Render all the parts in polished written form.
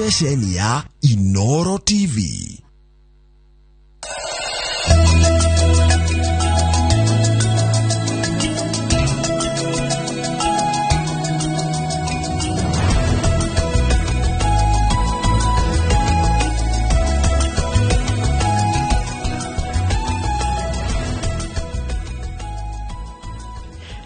Ceceni ya Inoro TV.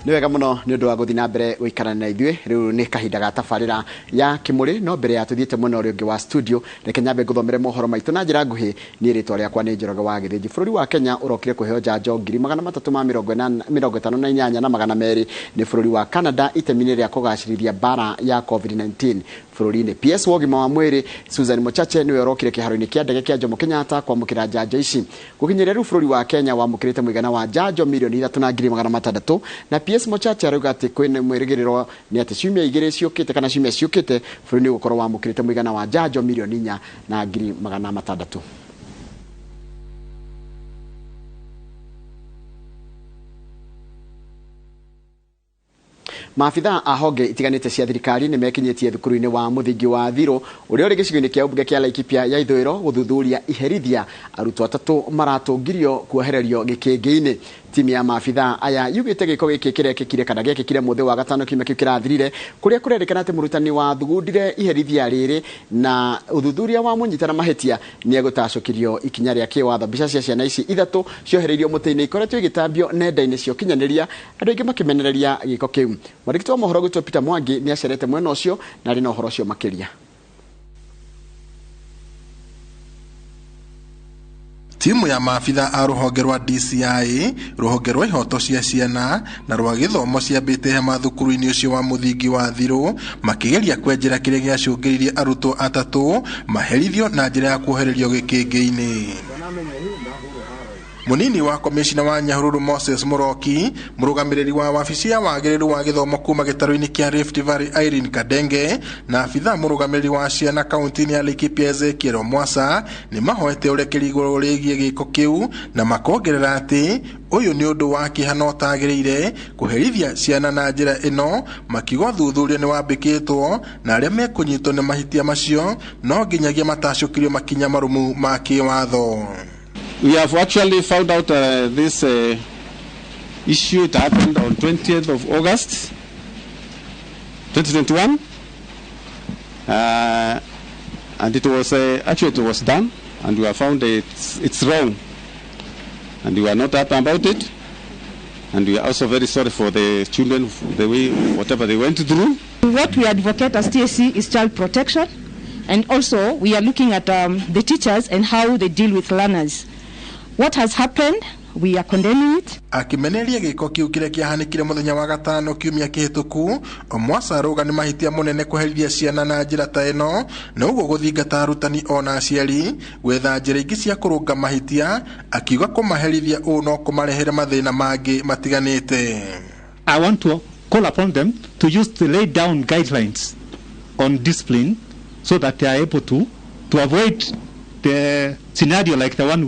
Nĩ wega mũno nĩ ũndũ wa gũthiĩ na mbere gũikarania na ithuĩ. Rĩu nĩ kahinda ga tabarĩra ya Kĩmũrĩ, no mbere ya tũthiĩte mwena ũrĩa ũngĩ wa studio, reke nyambe ngũthomere mohoro maitũ na njĩra nguhĩ. Niĩ rĩtwa rĩakwa nĩ Njoroge wa Gĩthĩnji. Bũrũri wa Kenya ũrokire kũheo njanjo ngiri magana matatũ ma mĩrongo ĩnana, mĩrongo ĩtano na inyanya na magana merĩ nĩ bũrũri wa Canada itemi-inĩ rĩa kũgacĩrithia mbara ya COVID-19 bũrũri-inĩ. PS wa ũgima wa mwĩrĩ Susan Mochache nĩwe ũrokire kĩharo-inĩ kĩa ndege kĩa Jomo Kenyatta kwamũkĩra njanjo ici. Gũkinyĩria rĩu bũrũri wa Kenya wamũkĩrĩte mũigana wa njanjo mirioni ithatũ na ngiri magana matandatũ, na PS Mochache arauga atĩ kwĩna mwĩrĩgĩrĩro nĩ atĩ ciumia igĩrĩ ciũkĩte kana ciumia ciũkĩte bũrũri nĩ ũgũkorwo wamũkĩrĩte mũigana wa njanjo mirioni inya na ngiri magana matandatũ. Maabithaa a honge itiganĩte cia thirikari nĩ mekinyĩtie thukuru-inĩ wa mũthingi wa Thirũ ũrĩa ũrĩ gĩcigo-inĩ kĩa ũmbunge kĩa Laikipia ya ithũĩro gũthuthuria iherithia arutwo atatũ maratũngirio kuohererio gĩkĩngĩ-inĩ. Timu ya maabithaa aya yugĩte gĩko gĩkĩ kĩrekĩkire kana gĩekĩkire mũthĩ wa gatano kiumia kĩu kĩrathirire, kũrĩa kũrerĩkana atĩ mũrutani wathugundire iherithia rĩrĩ na ũthuthuria wa mũnyita na mahĩtia nĩ egũtacũkĩrio ikinya rĩa kĩwatho. Mbica cia ciana ici ithatũ ciohereirio mũtĩ-inĩ ikoretwo igĩtambio nenda-inĩ cia ũkinyanĩria, andũ aingĩ makĩmenereria gĩko kĩu. Mwandĩki wa mohoro gwitũ Peter Mwangi nĩ acerete mwena ũcio na arĩ na ũhoro ũcio makĩria. Timu ya maabitha a rũhonge rwa DCI, rũhonge rwa ihoto cia ciana na rwa gĩthomo ciambĩte hema thukuru-inĩ ũcio wa mũthingi wa Thirũ makĩgeria kwenjera kĩrĩa gĩacũngĩrĩirie arutwo atatũ maherithio na njĩra ya kuohererio gĩkĩngĩ-inĩ. Munini wa komishina wa Nyahururu Moses Muroki, mũrũgamĩrĩri wa wabici ya wagĩrĩru wa gĩthomo kuma gĩtarũ-inĩ kĩa Rift Valley Irene Kadenge na abithaa mũrũgamĩrĩri wa ciana kaunti-inĩ ya Laikipia Ezekiel Mwasa nĩ mahoete ũrekeri igũrũ rĩgiĩ gĩko kĩu na makongerera atĩ ũyũ nĩ ũndũ wa kĩeha na ũtagĩrĩire kũherithia ciana na njĩra ĩno, makiuga ũthuthuria nĩ wambĩkĩtwo na arĩa mekũnyitwo nĩ mahĩtia macio no nginyagia matacũkĩrio makinya marũmu ma kĩwatho. We have actually found out this issue. It happened on 20th of August 2021, and it was actually it was done, and we have found it's wrong, and we are not happy about it, and we are also very sorry for the children, the way whatever they went through. What we advocate as TSC is child protection, and also we are looking at the teachers and how they deal with learners. What has happened, we are condemning it. Akimeneria gĩko kĩu kĩrĩa kĩahanĩkire mũthenya wa gatano kiumia kĩhĩtũku, Omwasa arauga nĩ mahĩtia mũnene kũherithia ciana na njĩra ta ĩno, na ũguo gũthingata arutani ona aciari gwetha njĩra ingĩ cia kũrũnga mahĩtia, akiuga kũmaherithia ũũ no kũmarehere mathĩna mangĩ matiganĩte. I want to call upon them to use the laid down guidelines on discipline so that they are able to avoid the scenario like the one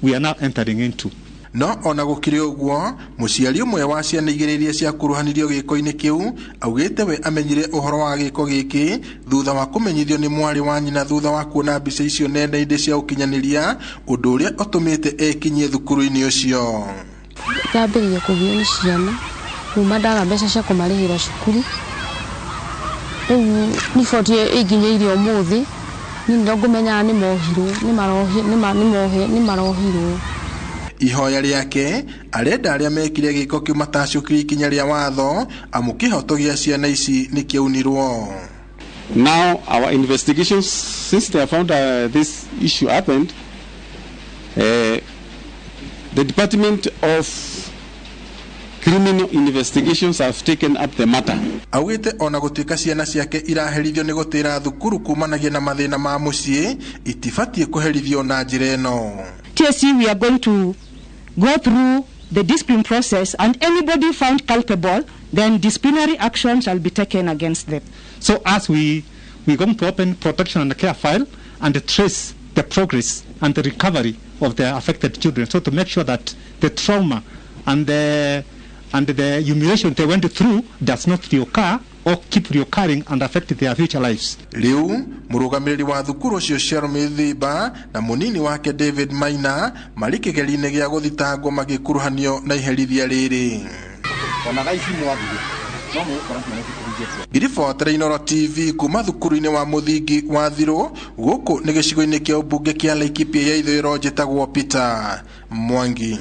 we are now entering into. No ona gũkĩrĩ ũguo, mũciari ũmwe wa ciana igĩrĩ iria ciakuruhanirio gĩko-inĩ kĩu augĩte we amenyire ũhoro wa gĩko gĩkĩ thutha wa kũmenyithio nĩ mwarĩ wa nyina thutha wa kuona mbica icio nenda-inĩ cia ũkinyanĩria, ũndũ ũrĩa ũtũmĩte ekinyie thukuru-inĩ ũcio. Ndambĩrĩirie kũgio nĩ ciana kuma ndaga mbeca cia kũmarĩhĩra cukuru. Rĩu riboti ĩnginyĩire ũmũthĩ, niĩ nĩrĩo ngũmenyaga nĩ mohirwo, nĩ marohirwo. Ihoya rĩake arenda arĩa mekire gĩko kĩu matacũkire ikinya rĩa watho amu kĩhoto gĩa ciana ici nĩ kĩaunirwo. Now our investigations, since they have found this issue happened, the Department of Criminal Investigations have taken up the matter. Augĩte ona gũtuĩka ciana ciake iraherithio nĩ gũtĩra thukuru kumanagia na mathĩna ma mũciĩ, itibatiĩ kũherithio na njĩra ĩno. TSC, we are going to go through the discipline process, and anybody found culpable, then disciplinary action shall be taken against them. So as we're going to open protection and care file and trace the progress and the recovery of the affected children, so to make sure that the trauma and the humiliation they went through does not reoccur or keep reoccurring and affect their future lives. Riu murugamiriri wa thukuru ucio Shelmy Thimba na munini wake David Maina mari kigeri-inĩ gĩa gũthitangwo magĩkuruhanio na iherithia rĩrĩ. Ngiribotera Inooro TV kuma thukuru-inĩ wa mũthingi wa Thirũ gũkũ nĩ gĩcigo-inĩ kĩa ũmbunge kĩa Laikipia ya ithũĩro, njĩtagwo Peter Mwangi.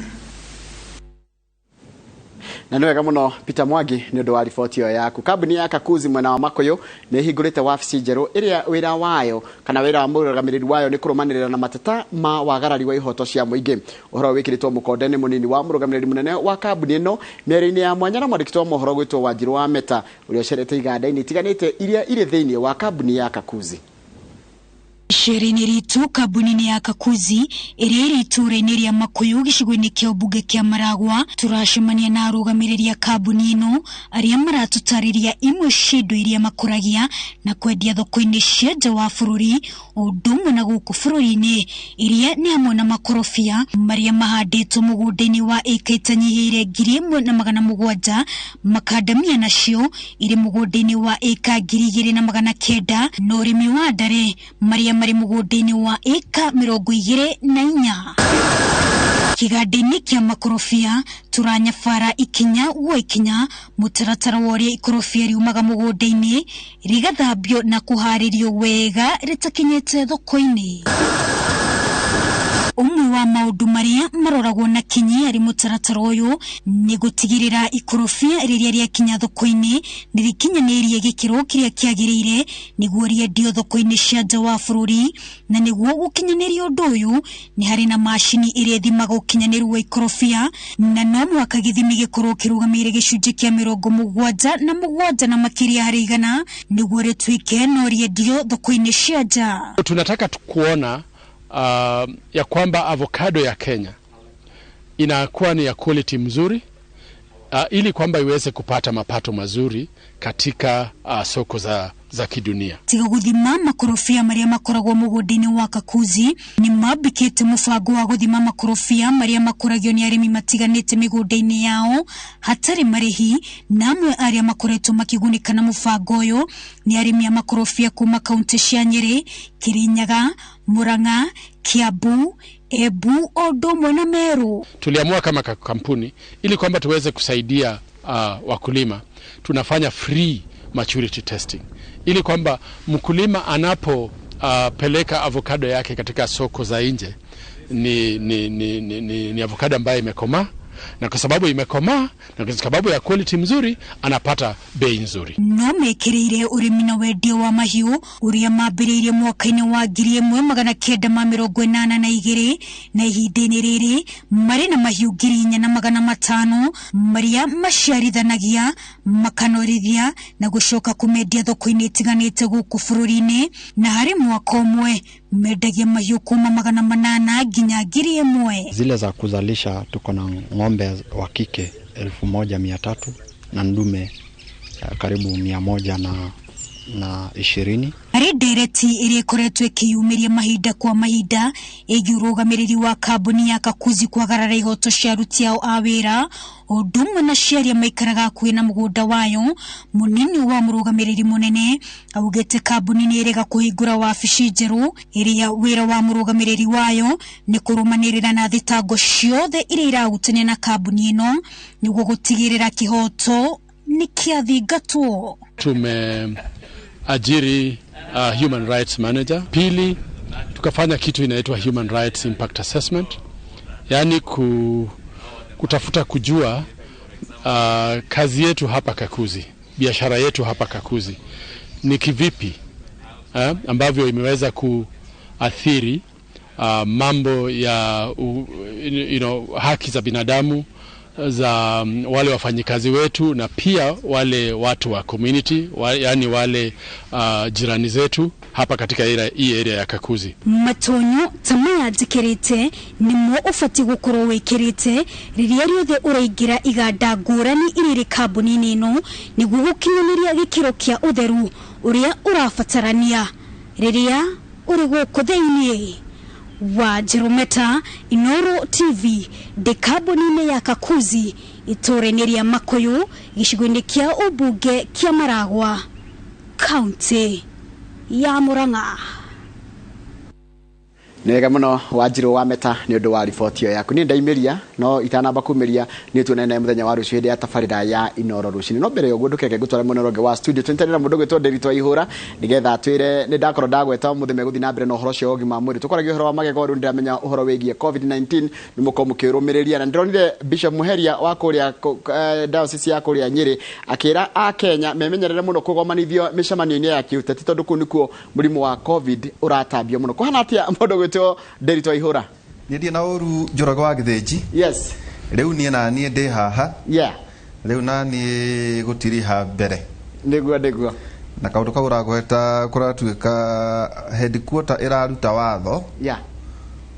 Na nĩ wega mũno Peter Mwangi nĩ ũndũ wa riboti ĩyo yaku. Kambuni ya Kakuzi mwena wa Makuyu nĩ ĩhingũrĩte wabici njerũ ĩrĩa wĩra wayo kana wĩra wa mũrũgamĩrĩri wayo nĩ kũrũmanĩrĩra na mateta ma wagarari wa ihoto cia mũingĩ. Ũhoro ũyũ wĩkĩrĩtwo mũkonde nĩ mũnini wa mũrũgamĩrĩri mũnene wa kambuni ĩno mĩario-inĩ ya mwanya na mwandĩki wa mohoro gwĩtwo Wanjirũ wa Meta ũrĩa ũcerete iganda-inĩ itiganĩte iria irĩ thĩinĩ wa kambuni ya Kakuzi. Icera-inĩ ritũ kambuni-inĩ ya Kakuzi ĩrĩa ĩrĩ itũũra-inĩ rĩa Makuyu gĩcigo-inĩ kĩa ũmbunge kĩa Maragwa, tũracemania na arũgamĩrĩri a kambuni ĩno arĩa maratũtarĩria imwe cia indo iria makũragia na kwendia thoko-inĩ cia nja wa bũrũri o ũndũ ũmwe na gũkũ bũrũri-inĩ, iria nĩ hamwe na makorobia marĩa mahandĩtwo mũgũnda-inĩ wa ĩka itanyihĩire 1700, makandamia nacio irĩ mũgũnda-inĩ wa ĩka 2900, na ũrĩmi wa ndare marĩa marĩ mũgũnda-inĩ wa ĩka 24. Kĩganda-inĩ kĩa makorobia tũranyabara ikinya gwa ikinya mũtaratara wa ũrĩa ikorobia riumaga mũgũnda-inĩ rĩgathambio na kũharĩrio wega rĩtakinyĩte thoko-inĩ. Ũmwe wa maũndũ marĩa maroragwo na kinyi harĩ mũtaratara ũyũ nĩ gũtigĩrĩra ikorobia rĩrĩa rĩakinya thoko-inĩ nĩ rĩkinyanĩirie gĩkĩro kĩrĩa kĩagĩrĩire nĩguo rĩendio thoko-inĩ cia nja wa bũrũri, na nĩguo gũkinyanĩria ũndũ ũyũ nĩ harĩ na macini ĩrĩa ĩthimaga ũkinyanĩru wa ikorobia, na no mũhaka gĩthimi gĩkorwo kĩrũgamĩire gĩcunjĩ kĩa 77 na makĩria harĩ igana nĩguo rĩtuĩke no rĩendio thoko-inĩ cia nja. Tunataka kuona ya kwamba avocado ya Kenya inakuwa ni ya quality mzuri, ili kwamba iweze kupata mapato mazuri katika soko za kidunia. Tiga gũthima makorobia marĩa makoragwo mũgũnda-inĩ wa Kakuzi nĩ mambĩkĩte mũbango wa gũthima makorobia marĩa makũragio nĩ arĩmi matiganĩte mĩgũnda-inĩ yao hatarĩ marĩhi, na amwe arĩa makoretwo makĩgunĩka na mũbango ũyũ nĩ arĩmi a makorobia kuma kaunti cia Nyĩrĩ, Kirinyaga, Murang'a, Kiambu, Embu o ũndũ ũmwe na Meru. Tuliamua kama kampuni ili kwamba tuweze kusaidia wakulima, tunafanya free maturity testing ili kwamba mkulima anapo peleka avocado yake katika soko za nje ni avocado ambayo imekomaa, na kwa sababu imekomaa na kwa sababu ya quality mzuri anapata bei nzuri. No mekĩrĩire ũrĩmi na wendia wa mahiũ ũrĩa mambĩrĩirie mwaka-inĩ wa 1982, na ihinda-inĩ rĩrĩ marĩ na mahiũ 4500 marĩa maciarithanagia, makanorithia na gũcoka kũmendia thoko-inĩ itiganĩte gũkũ bũrũri-inĩ, na harĩ mwaka ũmwe mendagia mahiũ kuma 800 nginya 1000. Zile za kuzalisha tuko na ng'ombe wa kike 1300 na ndume karibu 120. Harĩ ndereti ĩrĩa ĩkoretwo ĩkĩyumĩria mahinda kwa mahinda ĩgiĩ ũrũgamĩrĩri wa kambuni ya Kakuzi kwagarara ihoto cia aruti ao a wĩra ũndũ ũmwe na cia arĩa maikaraga hakuhĩ na mũgũnda wayo, mũnini wa mũrũgamĩrĩri mũnene augĩte kambuni nĩ ĩrega kũhingũra wabici njerũ ĩrĩa wĩra wa mũrũgamĩrĩri wayo nĩ kũrũmanĩrĩra na thitango ciothe iria irahutania na kambuni ĩno nĩguo gũtigĩrĩra kĩhoto nĩ kĩathingatwo. Tumeajiri human rights manager. Pili, tukafanya kitu inaitwa human rights impact assessment, yani kutafuta kujua kazi yetu hapa Kakuzi, biashara yetu hapa Kakuzi ni kivipi ambavyo imeweza kuathiri mambo ya haki za binadamu za wale wafanyikazi wetu na pia wale watu wa community, yani wale jirani zetu hapa katika hii area ya Kakuzi. Matonyo ta maya njikirite nimo ubati gukorwo wikirite riria riothe uraingira iganda ngurani iria iri kambuni-inĩ ĩno nĩguo gũkinyanĩria gĩkĩro kĩa ũtheru ũrĩa ũrabatarania rĩrĩa ũrĩ gũkũ thĩinĩ. Wa Jerometa, Inoro TV, ndĩ kambuni-inĩ ya Kakuzi itũũra-inĩ rĩa Makuyu, gĩcigo-inĩ kĩa ũmbunge kĩa Maragwa, kaunti ya Murang'a. Nĩ wega mũno Wanjirũ wa Meta nĩ ũndũ wa riboti ĩyo yaku. Niĩ ndaimĩria no itanamba kumĩria nĩ tuonane mũthenya wa rũciũ hĩndĩ ya tabarĩra ya Inoro rũcinĩ. No mbere ya ũguo ndũkeke ngũtware mwena ũrĩa ũngĩ wa studio tũnyitanĩre na mũndũ ũgwĩtwo Ndĩritũ wa Ihũra nĩgetha atwĩre nĩ ndakorwo ndagweta ũmũthĩ megũthiĩ na mbere na ũhoro ũcio wa ũgima wa mwĩrĩ. Tũkwaragia ũhoro wa magego rĩu nĩndĩramenya ũhoro wĩgiĩ COVID-19 nĩ mũkorwo mũkĩrũmĩrĩria na ndĩronire Bishop Muheria wa kũrĩa diocese ya kũrĩa Nyĩrĩ akĩra Akenya memenyerere mũno kũgomanithio mĩcemanio-inĩ ya kĩũteti tondũ kũu nĩkuo mũrimũ wa COVID ũratambio mũno. Kũhana atĩa mũndũ ũgwĩtwo Ndĩritũ wa Ihũra? Niĩ ndirĩ na ũru Njoroge wa Gĩthĩnji. Yes. Rĩu niĩ na niĩ ndĩ haha. Yeah. Rĩu na niĩ gũtiriha mbere. Nĩguo nĩguo. Na kaũndũ kau ũragweta kũratuĩka headquarter ĩraruta watho. Yeah.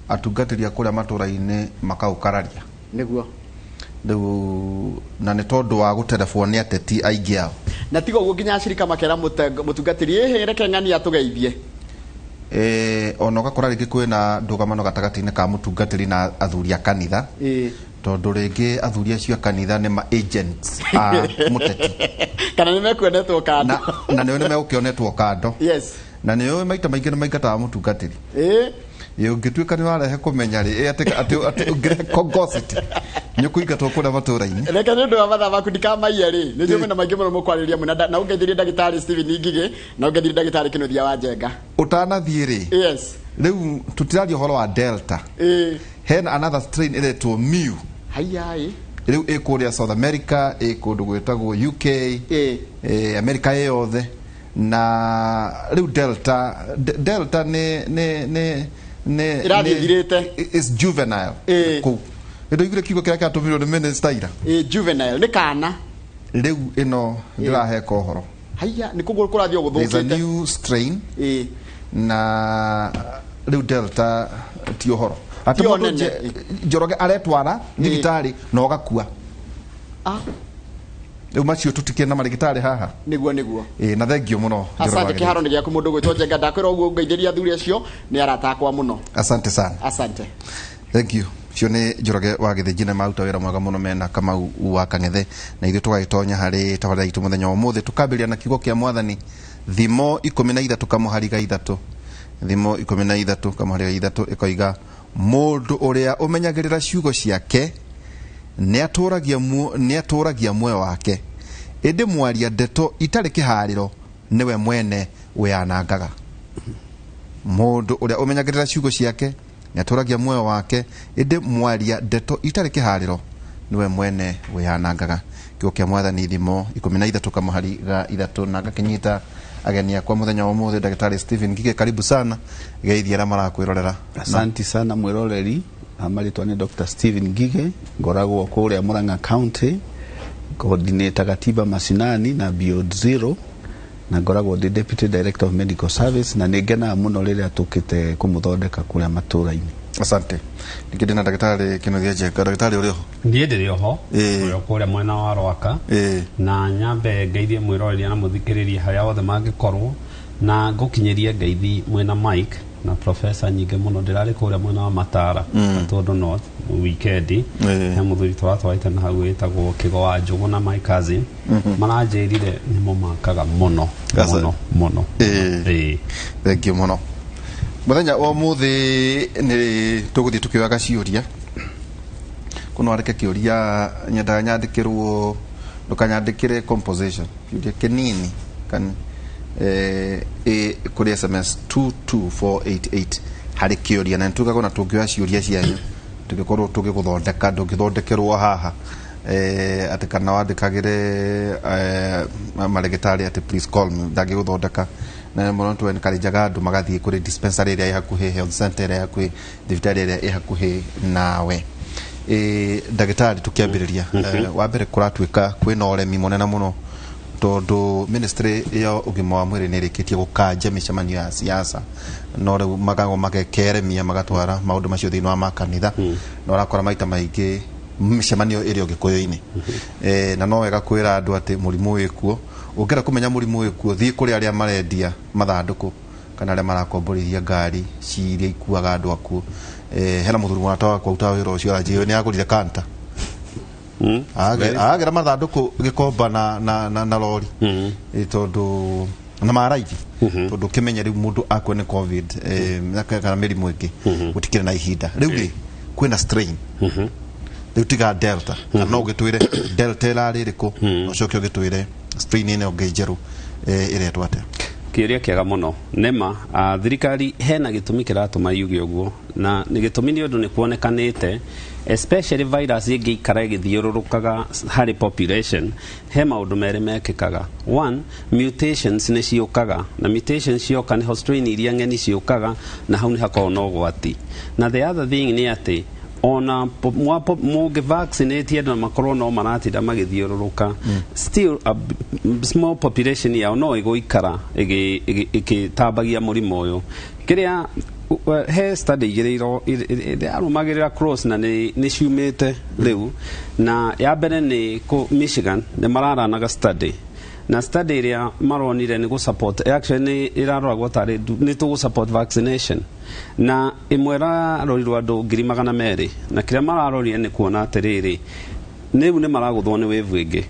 Atungatĩri a kũrĩa matũra-inĩ makaũkararia. Nĩguo. Rĩu na nĩ tondũ wa gũterebwo nĩ ateti aingĩ ao. Na tiga ũguo nginya acirika makera mũtungatĩri ĩhĩ reke ng'ania tũgeithie. Ona ũgakora rĩngĩ kwĩna ndũgamano gatagatĩ-inĩ ka mũtungatĩri na athuri a kanitha. Tondũ rĩngĩ athuri acio a kanitha nĩ ma agents a mũteti. Kana nĩ mekuonetwo kando. Na nĩo nĩ megũkĩonetwo kando. Yes. Na nĩo maita maingĩ nĩ maingataga mũtungatĩri. Ũngĩtuĩka nĩ warehe kũmenya rĩ, atĩ ũngĩrehe congosity, nĩ ũkũingatwo kũrĩa matũra-inĩ. Reke nĩ ũndũ wa mathaa maku ndikamaiye rĩ, nĩ njũĩ mwĩna maingĩ mũno mũkwarĩrĩria mwĩna na ũngeithirie ndagĩtarĩ Stephen Ngigĩ na ũngeithirie ndagĩtarĩ Kĩnuthia wa Njenga. Ũtanathiĩ rĩ, Yes. Rĩu tũtiraria ũhoro wa Delta. Hena another strain ĩretwo Mu. Haiya, ĩ. Rĩu ĩ kũrĩa South America, ĩ kũndũ gwĩtagwo UK, America ĩ yothe. Na rĩu Delta, Delta nĩ nĩ nĩ nĩ Ĩrathiĩ ĩthirĩte. Is juvenile. Kũu. Nĩndaiguire kiugo kĩrĩa kĩratũmĩrwo nĩ minister ira. Juvenile nĩ kana. Rĩu ĩno ndĩraheka ũhoro. Haiya, nĩ kũguo kũrathiĩ o There's a gũthũkĩte. new strain. Na rĩu Delta ti ũhoro. Atĩ Ti o mũndũ nene. Njoroge aretwara thibitarĩ na ũgakua. Rĩu macio tũtikĩrĩ na marĩgĩtarĩ haha. Nĩguo nĩguo. Na thengio mũno, Njoroge Asante wa Gĩthĩnji. kĩharo nĩ gĩaku mũndũ ũgwĩtwo Njenga ndakwĩra ũguo ngeithĩria athuri acio nĩ arata akwa mũno. Asante sana. Asante. Thank you. Cio nĩ Njoroge wa Gĩthĩnji na maruta wĩra mwega mũno mena Kamau wa Kang'ethe na ithuĩ tũgagĩtonya harĩ tabarĩra itũ mũthenya wa ũmũthĩ tũkambĩrĩria na kiugo kĩa mwathani thimo 13 kamũhariga 3 thimo 13 kamũhariga 3 ĩkoiga mũndũ ũrĩa ũmenyagĩrĩra ciugo ciake nĩatũragia muoyo wake ĩndĩ mwaria ndeto itarĩ kĩharĩro nĩwe mwene wĩyanangaga. Mũndũ ũrĩa ũmenyagĩrĩra ciugo ciake nĩatũragia muoyo wake ĩndĩ mwaria ndeto itarĩ kĩharĩro nĩwe mwene wĩyanangaga. Kiugo kĩa mwathani thimo 13 kamũhari ga 3 na ngakĩnyita ageni akwa mũthenya wa ũmũthĩ ndagĩtarĩ Stephen Ngige, karibu sana geithia arĩa marakwĩrorera. Asante sana mwĩroreri, marĩtwa nĩ Dr. Stephen Ngige, ngoragwo kũrĩa Murang'a County, coordinator Gatiba Mashinani na Beyond Zero, na ngoragwo ndĩ Deputy Director of Medical Service, na nĩ ngenaga mũno rĩrĩa tũkĩte kũmũthondeka kũrĩa matũra-inĩ. Asante. Ningĩ ndĩna ndagĩtarĩ Kĩnuthia Njenga. Ndagĩtarĩ ũrĩ ho? Niĩ ndĩrĩ oho. Ũrĩ kũrĩa mwena wa Rwaka. Na nyambe ngeithie mwĩroreri na mũthikĩrĩria harĩa othe mangĩkorwo, na ngũkinyĩrie ngeithi mwena Mike na professor nyingĩ mũno. Ndĩrarĩ kũrĩa mwena wa Matara, Gatundu North weekend. He mũthuri tũratwarĩte na hau wĩtagwo Kĩgo wa Njũgũ na my cousin. Maranjĩrire nĩmo makaga mũno, mũno, mũno. Thank you mũno. Mũthenya wa ũmũthĩ nĩ tũgũthiĩ tũkĩoyaga ciũria. Kũno wandĩke kĩũria nyendaga nyandĩkĩrwo, ndũkanyandĩkĩre composition, kĩũria kĩnini kan kũrĩ SMS 22488 harĩ kĩũria, na nĩtugaga ona tũngĩoya ciũria cianyu tũngĩkorwo tũgĩgũthondeka, ndũngĩthondekerwo haha. Atĩ kana wandĩkagĩre marĩgĩtarĩ atĩ please call me, ndangĩgũthondeka. Na mũno nĩ encourageaga andũ magathiĩ kũrĩ dispensary ĩrĩa ĩ hakuhĩ, health center ĩrĩa ĩ hakuhĩ, thibitarĩ ĩrĩa ĩ hakuhĩ nawe. Ndagĩtarĩ tũkĩambĩrĩria, wa mbere kũratuĩka kwĩna ũremi mũnene mũno tondũ ministry ya ũgima wa mwĩrĩ nĩ ĩrĩkĩtie gũkanja mĩcemanio ya siasa, no rĩu magago magekeremia magatwara maũndũ macio thĩinĩ wa makanitha, na ũrakora maita maingĩ mĩcemanio ĩrĩ o gĩkũyũ-inĩ. Na no wega kwĩra andũ atĩ mũrimũ wĩkuo. Ũngĩenda kũmenya mũrimũ wĩkuo, thiĩ kũrĩ arĩa marendia mathandũkũ Kana arĩa marakomborithia ngari ciria ikuaga andũ akuũ. Hena mũthuri mũrata wakwa utaga wĩra ũcio, aranjĩrire nĩ agũrire kanta. Agera mathandũkũ gĩkomba na rori. Tondũ na maraithi, tondũ ũkĩmenye rĩu mũndũ akue nĩ COVID kana mĩrimũ ĩngĩ, gũtikĩrĩ na ihinda rĩu rĩ kwĩna strain rĩu tiga Delta. Kana no ũgĩtwĩre Delta ĩrarĩ ĩrĩkũ, na ũcoke ũgĩtwĩre strain ĩno ĩngĩ njerũ ĩretwo atĩa? Kĩũria kĩega mũno. Nĩma thirikari hena gĩtũmi kĩratũma yuge ũguo, na nĩ gĩtũmi nĩ ũndũ nĩ kuonekanĩte especially virus ĩngĩikara ĩgĩthiũrũrũkaga harĩ population, he maũndũ merĩ mekĩkaga. One, mutations nĩ ciũkaga, na mutations cioka nĩho strain iria ng'eni ciũkaga, na hau nĩ hakoragwo na ũgwati. Na the other thing nĩ atĩ ona mũngĩ vaccinate andũ na makorwo no maratinda magĩthiũrũrũka, still a small population yao no ĩgũikara ĩgĩtambagia mũrimũ ũyũ. Kĩrĩa he study igĩrĩ irarũmagĩrĩra cross na nĩ ciumĩte rĩu, na ya mbere nĩ kũ Michigan nĩ mararanaga study, na study ĩrĩa maronire nĩ gũ support, actually nĩ ĩraroragwo tarĩ nĩ tũgũ support vaccination, na ĩmwe ĩrarorirwo andũ 200,000, na kĩrĩa mararorire nĩ kuona atĩrĩrĩ, rĩu nĩ maragũthwo nĩ wave ĩngĩ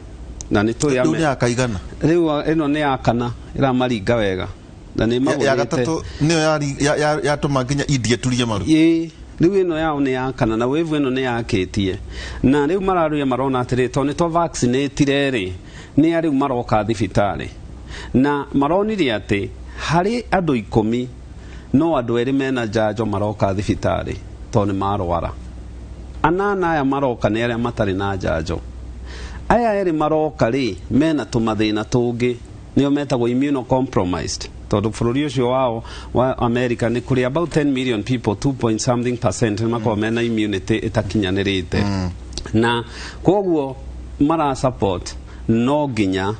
na nĩ tũĩ Rĩu nĩ ya kaigana? Rĩu ĩno nĩ ya kana ĩramaringa wega na nĩ Ya magũthĩte. gatatũ nĩyo yatũma nginya India ĩturie maru. Ĩĩ, rĩu ĩno yao nĩ ya kana, na wave ĩno nĩ yakĩtie, na rĩu mararuya marona atĩrĩ, tondũ nĩ twa vaccinate rĩ, nĩ a rĩu maroka thibitarĩ, na maronire atĩ harĩ andũ 10 no andũ erĩ mena njanjo maroka thibitarĩ tondũ nĩ marwara. 8 aya maroka nĩ arĩa matarĩ na njanjo. Aya erĩ maroka rĩ mena tũmathĩna tũngĩ, nĩo metagwo immunocompromised, tondũ bũrũri ũcio wao wa America nĩ kũrĩ about 10 million people, 2 point something percent nĩ makoragwo mena immunity ĩtakinyanĩrĩte, na koguo mara support no nginya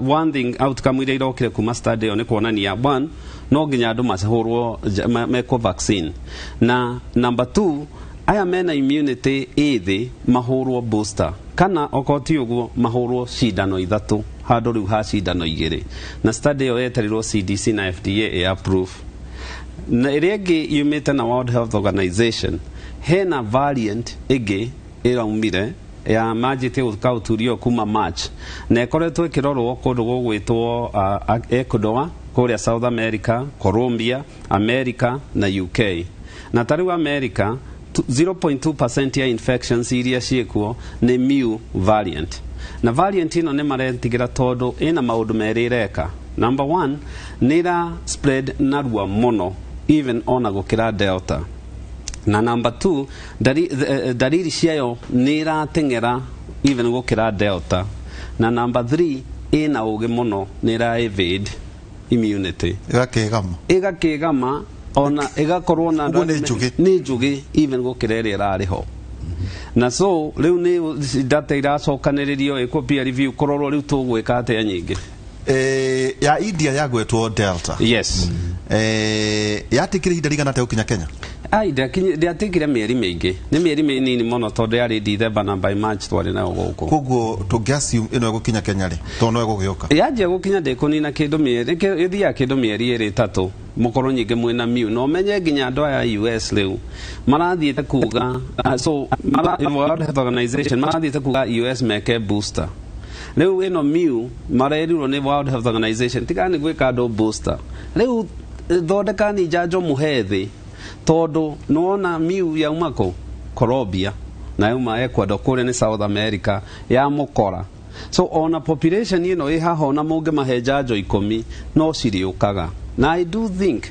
one thing outcome iria irokire kuma study ĩyo nĩ kuonania, one, no nginya andũ mahũrwo mekwo vaccine, na number 2, aya mena immunity ĩ thĩ mahũrwo booster, kana okorwo ti ũguo mahũrwo cindano 3 handũ rĩu ha cindano 2. Na study ĩyo yetereirwo CDC na FDA ĩ approve. Na ĩrĩa ĩngĩ yumĩte na World Health Organization, hena variant ĩngĩ ĩraumire ya manjĩtie gwĩka ũturio kuma March, na ĩkoretwo ĩkĩrorwo kũndũ gũgwĩtwo Ecuador, kũrĩa South America, Colombia, America na UK. Na ta rĩu America 0.2% ya infections iria ciĩkuo nĩ mu variant, na variant ĩno nĩ maretigĩra tondũ ĩna maũndũ merĩ ĩreka. Number 1, nĩ ĩra spread narua mũno even ona gũkĩra Delta, na number 2, dalili ciayo nĩ ĩrateng'era even gũkĩra Delta, na number 3, ĩna ũgĩ mũno, nĩ ĩra evade immunity. Ĩgakĩgama. Ĩgakĩgama ona ĩgakorwo na Ũguo nĩ njũgĩ. Nĩ njũgĩ even gũkĩra ĩrĩa ĩrarĩ ho. Na so rĩu nĩ data iracokanĩrĩrio ĩkwo peer review kũrorwo rĩu tũgwĩka atĩa nyingĩ. Ya India yagwetwo Delta. Yes. Yatikire ihinda rigana atĩa gũkinya Kenya? Ai, ndĩatikire mĩeri mĩingĩ, nĩ mĩeri mĩnini mũno, tondũ yarĩ December na by March twarĩ nayo gũkũ. Koguo tũngĩ assume ĩno ĩgũkinya Kenya rĩ, tondũ no ĩgũgĩũka? Yanjia gũkinya ndĩkũnina kĩndũ mĩeri, ĩthiaga kĩndũ mĩeri 2 3, mũkorwo nyingĩ mwĩna mu, na ũmenye nginya andũ aya US rĩu marathiĩte kuga, so World Health Organization marathiĩte kuga US meke booster. Rĩu ĩno mu marerirwo nĩ World Health Organization tiga nĩ gwĩka andũ booster, rĩu thondekani njanjo mũhe thĩ, tondũ nĩwona mu yauma kũ Colombia na yauma Ecuador, kũrĩa nĩ South America ya mũkora. So ona population ĩno ĩ haha, ona mũngĩmahe njanjo 10 no cirĩũkaga. Na I do think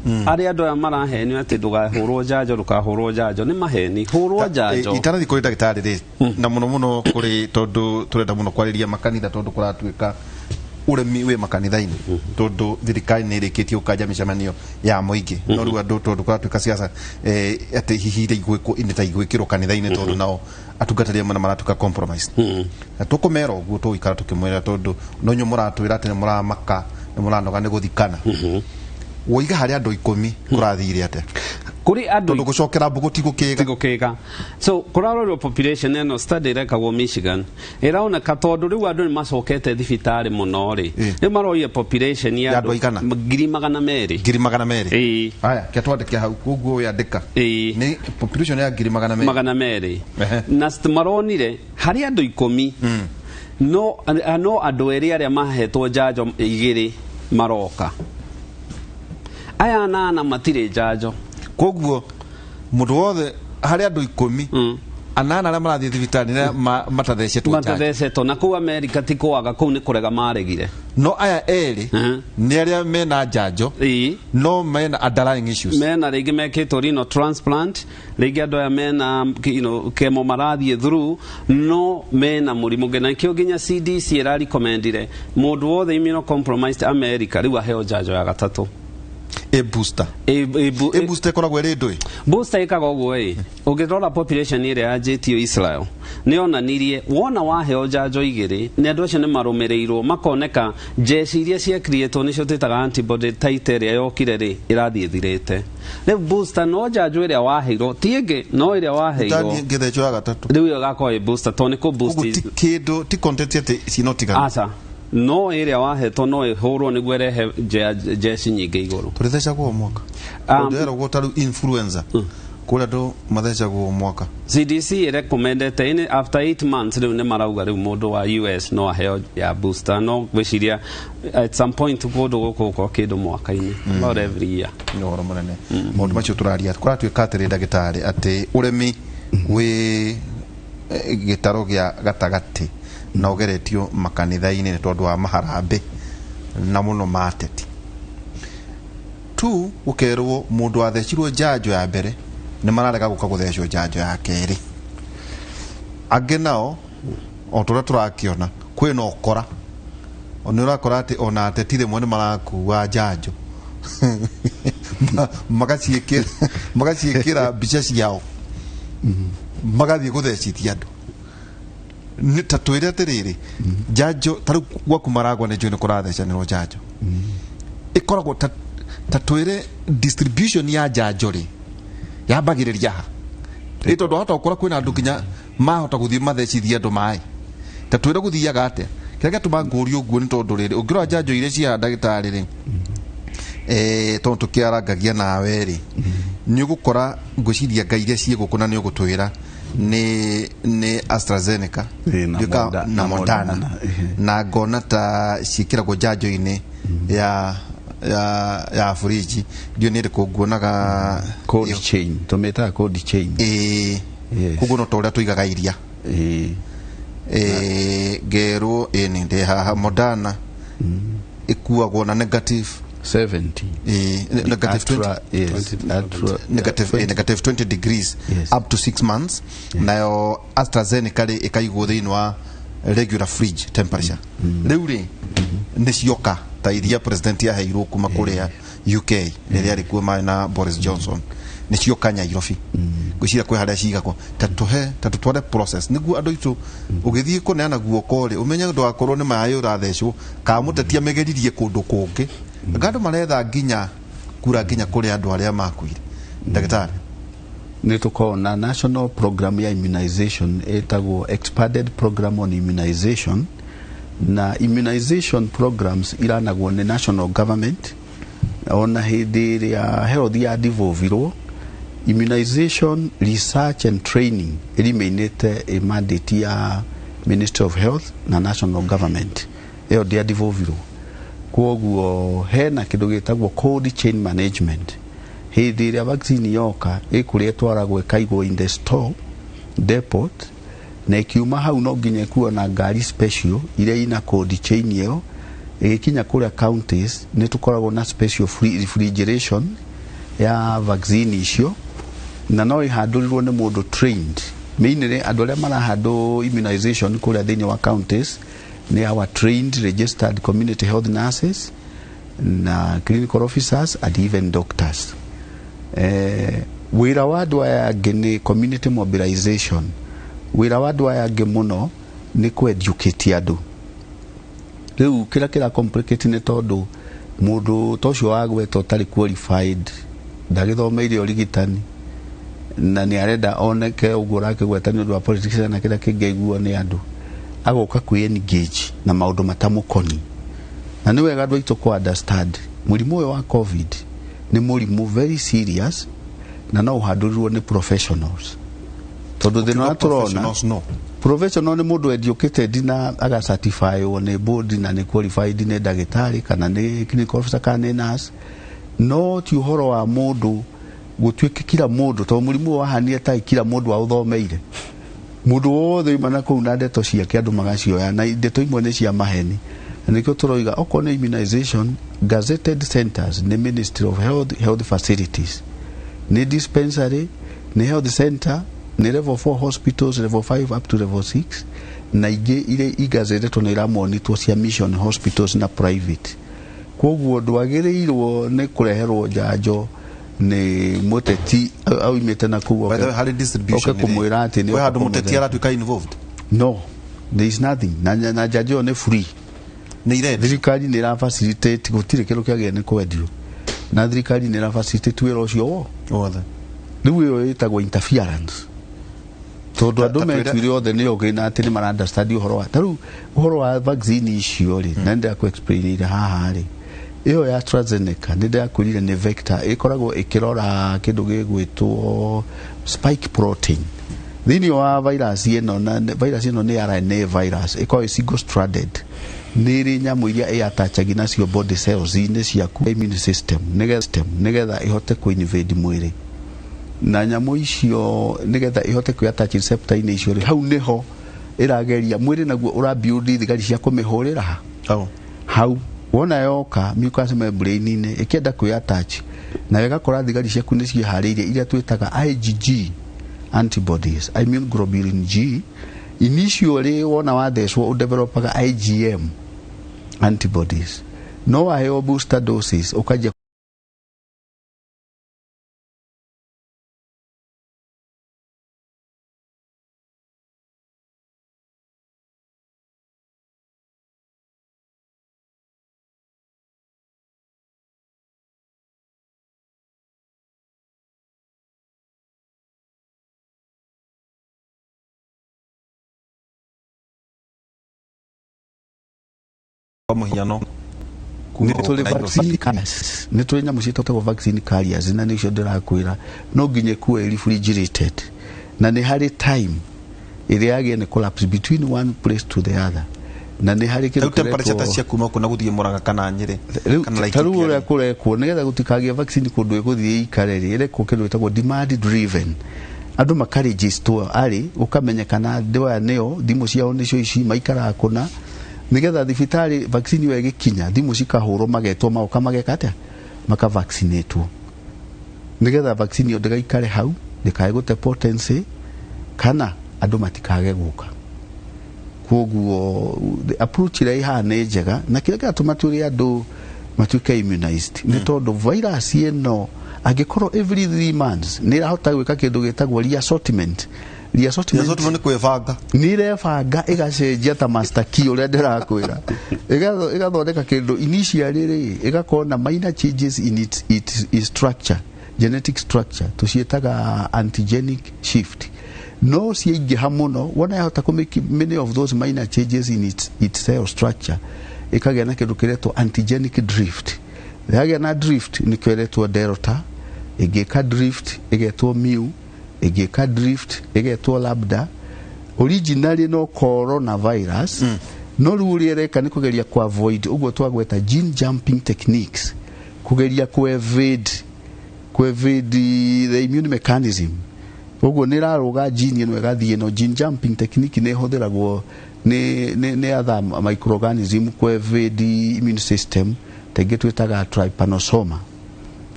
arĩa andũ aya marahenio atĩ ndũgahũrwo njanjo, ndũkahũrwo njanjo, nĩ maheni. Hũrwo njanjo. Itanathiĩ kũrĩ ndagĩtarĩ rĩ, na mũno mũno kũrĩ tondũ tũrenda mũno kwarĩria makanitha, tondũ kũratuĩka ũremi wĩ makanitha-inĩ, tondũ thirikari nĩ ĩrĩkĩtie gũkanja mĩcemanio ya mũingĩ, no rĩu andũ tondũ kũratuĩka siasa atĩ hihi iria igwĩkwo nĩ ta igwĩkĩrwo kanitha-inĩ, tondũ nao atungatĩri amwe nĩ maratuĩka compromise, na tũkũmera ũguo tũgũikara tũkĩmwĩra, tondũ no inyuĩ mũratwĩra atĩ nĩ mũramaka, nĩ mũranoga nĩ gũthikana. Woiga harĩ andũ 10 kũrathire atĩa? Kũrĩ andũ Tondũ gũcokera mbũgũ ti gũkĩga. Ti gũkĩga. So kũrarorwo population ĩno, study ĩrekagwo Michigan, ĩraoneka tondũ rĩu andũ nĩ macokete thibitarĩ mũno rĩ, rĩu maroire population ya Ya andũ aigana? 200,000. 200,000. Ĩĩ. Aya, ke twandĩke hau, koguo wĩandĩka nĩ population ya 200,000. 200. Na maronire harĩ andũ 10 no andũ erĩ arĩa mahetwo njanjo igĩrĩ maroka, aya anana matirĩ njanjo. Koguo mũndũ wothe harĩ andũ 10, anana arĩa marathiĩ thibitarĩ nĩ arĩa matathecetwo njanjo. Matathecetwo. Na kũu Amerika ti kwaga, kũu nĩ kũrega maregire. No aya erĩ nĩ arĩa mena njanjo no mena underlying issues. Mena rĩngĩ mekĩtwo renal transplant, rĩngĩ andũ aya mena kemo marathiĩ through, no mena mũrimũ ũngĩ. Na nĩkĩo nginya CDC ĩrarecommendire mũndũ wothe immunocompromised America rĩu aheo njanjo ya gatatũ. A booster. A booster ĩkoragwo ĩrĩ ndũĩ? Booster ĩkaga ũguo ĩ, ũngĩrora population ĩrĩa yanjĩtio Israel, nĩ onanirie wona waheo njanjo igĩrĩ, nĩ andũ acio nĩ marũmĩrĩirwo makoneka njeci iria ciakriĩtwo, nĩcio twĩtaga antibody titer, ĩrĩa yokire rĩ, ĩrathiĩ ĩthirĩte. Rĩu booster no njanjo ĩrĩa waheirwo, ti ĩngĩ, no ĩrĩa waheirwo. Ũtaniĩ ngĩthecwo ya gatatũ. Rĩu ĩyo ĩgakorwo ĩ booster tondũ nĩ kũ boost. Koguo ti kĩndũ, ti content atĩ cinotigana. Aca, no ĩrĩa wahetwo no ĩhũrwo nĩguo ĩrehe njeci nyingĩ igũrũ. Tũrĩthecagwo o mwaka? Ndĩreragwo ta rĩu influenza kũrĩa andũ mathecagwo o mwaka. CDC ĩrekomendete in after 8 months. Rĩu nĩ marauga rĩu mũndũ wa US no aheo ya booster, no gwĩciria at some point kũndũ gũkũ gũkorwo kĩndũ mwaka-inĩ, not every year. Nĩ ũhoro mũnene maũndũ macio tũraria. Kũratuĩka atĩrĩ, ndagĩtarĩ, atĩ ũrĩmi wĩ gĩtaro gĩa gatagatĩ na ũgeretio makanitha-inĩ nĩ tondũ wa maharambĩ na mũno ma ateti tu. Gũkerwo mũndũ wathecirwo njanjo ya mbere nĩ mararega gũka gũthecwo njanjo ya kerĩ. Angĩ nao, o ta ũrĩa tũrakĩona, kwĩna ũkora. Nĩ ũrakora atĩ ona ateti rĩmwe nĩ marakua njanjo, magaciĩkĩra mbica ciao, magathiĩ gũthecithia andũ. Nĩ ta twĩre atĩrĩrĩ, njanjo ta rĩu gwaku Maragwa nĩ njũĩ nĩ kũrathecanĩrwo njanjo, ĩkoragwo ta twĩre distribution ya njanjo rĩ, yambagĩrĩria ha? Ĩ tondũ wahota gũkora kwĩna andũ nginya mahota gũthiĩ mathecithie andũ maĩ. Ta twĩre gũthiaga atĩa? Kĩrĩa gĩatũma ngũrie ũguo nĩ tondũ rĩrĩ, ũngĩrora njanjo iria cia ndagĩtarĩ rĩ, tondũ tũkĩarangagia nawe rĩ, nĩ ũgũkora ngwĩciria ngai iria ciĩ gũkũ na nĩ ũgũtwĩra nĩ AstraZeneca. Na Ndiũĩ na na Moderna. Moderna, Na ngona ta ciĩkĩragwo njanjo-inĩ ya fridge, ndiũĩ nĩ ĩrĩkũ nguonaga. Cold chain, tũmĩtaga cold chain. Ĩĩ, koguo no ta ũrĩa tũigaga iria. Ĩĩ, ngerwo ĩ nĩ ndĩ haha Moderna ĩkuagwo na negative 70. Ĩĩ, negative 20. Ultra, yes, ultra, negative, negative 20 degrees up to 6 months. Nayo AstraZeneca rĩ, ĩkaigwo thĩinĩ wa regular fridge temperature. Rĩu rĩ, nĩ cioka ta iria president yaheirwo kuma kũrĩa UK rĩrĩa arĩ kuo marĩ na Boris Johnson, nĩ cioka Nyairobi. Ngwĩciria kwĩ harĩa cigagwo. Ta tũhe, ta tũtware process nĩguo andũ aitũ ũgĩthiĩ kũneana guoko rĩ, ũmenye ndũgakorwo nĩ maĩ ũrathecwo kana mũteti amĩgeririe kũndũ kũngĩ. Anga andũ maretha nginya kura nginya kũrĩ andũ arĩa makuire, ndagĩtarĩ? Nĩ tũkoragwo na national program ya immunization ĩtagwo Expanded Program on Immunization, na immunization programs iranagwo nĩ national government. Ona hĩndĩ ĩrĩa health ya devolvirwo, immunization research and training ĩrimainĩte ĩ mandate ya Ministry of Health na national government ĩyo ndĩa devolvirwo. Kwoguo hena kĩndũ gĩtagwo cold chain management. Hĩndĩ ĩrĩa vaccine yoka, ĩkũrĩa ĩtwaragwo ĩkaigwo in the store depot, na ĩkiuma hau no nginya ĩkuo na ngari special iria ina cold chain ĩyo. Ĩgĩkinya kũrĩa counties, nĩ tũkoragwo na special refrigeration ya vaccine icio, na no ĩhandũrirwo nĩ mũndũ trained. Mainly andũ arĩa marahandũ immunization kũrĩa thĩinĩ wa counties nĩ our trained registered community health nurses na clinical officers and even doctors. Wĩra wa andũ aya angĩ nĩ community mobilization. Wĩra wa andũ aya angĩ mũno nĩ kũ-educate andũ. Rĩu kĩrĩa kĩra complicate nĩ tondũ mũndũ ta ũcio wagweta ũtarĩ qualified. Ndagĩthomeire ũrigitani na nĩ arenda oneke ũguo ũrakĩgweta nĩ ũndũ wa politics na kĩrĩa kĩngĩaiguo nĩ andũ, agoka kwĩ engage na maũndũ matamũkoni. Na nĩ wega andũ aitũ kũ understand mũrimũ ũyũ wa COVID nĩ mũrimũ very serious na no ũhandũrirwo nĩ professionals, tondũ thĩna ũrĩa tũrona, Professionals, no. Professional nĩ mũndũ educated na agacertifywo nĩ board na nĩ qualified, nĩ ndagĩtarĩ kana nĩ clinical officer kana nĩ nurse. No ti ũhoro wa mũndũ gũtuĩke kila mũndũ, tondũ mũrimũ ũyũ wahanire ta kila mũndũ aũthomeire. Mũndũ wothe uma na kũu na ndeto ciake, andũ magacioya, na ndeto imwe nĩ cia maheni. Na nĩkĩo tũroiga okorwo nĩ immunization, gazetted centers nĩ Ministry of Health, health facilities, nĩ dispensary, nĩ health center, nĩ level 4 hospitals, level 5 up to level 6, na ingĩ iria igazettetwo na iramonitwo cia mission hospitals na private. Koguo ndwagĩrĩirwo nĩ kũreherwo njanjo nĩ mũteti aumĩte na kũu By the way, harĩ distribution oke kũmwĩra atĩ nĩ kwĩ oka handũ mũteti kũmũthera. Aratuĩka involved? No, there is nothing. Na njanjo ĩyo nĩ free. Nĩ irendio? Thirikari nĩ ĩra facilitate, gũtirĩ kĩndũ kĩagĩrĩire nĩ kwendio, na thirikari nĩ ĩra facilitate wĩra ũcio wo wothe. Rĩu ĩyo ĩtagwo interference, tondũ andũ Ta metuire othe nĩ ogĩ na atĩ nĩ mara understand ũhoro wa ta rĩu ũhoro wa vaccine icio rĩ. Na nĩ ndĩrakũ haha rĩ, ĩyo ya AstraZeneca nĩ ndĩrakwĩrire nĩ vector ĩkoragwo ĩkĩrora kĩndũ gĩgwĩtwo spike protein thĩinĩ wa virus ĩno. Na virus ĩno nĩ RNA virus, ĩkoragwo ĩ single stranded, nĩ ĩrĩ nyamũ iria ĩatachagi nacio body cells inĩ ciaku, immune system, nĩgetha ĩhote kũ invade mwĩrĩ. Na nyamũ icio nĩgetha ihote kwĩ attach receptor-inĩ icio rĩ, hau nĩho ĩrageria mwĩrĩ naguo ũrabuild thigari cia kũmĩhũrĩra hau. Hau wona yoka mucous membrane-inĩ ĩkĩenda kwĩ attach nayo, ĩgakora thigari ciaku nĩ ciĩharĩirie, iria twĩtaga IgG antibodies, immune globulin G. Initially wona wathecwo ũdevelopaga IgM antibodies, no waheo booster doses ũkanjia Kwa mũhiano nĩ tũrĩ vaccine carriers, nĩ tũrĩ nyamũ ciĩtagwo vaccine carriers, na nĩcio ndĩrakwĩra no nginya ĩkue ĩ refrigerated, na nĩ harĩ time ĩrĩa yagĩrĩire nĩ collapse between one place to the other, na nĩ harĩ kĩndũ Rĩu temperature ta kĩretwo cia kuma kũ na gũthiĩ Mũrang'a kana Nyĩrĩ rĩu kana ta rĩu Laikipia? Ũrĩa kũrekwo nĩgetha gũtikagĩe vaccine kũndũ ĩgũthiĩ ĩikare rĩ, ĩrekwo kĩndũ gĩtagwo demand driven. Andũ makarejistwo arĩ gũkamenyekana andũ aya nĩo thimũ ciao nĩcio ici, maikaraga kũna, nĩgetha thibitarĩ vaccine ĩyo ĩgĩkinya, thimũ cikahũrwo, magetwo, magoka, mageka atĩa, makavaccinatwo, nĩgetha vaccine ĩyo ndĩgaikare hau, ndĩkae gũte potency kana andũ matikage gũka. Koguo the approach ĩrĩa ĩhaha nĩ njega, na kĩrĩa kĩratũma tũrĩ andũ matuĩke immunized nĩ tondũ virus ĩno angĩkorwo every 3 months nĩ ĩrahota gwĩka kĩndũ gĩtagwo reassortment. Reassortment Reassortment nĩ kwĩbanga. Nĩ irebanga, ĩgacenjia ta master key ũrĩa ndĩrakwĩra. Ĩgathondeka kĩndũ initially rĩ, ĩgakorwo na minor changes in its structure, genetic structure, tũciĩtaga antigenic shift. No ciaingĩha mũno, wona yahota kũ make many of those minor changes in its cell structure, ĩkagĩa na kĩndũ kĩretwo antigenic drift. Yagĩa na drift nĩkĩo ĩretwo delta, ĩngĩka drift ĩgetwo mu, ĩngĩka drift ĩgetwo lambda. Originally no coronavirus, no rĩu ũrĩa ĩreka nĩ kũgeria ku avoid ũguo twagweta gene jumping techniques, kũgeria ku evade the immune mechanism. Ũguo nĩ ĩrarũga gene ĩno ĩgathiĩ ĩno. Gene jumping technique nĩ ĩhũthĩragwo nĩ other microorganism ku evade immune system, ta ingĩ twĩtaga trypanosoma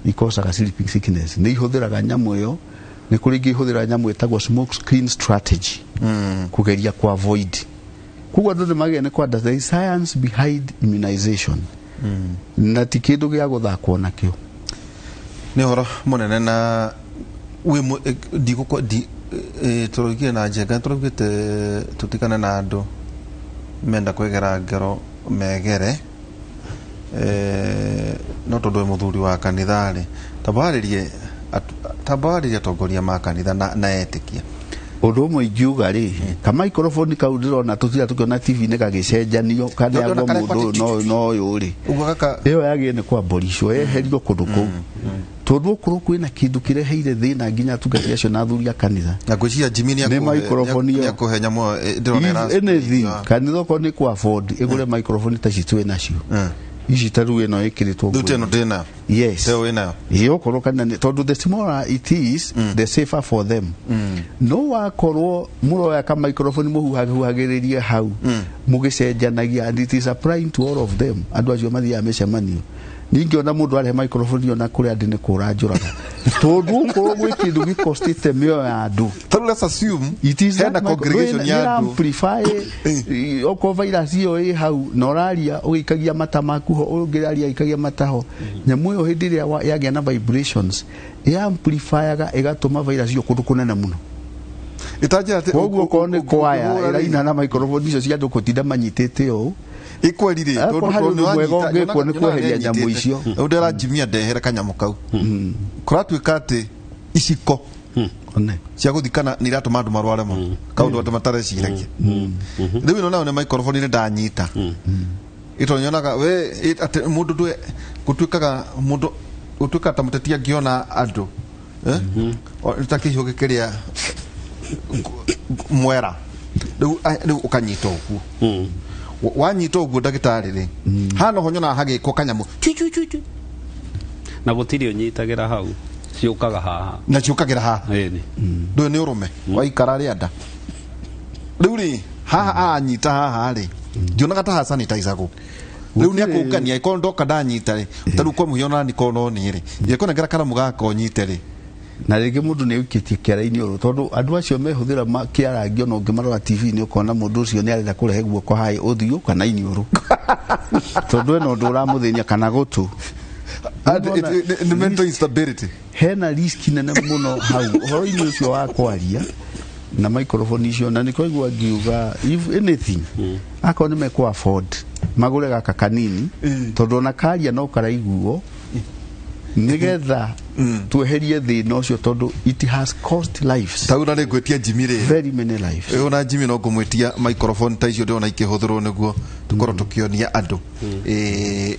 ikosaga sleeping sickness, nĩ ihũthĩraga nyamũ ĩyo. Nĩ kũrĩ ingĩ ihũthĩraga nyamũ ĩtagwo smoke screen strategy kũgeria ku avoid. Koguo andũ nĩ magĩrĩire nĩ kwenda there is science behind immunization, na ti kĩndũ gĩa gũthakwo nakĩo. Nĩ ũhoro mũnene na wĩ ndigũkwa ndi tũraugire na njenga, tũraugĩte tũtigane na andũ menda kwĩgera ngero megere. No tondũ wĩ mũthuri wa kanitha rĩ, tambarĩrie atongoria ma kanitha na etĩkia. Ũndũ ũmwe ingiuga rĩ, ka microphone kau ndĩrona tũtira tũkĩona TV-inĩ gagĩcenjanio kaneagwo mũndũ ũyũ no ũyũ rĩ, ĩyo yagĩrĩire nĩ kwamboricwo yeherio kũndũ kũu, tondũ okorwo kwĩna kĩndũ kĩreheire thĩna nginya atungati acio na athuri a kanitha, na ngwĩciria Jimmy nĩ microphone ĩyo. Nĩakũhe nyamũ ĩyo, ndĩrona anything kanitha okorwo nĩ kũ afford ĩgũre microphone ta ici twĩ nacio ici, ta rĩu ĩno ĩkĩrĩtwo. Rĩu ĩno ndĩnayo. Yes. Teo wĩnayo. Ĩĩ, okorwo kanitha tondũ the smaller it is, the safer for them. No wakorwo mũroya ka microphone mũhuhagĩrĩrie hau mũgĩcenjanagia, and it is applying to all of them, andũ acio mathiaga mĩcemanio. Ningĩ ona mũndũ arehe microphone ona kũrĩa andĩ nĩ kũra njũraga, tondũ okorwo gwĩ kĩndũ gĩkostĩte mĩoyo ya andũ, Tarĩu let's assume it is hena that congregation ya andũ. Amplify okorwo virus ĩyo ĩ hau na ũraria ũgĩikagia mata maku ho, ũyũ ũngĩ aria agĩikagia mata ho, nyamũ ĩyo hĩndĩ ĩrĩa yagĩa na vibrations ĩamplifyaga ĩgatũma virus ĩyo kũndũ kũnene mũno. Ĩtanjĩra atĩ Koguo okorwo nĩ kwaya ũngĩhũra rĩ- ĩraina na microphone icio cia andũ kũtinda manyitĩte ũũ, Ikweri rĩ, Akorwo harĩ ũndũ mwega ũngĩkwo nĩ kweheria nyamũ icio. Rĩu ndĩra Jimmy andehere kanyamũ kau. Kũratuĩka atĩ iciko cia gũthikana nĩ iratũma andũ marware mũno, kaũndũ andũ matareciragia. Rĩu ĩno nayo nĩ microphone nĩ ndanyita ĩtondũ nyonaga we atĩ mũndũ ndwe gũtuĩkaga mũndũ gũtuĩkaga ta mũteti angĩona andũ, eh? Ta kĩhiũ gĩkĩrĩa mwera rĩu, rĩu ũkanyita ũguo. Wanyita ũguo ndagĩtarĩ rĩ, haha noho nyonaga hagĩkwo kanyamũ cui, cui, cui, cui. Na gũtirĩ ũnyitagĩra hau, ciũkaga haha. Na ciũkagĩra haha. Ĩni. Ndũyũ nĩ ũrũme waikara rĩa nda rĩu rĩ, haha anyita haha rĩ, ndionaga ta hasanitizagwo. Rĩu nĩ akũngania ĩkorwo ndoka ndanyita rĩ, ta rĩu kwa mũhiano nani korwo no niĩ rĩ, ingĩkũnengera karamu gaka ũnyite rĩ. Na rĩngĩ mũndũ nĩ ũikĩtie kĩara-inĩ ũrũ, tondũ andũ acio mehũthĩra kĩarangi, ona ũngĩmarora TV-inĩ ũkona mũndũ ũcio nĩ arenda kũrehe guoko haĩ ũthiũ kana iniũrũ, tondũ ena ũndũ ũramũthĩnia kana gũtũ. Nĩ mental instability. Hena risk nene mũno hau ũhoro-inĩ ũcio wa kwaria na microphone icio, na nĩkĩo igua ngiuga if anything, akorwo nĩ mekũ afford magũre gaka kanini, tondũ ona karia no karaiguo, nigetha tweherie thĩna ũcio, tondũ it has cost lives. Tau na nĩngwĩtia Jimmy rĩ, very many lives. Ona Jimmy no ngũmwĩtia microphone ta icio ndĩrona ikĩhũthĩrwo nĩguo tũkorwo tũkĩonia andũ.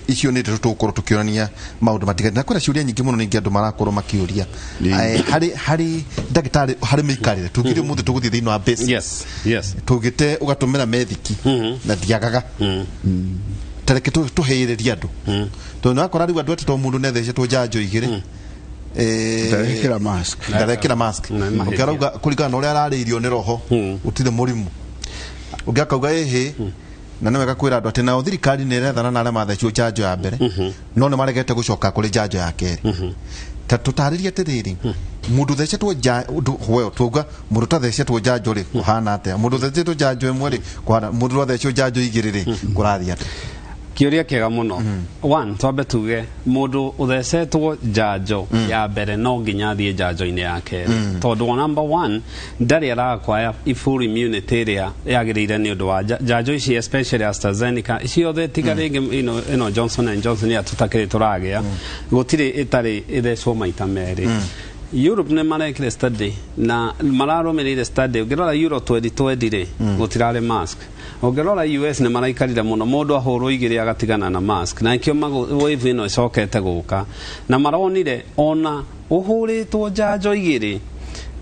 Icio nĩ ndeto tũgũkorwo tũkĩonania maũndũ matiganĩte, na kwĩna ciũria nyingĩ mũno ningĩ andũ marakorwo makĩũria. Harĩ ndagĩtarĩ, harĩ mĩikarĩre tũngire ũmũthĩ tũgũthiĩ thĩinĩ wa basics. Yes. Tũgĩte ũgatũmĩra methiki na ndiagaga, tareke tũhĩrĩrie andũ, tondũ nĩwakora rĩu andũ atĩ to mũndũ nĩathecetwo njanjo igĩrĩ, Ndarekĩra mask. Ndarekĩra mask. Na nĩ mahĩtia. Ũngĩ arauga kũringana na ũrĩa ararĩirio nĩ roho gũtirĩ mũrimũ, ũngĩ akauga ĩhĩ. Na nĩ wega kwĩra andũ atĩ nao thirikari nĩ ĩrethana na arĩa mathecwo njanjo ya mbere, no nĩ maregete gũcoka kũrĩ njanjo ya kerĩ. Ta tũtarĩrie atĩrĩrĩ, mũndũ ũthecetwo well, tuauga mũndũ ũtathecetwo njanjo rĩ, kũhana atĩa? Mũndũ ũthecetwo njanjo ĩmwe rĩ, kũhana? Mũndũ ũrathecwo njanjo igĩrĩ rĩ, kũrathiĩ atĩa? Kĩũria kĩega mũno. One, twambe tuge mũndũ ũthecetwo njanjo ya mbere no nginya athiĩ njanjo-inĩ ya kerĩ, tondũ wa number one ndarĩ arakwaya full immunity ĩrĩa yagĩrĩire nĩ ũndũ wa njanjo ici, especially AstraZeneca ciothe, tiga rĩngĩ ĩno Johnson and Johnson ĩrĩa tũtakĩrĩ tũragĩa, gũtirĩ ĩtarĩ ĩthecwo maita merĩ. Europe nĩ marekire study na mararũmĩrĩire study. Ũngĩrora Euro 2020 rĩ, gũtirarĩ mask. Ũngĩrora US nĩ maraikarire mũno, mũndũ ahũrwo igĩrĩ agatigana na mask, na nĩkĩo wave ĩno ĩcokete gũka, na maronire ona ũhũrĩtwo njanjo igĩrĩ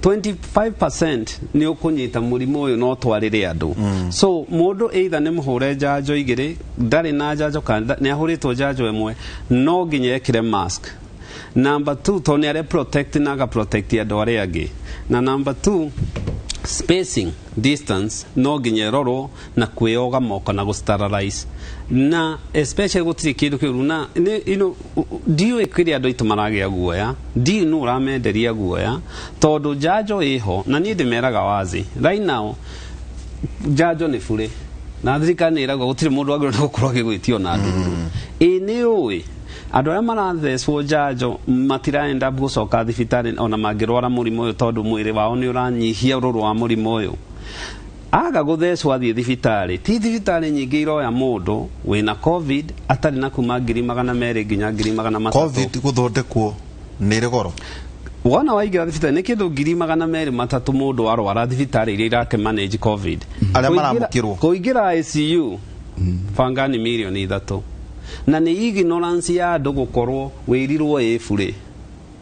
25% nĩ ũkũnyita mũrimũ ũyũ no twarĩre andũ. So mũndũ either nĩ mũhũre njanjo igĩrĩ, ndarĩ na njanjo, kana nĩ ahũrĩtwo njanjo ĩmwe, no nginya ekĩre mask. Number two, tondũ nĩ are protect na aga protect andũ arĩa angĩ. Na number two, spacing distance no nginya ĩrorwo na kwĩyoga moko na gũsterilize, na especially gũtirĩ kĩndũ kĩũru na ndiũĩ kĩrĩa andũ aitũ maragĩa guoya, ndiũĩ nũ ũramenderia guoya, tondũ njanjo ĩho. Na niĩ ndĩmeraga wazi, right now njanjo nĩ bure na thirikari nĩ ĩrauga gũtirĩ mũndũ wagĩrĩirwo nĩ gũkorwo agĩgwĩtio na ndururu. Ĩ nĩ ũĩ andũ arĩa marathecwo njanjo matiraenda gũcoka thibitarĩ ona mangĩrwara mũrimũ ũyũ, tondũ mwĩrĩ wao nĩ ũranyihia ũrũrũ wa mũrimũ ũyũ. Aga gũthecwo athiĩ thibitarĩ, ti thibitarĩ nyingĩ iroya mũndũ wĩna COVID atarĩ na kuma 200,000 nginya 300,000. COVID gũthondekwo nĩ ĩrĩ goro. Wona waingĩra thibitarĩ nĩ kĩndũ 230,000 mũndũ arwara thibitarĩ iria irake manage COVID. Arĩa maramũkĩrwo. Kũingĩra ICU banga nĩ 3 mirioni. Na nĩ ignorance ya andũ gũkorwo wĩrirwo ĩ burĩ.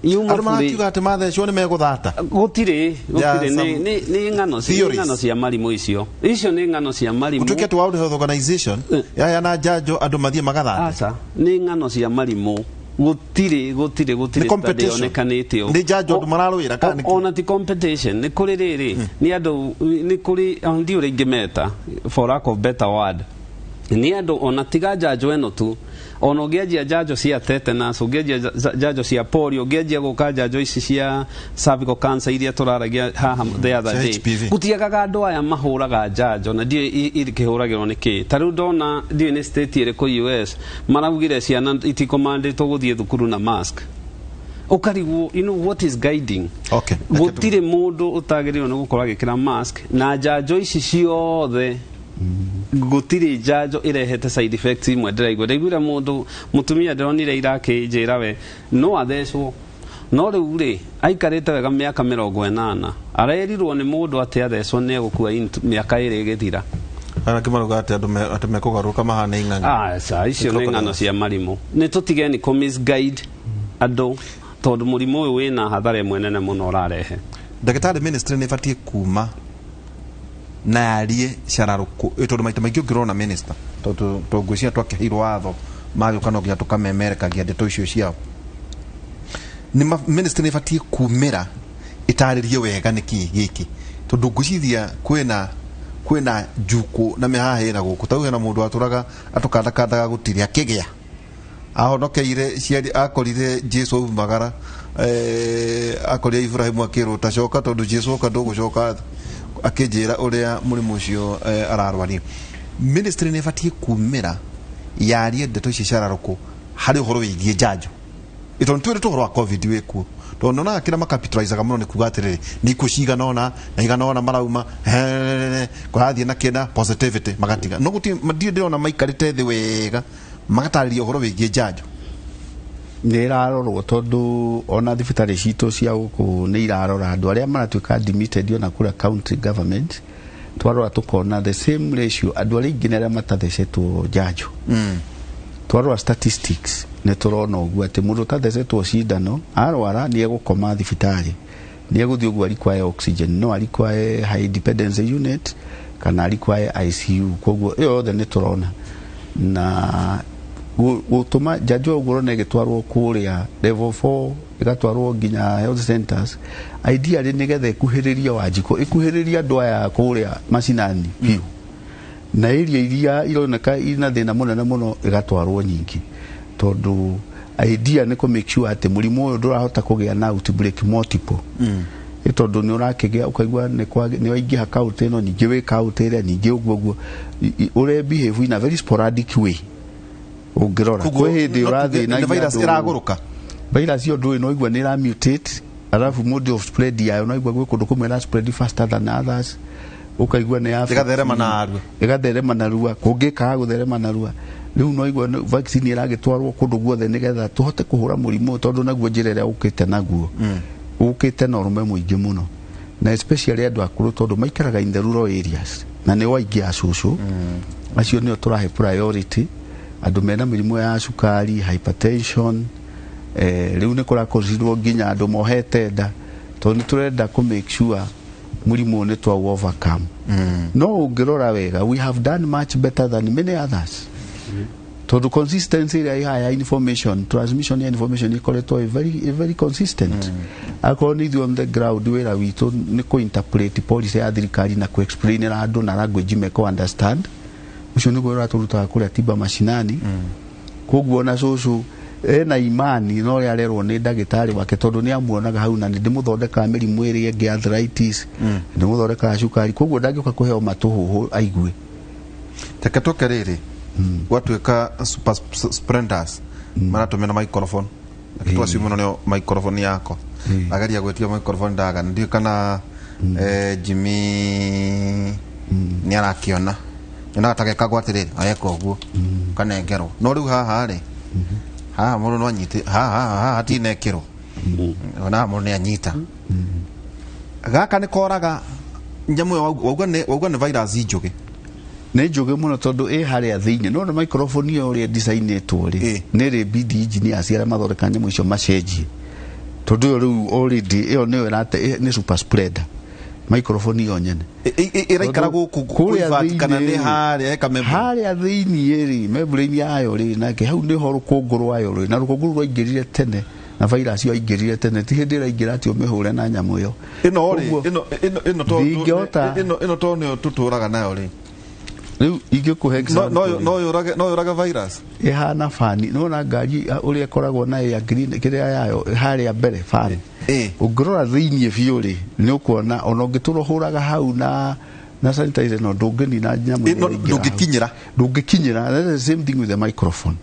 Yuma Andũ burĩ. Marakiuga atĩ mathecwo nĩ megũthata. Gũtirĩ. There are Gũtirĩ. some Nĩ ng'ano theories. Ng'ano cia marimũ icio. Icio nĩ ng'ano cia marimũ. Gũtuĩke atĩ World Health Organization yaheana njanjo andũ mathiĩ magathate. Aca, nĩ ng'ano cia marimũ. Gũtirĩ, gũtirĩ, gũtirĩ Nĩ competition. study yonekanĩte ũũ. Nĩ njanjo andũ mararũĩra kana nĩ kĩ? Ona ti competition. Nĩ kũrĩ rĩrĩ, nĩ andũ, nĩ kũrĩ ndiũ ũrĩa ingĩmeta, for lack of better word, nĩ andũ ona tiga njanjo ĩno tu, ona ũngĩanjia njanjo cia tetanus, ũngĩanjia njanjo cia polio, ũngĩanjia gũka njanjo ici cia cervical cancer iria tũraragia haha the other Cia day, HPV. Gũtiagaga andũ aya mahũraga njanjo na ndiũĩ ikĩhũragĩrwo nĩ kĩ. Ta rĩu ndona, ndiũĩ nĩ state ĩrĩkũ US, maraugire ciana itikomandĩtwo gũthiĩ thukuru na mask. Ũkarigwo, you know what is guiding. Gũtirĩ mũndũ ũtagĩrĩirwo nĩ gũkorwo agĩkĩra mask. Na njanjo ici ciothe, gũtirĩ njanjo ĩrehete side effects imwe ndĩraigua. Ndaiguire mũndũ mũtumia ndĩronire irakĩnjĩra we no athecwo, no rĩu rĩ, aikarĩte wega mĩaka 80, arerirwo nĩ mũndũ atĩ athecwo nĩ egũkua mĩaka 2 ĩgĩthira. Arĩa marauga atĩ andũ atĩ mekũgarũrũka mahane ing'ang'i. Aca, icio nĩ ng'ano cia marimũ. Nĩ tũtigeni kũ misguide andũ, tondũ mũrimũ ũyũ wĩna hathara ĩmwe nene mũno ũrarehe. Ndagĩtarĩ, ministry nĩ ĩbatiĩ kuma na yarie cararũkũ, tondũ maita maingĩ ũngĩrona minister, tondũ ngwĩciria twakĩheirwo watho magĩũka no nginya tũkamemerekagia ndeto icio ciao. Ministry nĩ ĩbatiĩ kumĩra ĩtarĩrie wega nĩkĩ gĩkĩ, tondũ ngwĩciria kwĩna njukũ na mĩhahĩ na gũkũ. Tau hena mũndũ watũraga atũkandakandaga gũtirĩ akĩgĩa ahonokeire ciari, akorire Jesu aumagara, akorire Ibrahimu akĩrwo tacoka, tondũ Jesu oka ndũgũcoka thĩ. Akĩnjĩra ũrĩa mũrimũ ũcio ararwaria. Ministry nĩ ĩbatiĩ kumĩra yarie ndeto ici cararũkũ harĩ ũhoro wĩgiĩ njanjo, tondũ twĩrĩtwo ũhoro wa COVID wĩkuo, tondũ nyonaga kĩrĩa makapitalizaga mũno nĩ kuga atĩrĩrĩ, nĩ ikuũ cigana ũna na igana ũna marauma kũrathiĩ na kĩna positivity magatiga, no gũtirĩ, ndirĩ ndĩrona maikarĩte thĩ wega magatarĩria ũhoro wĩgiĩ njanjo. Nĩ ĩrarorwo, tondũ ona thibitarĩ citũ cia gũkũ nĩ irarora andũ arĩa maratuĩka admitted. Ona kũrĩa county government twarora tũkona the same ratio, andũ arĩa aingĩ nĩ arĩa matathecetwo njanjo. Twarora statistics nĩ tũrona ũguo atĩ mũndũ ũtathecetwo cindano arwara nĩ egũkoma thibitarĩ, nĩ egũthiĩ ũguo require oxygen, no require high dependency unit kana require ICU. Koguo ĩyo yothe nĩ tũrona na gũtũma njanjo ũguo ũrona ĩgĩtwarwo kũrĩa level 4, ĩgatwarwo nginya health centers, ideally nĩgetha ĩkuhĩrĩrie Wanjikũ, ĩkuhĩrĩrie andũ aya kũrĩa macinani biũ, na area iria ironeka ina thĩna mũnene mũno ĩgatwarwo nyingĩ, tondũ idea nĩ kũ make sure atĩ mũrimũ ũyũ ndũrahota kũgĩa na outbreak multiple. Ĩ tondũ nĩ ũrakĩgĩa ũkaigua nĩ waingĩha kaũntĩ ĩno, ningĩ wĩ kaũntĩ ĩrĩa ningĩ, ũguo ũguo ũrĩa behave in a very sporadic way. Ũngĩrora Koguo, kwĩ hĩndĩ no tuge ũrathĩnagia nĩ virus andũ. Ĩragũrũka. Virus ĩyo ndũĩ, no igua nĩ ĩra mutate, alafu mode of spread yayo no igua gwĩ kũndũ kũmwe ĩra spread faster than others, ũkaigua nĩ Ĩgatherema narua. Ĩgatherema narua, kũngĩ ĩkaga gũtherema narua. Rĩu no igua vaccine ĩragĩtwarwo kũndũ guothe nĩgetha tũhote kũhũra mũrimũ ũyũ, tondũ naguo njĩra ĩrĩa ũkĩte naguo, ũkĩte na ũrũme mũingĩ mũno, na especially andũ akũrũ, tondũ maikaraga in the rural areas na nĩo aingĩ a cũcũ. Acio nĩo tũrahe priority, andũ mena mĩrimũ ya cukari, hypertension. Rĩu nĩ kũraconsiderwo nginya andũ mohete nda, tondũ nĩ tũrenda kũ make sure mũrimũ ũyũ nĩ twa overcome. No ũngĩrora wega, we have done much better than many others, tondũ consistency ĩrĩa ĩhaha ya information transmission ya information ĩkoretwo ĩ very consistent. Akorwo nĩ ithuĩ on the ground, wĩra witũ nĩ kũ interpret policy ya thirikari na kũ explainĩra andũ na language meko understand. Ũcio nĩguo wĩra tũrutaga kũrĩa tiba mashinani. Koguo ona cũcũ ena imani na ũrĩa arerwo nĩ ndagĩtarĩ wake, tondũ nĩ amuonaga hau, na nĩ ndĩmũthondekaga mĩrimũ ĩrĩa ĩngĩ, arthritis, ndĩmũthondekaga cukari, koguo ndangĩũka kũheo matũhũhũ aigue. Reke tũke rĩrĩ gwatuĩka super spreaders maratũmĩra microphone. Reke twacio mũno nĩo microphone yakwa ageria gwĩtia microphone ndaga, ndiũĩ kana Jimmy. Nĩ arakĩona nyonaga ta gekagwo atĩrĩrĩ, ageka ũguo kanengerwo, no rĩu haha rĩ, haha mũndũ no anyite haha, haha hatinekĩrwo, ona haha mũndũ nĩ anyita gaka nĩ koraga nyamũ ĩyo. Wauga nĩ virus njũgĩ. Nĩ njũgĩ mũno tondũ ĩ harĩa thĩinĩ no na microphone ĩyo ũrĩa design-ĩtwo rĩ, nĩ rĩ bidi engineers arĩa mathondeka nyamũ icio macenjie, tondũ ĩyo rĩu already ĩyo nĩyo ĩrate nĩ super spreader, microphone ĩyo nyene. Ĩraikara gũkũ Kũrĩa kwĩ kana nĩ thĩinĩ rĩ, harĩa heka membrane? Harĩa thĩinĩ rĩ, membrane yayo rĩ, nake hau nĩho rũkũngũ rwayo rĩ, na rũkũngũ rũu rwaingĩrire tene na virus ĩyo aingĩrire tene, ti hĩndĩ ĩraingĩra atĩ ũmĩhũre na nyamũ ĩyo. Ĩno rĩ, Ũguo, ĩno to ndingĩhota. Ĩno to nĩyo tũtũraga nayo rĩ. Rĩu ingĩkũhe example No yũrage virus. Ĩhana fani, nĩwona ngari ũrĩa ĩkoragwo na air green kĩrĩa yayo harĩa mbere fan, ũngĩrora thĩinĩ biũ rĩ, nĩ ũkuona ona ũngĩtũra ũhũraga hau na sanitizer no ndũngĩnina nyamũ No, ĩrĩa ĩraingĩra hau. Ndũngĩkinyĩra. Ndũngĩkinyĩra. That's the same thing with the microphone,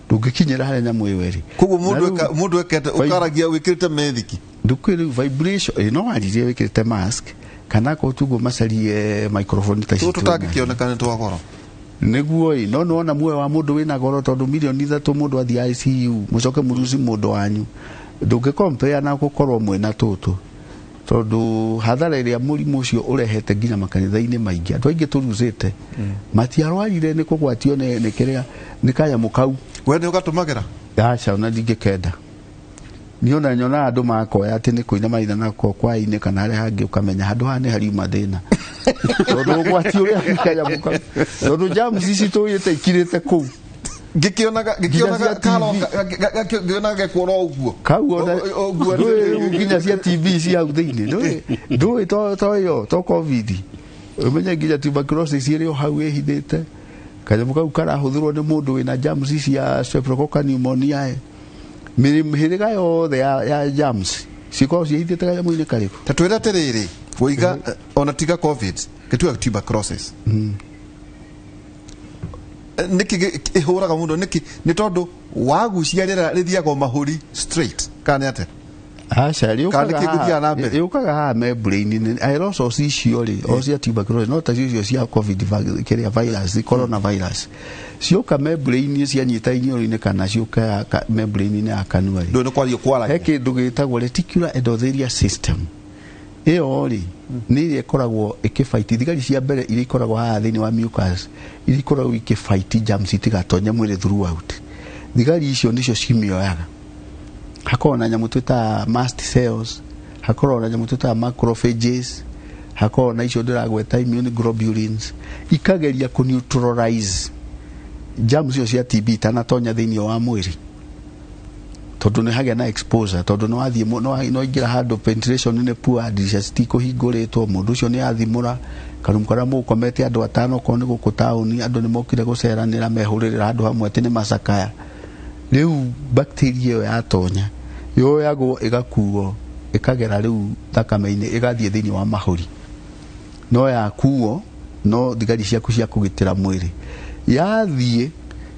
ndũngĩkinyĩra harĩa nyamũ ĩyo ĩrĩ. Koguo mũndũ Na rĩu- mũndũ ekete ũkaragia wĩkĩrĩte methiki. Ndũkwĩ rĩu vibration no waririe wĩkĩrĩte mask kana korwo tuguo macarie microphone ta ici tũtũ twĩna. Tũtangĩkĩoneka nĩ twa goro. Nĩguo ĩ, no nĩwona muoyo wa mũndũ wĩna goro, tondũ mirioni 3 mũndũ athiĩ ICU, mũcoke mũruci mũndũ wanyu, ndũngĩ na gũkorwo mwĩna tũtũ, tondũ hathara ĩrĩa mũrimũ ũcio ũrehete nginya makanitha-inĩ maingĩ, andũ aingĩ tũrucĩte matiarwarire nĩ kũgwatio nĩ kĩrĩa nĩ kanyamũ kau. We nĩ ũgatũmagĩra? Aca, ona ndingĩkenda. Niĩ ona nyonaga andũ makoya atĩ nĩ kũina maina nako kwainĩ kana harĩa hangĩ, ũkamenya handũ haha nĩ hariuma thĩna, tondũ ũgwati ũrĩa kanyamũ kau, tondũ germs ici tũgĩte ikirĩte kũu. Ngĩkĩonaga Nginya ngĩkĩonaga cia TV. karoka ngĩonaga gekuona ũguo. Kau ona Ũguo. Ndũĩ rĩu nginya cia TB ci hau thĩinĩ, ndũĩ to ĩyo to COVID, ũmenye nginya tuberculosis ĩrĩ o hau ĩhithĩte. Kanyamũ kau karahũthĩrwo nĩ mũndũ wĩna germs cia Streptococcus pneumoniae, mĩhĩrĩga yothe ya germs cikoragwo ciĩhithĩte kanyamũ-inĩ karĩkũ. Ta twĩre atĩrĩrĩ, woiga ona tiga COVID, gĩtuga tuberculosis nĩkĩ ĩhũraga mũndũ? Nĩkĩ? Nĩ tondũ wagucia rĩera rĩthiaga o mahũri straight kana nĩ atĩa? Aca. Kana nĩkĩ gũthiaga na mbere? Yũkaga haha membrane-inĩ, aerosols icio rĩ, o cia tuberculosis no tacio icio cia COVID kĩrĩa virus, corona virus, cioka membrane cianyita iniũrũ-inĩ kana ciũka membrane-inĩ ya kanua rĩ, ndũĩ nĩ kwaria he kwaragia. Kĩndũ gĩtagwo reticular endothelial system. Ĩyo rĩ, nĩ ĩrĩa ĩkoragwo ĩkĩfight thigari cia mbere iria ikoragwo haha thĩinĩ wa mucus, iria ikoragwo ikĩfight germs itigatonye mwĩrĩ throughout. Thigari icio nĩcio cimĩoyaga. Hakoragwo na nyamũ twĩtaga mast cells, hakoragwo na nyamũ twĩtaga macrophages, hakoragwo na icio ndĩragweta immune globulins, ikageria kũ neutralize germs icio cia TB itanatonya thĩinĩ wa mwĩrĩ, tondũ nĩ hagĩa na exposure, tondũ nĩ wathiĩ nĩ waingĩra handũ penetration nĩ poor, ndirisha citikũhingũrĩtwo, mũndũ ũcio nĩ athimũra karumu karĩa mũgũkomete andũ atano, okorwo nĩ gũkũ taũni andũ nĩ mokire gũceranĩra mehũrĩrĩra handũ hamwe atĩ nĩ macakaya. Rĩu bacteria ĩyo yatonya yoyagwo ĩgakuo ĩkagera rĩu thakame-inĩ ĩgathiĩ thĩinĩ wa mahũri, no yakuo no thigari ciaku cia kũgitĩra mwĩrĩ yathiĩ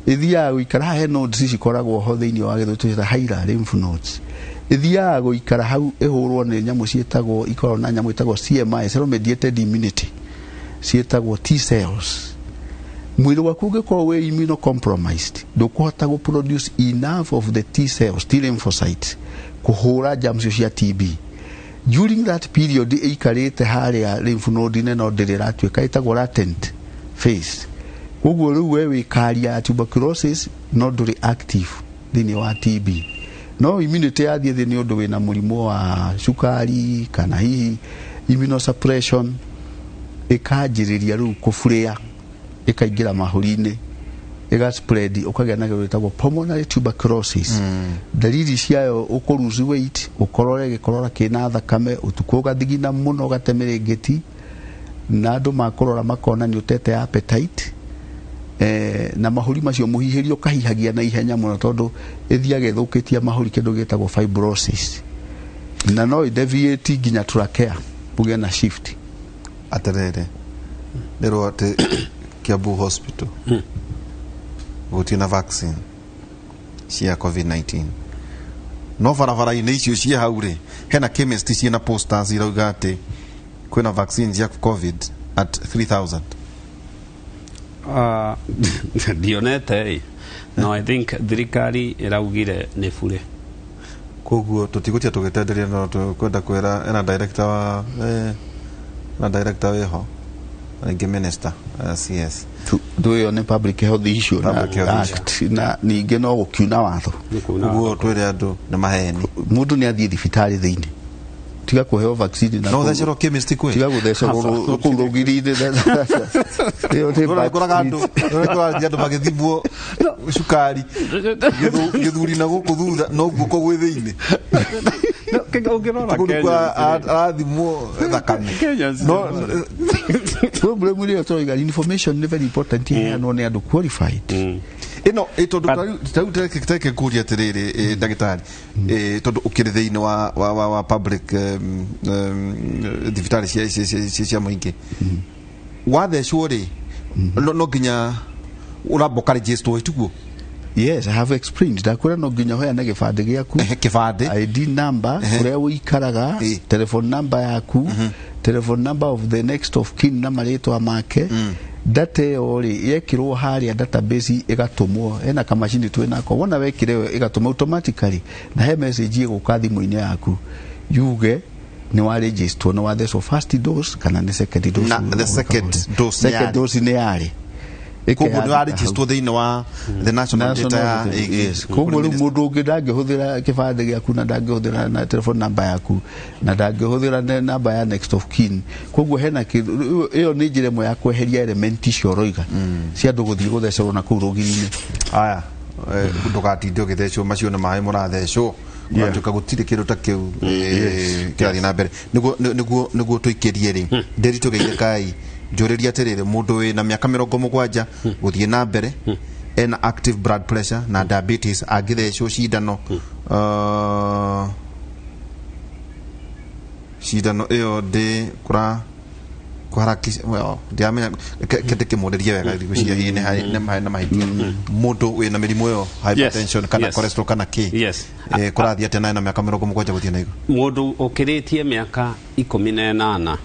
ĩthiaga gũikara haha. He nodes cikoragwo ho thĩinĩ wa gĩthũri tũciĩta hilar lymph nodes, ĩthiaga gũikara hau ĩhũrwo nĩ nyamũ ciĩtagwo, ikoragwo na nyamũ ĩtagwo CMI, cell mediated immunity, ciĩtagwo T cells. Mwĩrĩ waku ũngĩkorwo wĩ immunocompromised, ndũkũhota gũ produce enough of the T cells, T lymphocytes, kũhũra germs icio cia TB. During that period ĩikarĩte harĩa lymph node-inĩ no ndĩrĩ ĩratuĩka, ĩtagwo latent phase. Koguo rĩu we wĩ carrier ya tuberculosis no ndũrĩ active thĩinĩ wa TB, no immunity yathiĩ thĩ nĩ ũndũ wĩna mũrimũ wa cukari kana hihi immunosuppression, ĩkanjĩrĩria rĩu kũburia, ĩkaingĩra mahũri-inĩ, ĩga spread, ũkagĩa na kĩndũ gĩtagwo pulmonary tuberculosis. Dalili ciayo, ũkũ lose weight, ũkorore gĩkorora kĩna thakame, ũtukũ ũgathigina mũno, ũgate mĩrĩngĩti, na andũ makũrora makona nĩ ũtete appetite, na mahũri macio mũhihĩrio ũkahihagia na ihenya mũno, tondũ ĩthiaga ĩthũkĩtie mahũri, kĩndũ gĩtagwo fibrosis, na no ĩdeviate nginya trachea, ũgĩe na shift. Atĩrĩrĩ, nĩrwo atĩ Kiambu Hospital gũtirĩ na vaccine cia COVID-19, no barabara-inĩ icio ciĩ hau rĩ, hena chemist ciĩna posters irauga atĩ kwĩna vaccine cia COVID. At 3000. Ndionete ĩ, no I think thirikari ĩraugire nĩ bure. Koguo tũtigũtia tũgĩtenderia, no tũkwenda kwĩra ena director wa ena director wĩho, rĩngĩ minister, CS. Ĩyo nĩ public health issue na Public health issue. act, na ningĩ no gũkiuna watho. Koguo twĩre andũ nĩ maheni. Mũndũ nĩ athiĩ thibitarĩ thĩinĩ, tiga kũheo vaccine na No ũthecerwo chemist kwĩ tiga gũthecerwo kũu rũgiri-inĩ. Ĩyo nĩ Ũkoraga andũ ũkoraga andũ magĩthimwo cukari gĩthuri na gũkũ thutha, no guoko gwĩ thĩinĩ. Ũngĩrora Kũndũ Kenya kwa arathimwo thakame. No Problem ĩrĩa tũroiga, information nĩ very important, iheanwo nĩ andũ qualified. Ĩno tondũ tarĩu reke ngũrie atĩrĩrĩ, ndagĩtarĩ, tondũ ũkĩrĩ thĩinĩ wa public thibitarĩ cia mũingĩ, wathecwo rĩ, no nginya ũramba ũkarĩgistwo, tiguo? Yes, I have explained. Ndakwĩra no nginya ũheane gĩbandĩ gĩaku, kĩbandĩ, ID number, kũrĩa ũikaraga, telephone number yaku, telephone number of the next of kin na marĩtwa make. Data ĩyo rĩ, yekĩrwo harĩa database, ĩgatũmwo hena kamacini twĩ nako. Wona wekĩra ĩyo, ĩgatũma automatically na he message ĩgũka thimũ-inĩ yaku yuge nĩ warejistwo, nĩ wathecwo first dose kana nĩ second dose. Na the second dose nĩ Second yarĩ. dose nĩ yarĩ. Koguo nĩ warejistwo thĩinĩ wa the national data ya Yes. Koguo rĩu mũndũ ũngĩ ndangĩhũthĩra kĩbandĩ gĩaku na ndangĩhũthĩra na telephone number yaku na ndangĩhũthĩra namba ya next of kin. Koguo hena kĩndũ, ĩyo nĩ njĩra ĩmwe ya kweheria element icio ũroiga cia andũ gũthiĩ gũthecerwo na kũu rũgiri-inĩ. Aya, ndũgatinde ũgĩthecwo, macio nĩ maĩ mũrathecwo. Kũratuĩka gũtirĩ kĩndũ ta kĩu kĩrathiĩ na mbere. Nĩguo tũikĩrie rĩ, ndĩri tũgeire kai njũrĩrie atĩrĩrĩ, mũndũ wĩna mĩaka 70 gũthiĩ na mbere, ena active blood pressure na diabetes, angĩthecwo cindano, cindano ĩyo ndĩ kũra kũharakisha, well, ndiramenya, ke ndĩkĩmũrĩrie wega, ngwĩciria hihi nĩ na mahĩtia. Mũndũ wĩna mĩrimũ ĩyo, hypertension kana cholesterol kana kĩ, kũrathiĩ atĩa naye na mĩaka 70 gũthiĩ na igũrũ? Mũndũ ũkĩrĩtie mĩaka 18,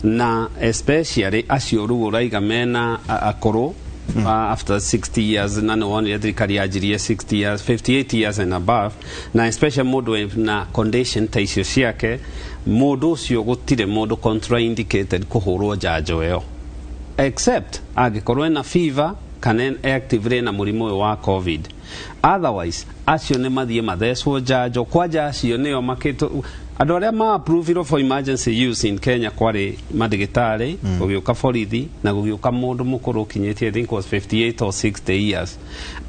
na especially acio rĩu ũraiga mena akũrũ, after 60 years, na nĩ wonire thirikari yanjirie 60 years, 58 years and above, na especially mũndũ wĩna condition ta icio ciake, mũndũ ũcio gũtirĩ mũndũ contraindicated kũhũrwo njanjo ĩyo, except angĩkorwo ena fever kana actively na mũrimũ ũyũ wa COVID. Otherwise acio nĩ mathiĩ mathecwo njanjo. Kwanja acio nĩo makĩtwo andũ arĩa ma approvirwo for emergency use in Kenya. Kwarĩ mandagĩtarĩ, gũgĩũka borithi, na gũgĩũka mũndũ mũkũrũ ũkinyĩtie, I think was 58 or 60 years.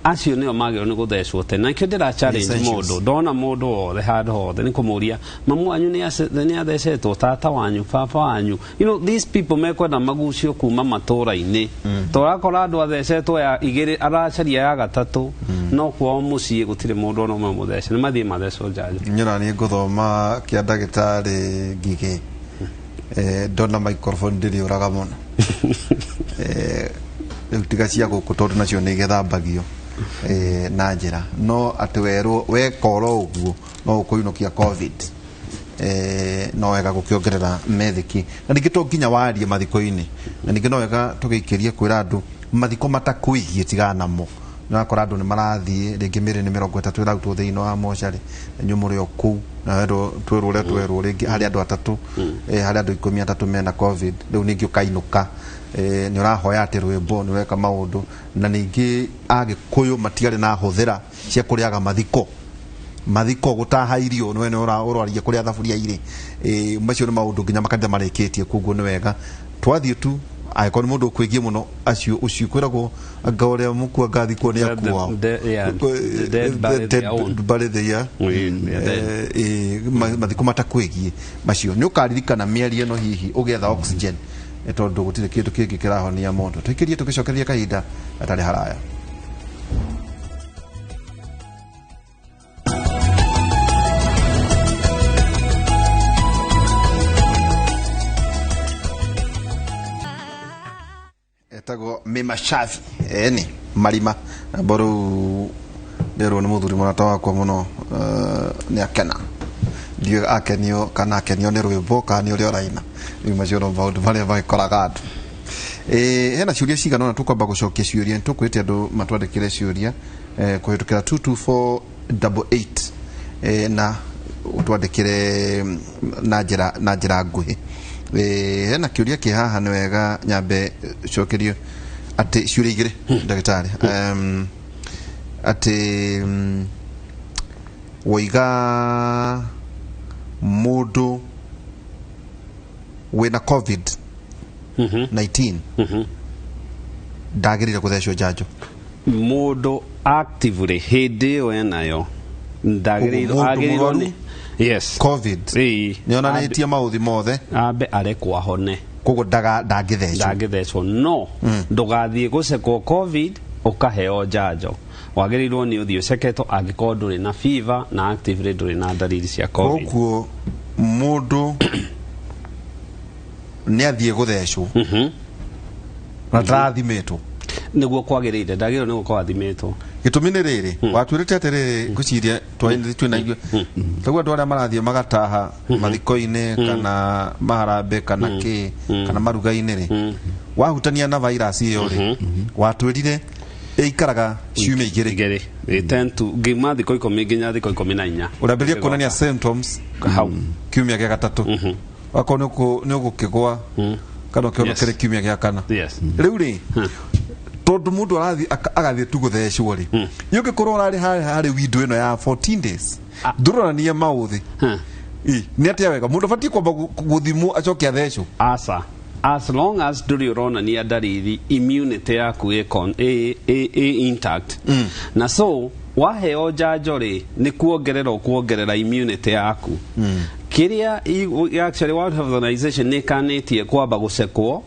Acio nĩo magĩrĩirwo nĩ gũthecwo tene, na nikĩo ndĩra challenge Essentials. mũndũ ndona mũndũ wothe handũ hothe nĩ kũmũria, mamu wanyu nĩ athecetwo, tata wanyu, baba wanyu? These people mekwenda magucio kuma matũra-inĩ, tũrakora andũ athecetwo ya igĩrĩ, aracaria ya gatatũ, no kwao mũciĩ gũtirĩ mũndũ ona ũmwe mũthece. Nĩ mathiĩ mathecwo njanjo. Nyona niĩ ngũthoma kĩa ndagĩtarĩ Ngigĩ, ndona microphone ndĩrĩũraga mũno. Rĩu tiga cia gũkũ, tondũ nacio nĩ igĩthambagio na njĩra, no atĩ werwo weka oro ũguo no ũkũinũkia COVID. No wega gũkĩongerera methiki, na ningĩ to nginya warie mathiko-inĩ, na ningĩ no wega tũgĩikĩrie kwĩra andũ mathiko matakwĩgiĩ tigana namo. Nĩũrakora andũ nĩ marathiĩ rĩngĩ mĩrĩ nĩ 30 ĩrarutwo thĩinĩ wa mocarĩ, na inyuĩ mũrĩ o kũu, na werwo twĩrwo ũrĩa twerwo, rĩngĩ harĩ andũ atatũ, harĩ andũ 13 mena COVID. Rĩu ningĩ ũkainũka, nĩ ũrahoya atĩ rwĩmbo, nĩ ũreka maũndũ, na ningĩ Agĩkũyũ matiarĩ na hũthĩra cia kũrĩaga mathiko, mathiko gũtaha irio, nĩwe nĩ ũrwaria kũrĩa thaburia irĩ. Macio nĩ maũndũ nginya makanitha marĩkĩtie. Koguo nĩ wega twathiĩ tu, angĩkorwo nĩ mũndũ ũkwĩgiĩ mũno, acio ũcio kwĩragwo anga ũrĩa mũkua ngathikwo nĩ akuao. Yeah, the dead bury their own. Bury their Yeah, dead. Mathiko matakwĩgiĩ macio nĩ ũkaririkana mĩario ĩno, hihi ũgĩetha oxygen, tondũ gũtirĩ kĩndũ kĩngĩ kĩrahonia mũndũ. Tũikĩrie tũgĩcokereria kahinda gatarĩ haraya. Etagwo Mima Shafi eni marima mboru nderwo nĩ mũthuri mũrata wakwa mũno, nĩ akena Ndiũĩ akenio kana akenio nĩ rwĩmbo kana nĩ ũrĩa ũraina. Rĩu macio no maũndũ marĩa magĩkoraga andũ. Hena ciũria cigana ũna tũkwamba gũcokia ciũria. Nĩ tũkwĩrĩte andũ matwandĩkĩre ciũria kũhĩtũkĩra 22488 na ũtwandĩkĩre na njĩra nguhĩ. Hena kĩũria kĩ haha, nĩ wega nyambe cokerio atĩ ciũria igĩrĩ, ndagĩtarĩ, atĩ woiga mũndũ wĩna COVID 19 ndagĩrĩire gũthecwo njanjo. Mũndũ actively hĩndĩ ĩyo enayo ndagĩrĩirwo. Koguo mũndũ Agĩrĩirwo mũrwaru nĩ, yes, COVID ĩĩ, nĩonanĩtie maũthi mothe, ambe arekwo ahone. Koguo ndangĩthecwo. Ndangĩthecwo, no ndũgathiĩ gũcekwo COVID ũkaheo njanjo. Wagĩrĩirwo nĩ ũthiĩ ũceketwo angĩkorwo ndũrĩ na fever na actively ndũrĩ na ndariri cia COVID. Koguo mũndũ nĩ athiĩ gũthecwo na ndarathimĩtwo? Nĩguo kwagĩrĩire, ndagĩrĩirwo nĩ gũkorwo athimĩtwo. Gĩtũmi nĩ rĩrĩ, watwĩrĩte atĩrĩrĩ, ngwĩciria twĩna ithuĩ taguo andũ arĩa marathiĩ magataha mathiko-inĩ kana maharambĩ kana kĩ kana maruga-inĩ rĩ, wahutania na virus ĩyo rĩ, watwĩrire ĩikaraga ciumia 2. 2. They tend to ngiuma thikũ 10 nginya thikũ 14. Ũrambĩrĩria kuonania symptoms hau kiumia gĩa gatatũ, wakorwo nĩ ũgũkĩgwa kana ũkĩonokere kiumia gĩa kana. Rĩu rĩ, tondũ mũndũ arathiĩ agathiĩ tu gũthecwo rĩ, ũngĩkorwo ũrarĩ harĩ window ĩno ya 14 days ndũronania maũthĩ. Nĩ atĩa wega mũndũ abatiĩ kwamba gũthimwo acoke athecwo? Aca, as long as ndũrĩ ũronania ndariri, immunity yaku ĩ intact, na so waheo njanjo rĩ, nĩ kuongerera ũkuongerera immunity yaku. Kĩrĩa actually World Health Organization nĩ ĩkanĩtie kwamba gũcekwo,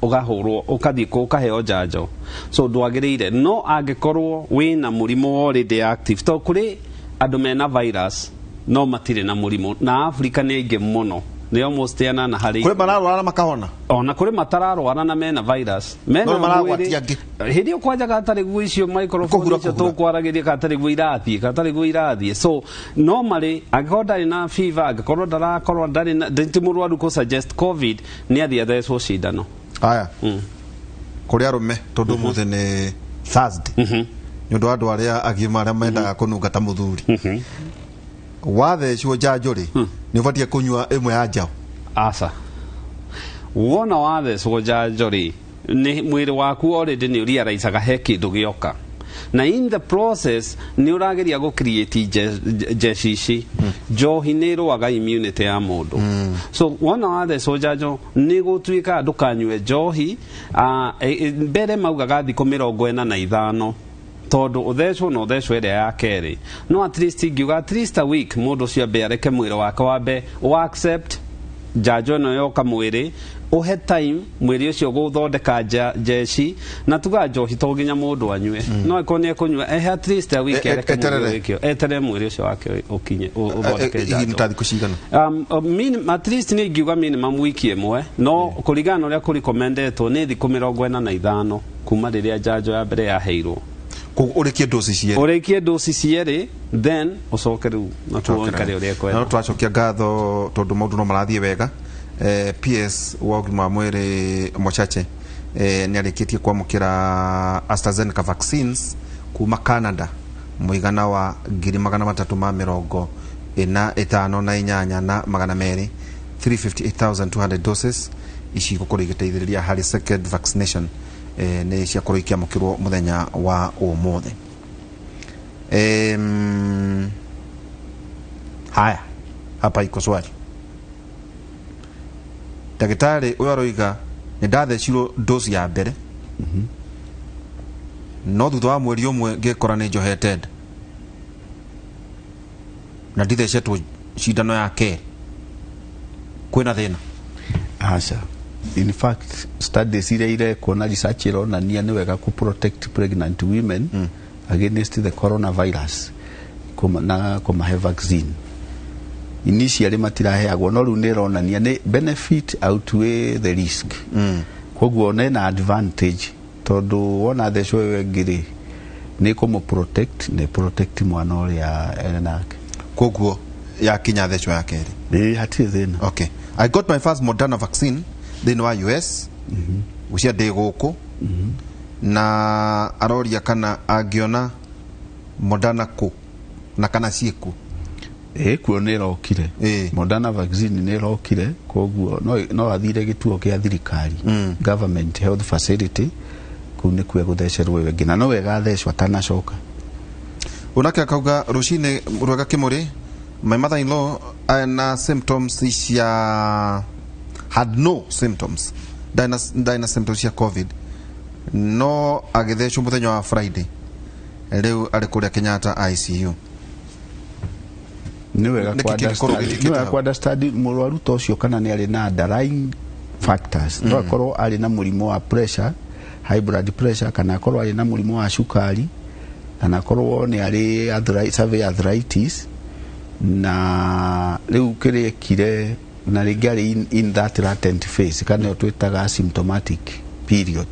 ũgahũrwo, ũkathiĩ ũkaheo njanjo, so ndwagĩrĩire. No angĩkorwo wĩna mũrimũ already active, to kũrĩ andũ mena virus no matirĩ na mũrimũ, na Africa nĩ aingĩ mũno, nĩ almost 8 harĩ Kũrĩ mararwara na makahona. Ona kũrĩ matararwara na mena virus mena No maragwatia mwĩrĩ. Angĩ. Hĩndĩ ĩyo kwanja gatarĩ guo icio microphone Kũhura, icio kũhura. tũkwaragĩria gatarĩ guo irathiĩ, gatarĩ guo irathiĩ. So normally angĩkorwo ndarĩ na fever, angĩkorwo ndarakorwo ndarĩ na ti mũrwaru kũ suggest COVID, nĩ athiĩ athecwo cindano. Aya, kũrĩ arũme, tondũ ũmũthĩ nĩ Thursday, nĩ ũndũ wa andũ arĩa agima arĩa mendaga kũnunga ta mũthuri, wathecwo njanjo rĩ, nĩ ũbatiĩ kũnyua ĩmwe ya njaũ? Aca, wona wathecwo njanjo rĩ, nĩ mwĩrĩ waku already nĩ ũrealizaga he kĩndũ gĩoka, na in the process nĩ ũrageria gũ create jeshi ici. Njohi nĩ ĩrũaga immunity ya mũndũ, so wona wathecwo njanjo nĩ gũtuĩka ndũkanyue njohi. Mbere maugaga thikũ 45, tondũ ũthecwo na ũthecwo ĩrĩa ya kerĩ, no at least ingiuga at least a week mũndũ ũcio ambe areke mwĩrĩ wake wambe o accept njanjo ĩno yoka mwĩrĩ, ũhe time mwĩrĩ ũcio gũthondeka jeshi. Na tuga njohi to nginya mũndũ anyue, no ĩkorwo nĩ ekũnyua, ehe at least a week, areke mwĩrĩ eterere. wĩke, eterere mwĩrĩ ũcio wake ũkinye ũthondeke Hihi nĩ njanjo. ta thikũ cigana? At least nĩ ingiuga minimum wiki 1, no kũringana na ũrĩa kũrecommendetwo nĩ thikũ 45 kuma rĩrĩa njanjo ya mbere yaheirwo. Koguo ũrĩkie dosi cierĩ. Ũrĩkie dosi cierĩ, then ũcoke rĩu nakuo ũikare ũrĩa Na kwenda. no twacokia ngatho tondũ maũndũ no marathiĩ wega. PS wa ũgima wa mwĩrĩ Mochache nĩ arĩkĩtie kwamũkĩra AstraZeneca vaccines kuma Canada, mũigana wa 358,200, 358,200 doses. Ici igũkorwo igĩteithĩrĩria harĩ second vaccination. Nĩ ciakorwo ikĩamũkĩrwo mũthenya wa ũmũthĩ. Haya, hapa iko swali. Ndagĩtarĩ ũyũ aroiga nĩ ndathecirwo dosi ya mbere, no thutha wa mweri 1 ngĩkora nĩ njohete nda na ndithecetwo cindano ya kerĩ, kwĩna thĩna? Aca, in fact studies iria irekwo na research ironania nĩ wega ku protect pregnant women against the coronavirus na kũmahe vaccine. Initially matiraheagwo, no rĩu nĩ ĩronania nĩ benefit outweigh the risk. Koguo nĩ na advantage, tondũ wona thecwo ĩyo ĩngĩ rĩ, nĩ kũmũ protect, nĩ protect mwana ũrĩa ene nake. Koguo Yakinya thecwo ya kerĩ. Ĩĩ, hatirĩ thĩna. Okay, I got my first Moderna vaccine thĩinĩ wa US, gwĩcia ndĩ gũkũ, na aroria kana angĩona Moderna kũ na kana ciĩkuo. Ĩ kuo, nĩ ĩrokire. Moderna vaccine nĩ ĩrokire, koguo no athire gĩtuo kĩa thirikari, government health facility, kũu nĩkuo egũthecerwo ĩyo ĩngĩ, na no wega athecwo atanacoka. Unake akauga, rucinĩ rwega Kĩmũrĩ, my mother in law na symptoms cia, had no symptoms, ndarĩ na symptoms cia COVID, no agĩthecwo mũthenya wa Friday, rĩu arĩ kũrĩa Kenyatta ICU. Nĩ wega Nĩkĩ kĩngĩkorwo gĩkĩkĩte nĩ wega hau? ku understand mũrwaru ta ũcio kana nĩ arĩ na underlying factors. No akorwo arĩ na mũrimũ wa pressure, high blood pressure, kana akorwo arĩ na mũrimũ wa cukari, kana akorwo nĩ arĩ severe arthritis, na rĩu kĩrĩa ekire na rĩngĩ arĩ in that latent phase, kana ĩyo twĩtaga asymptomatic period.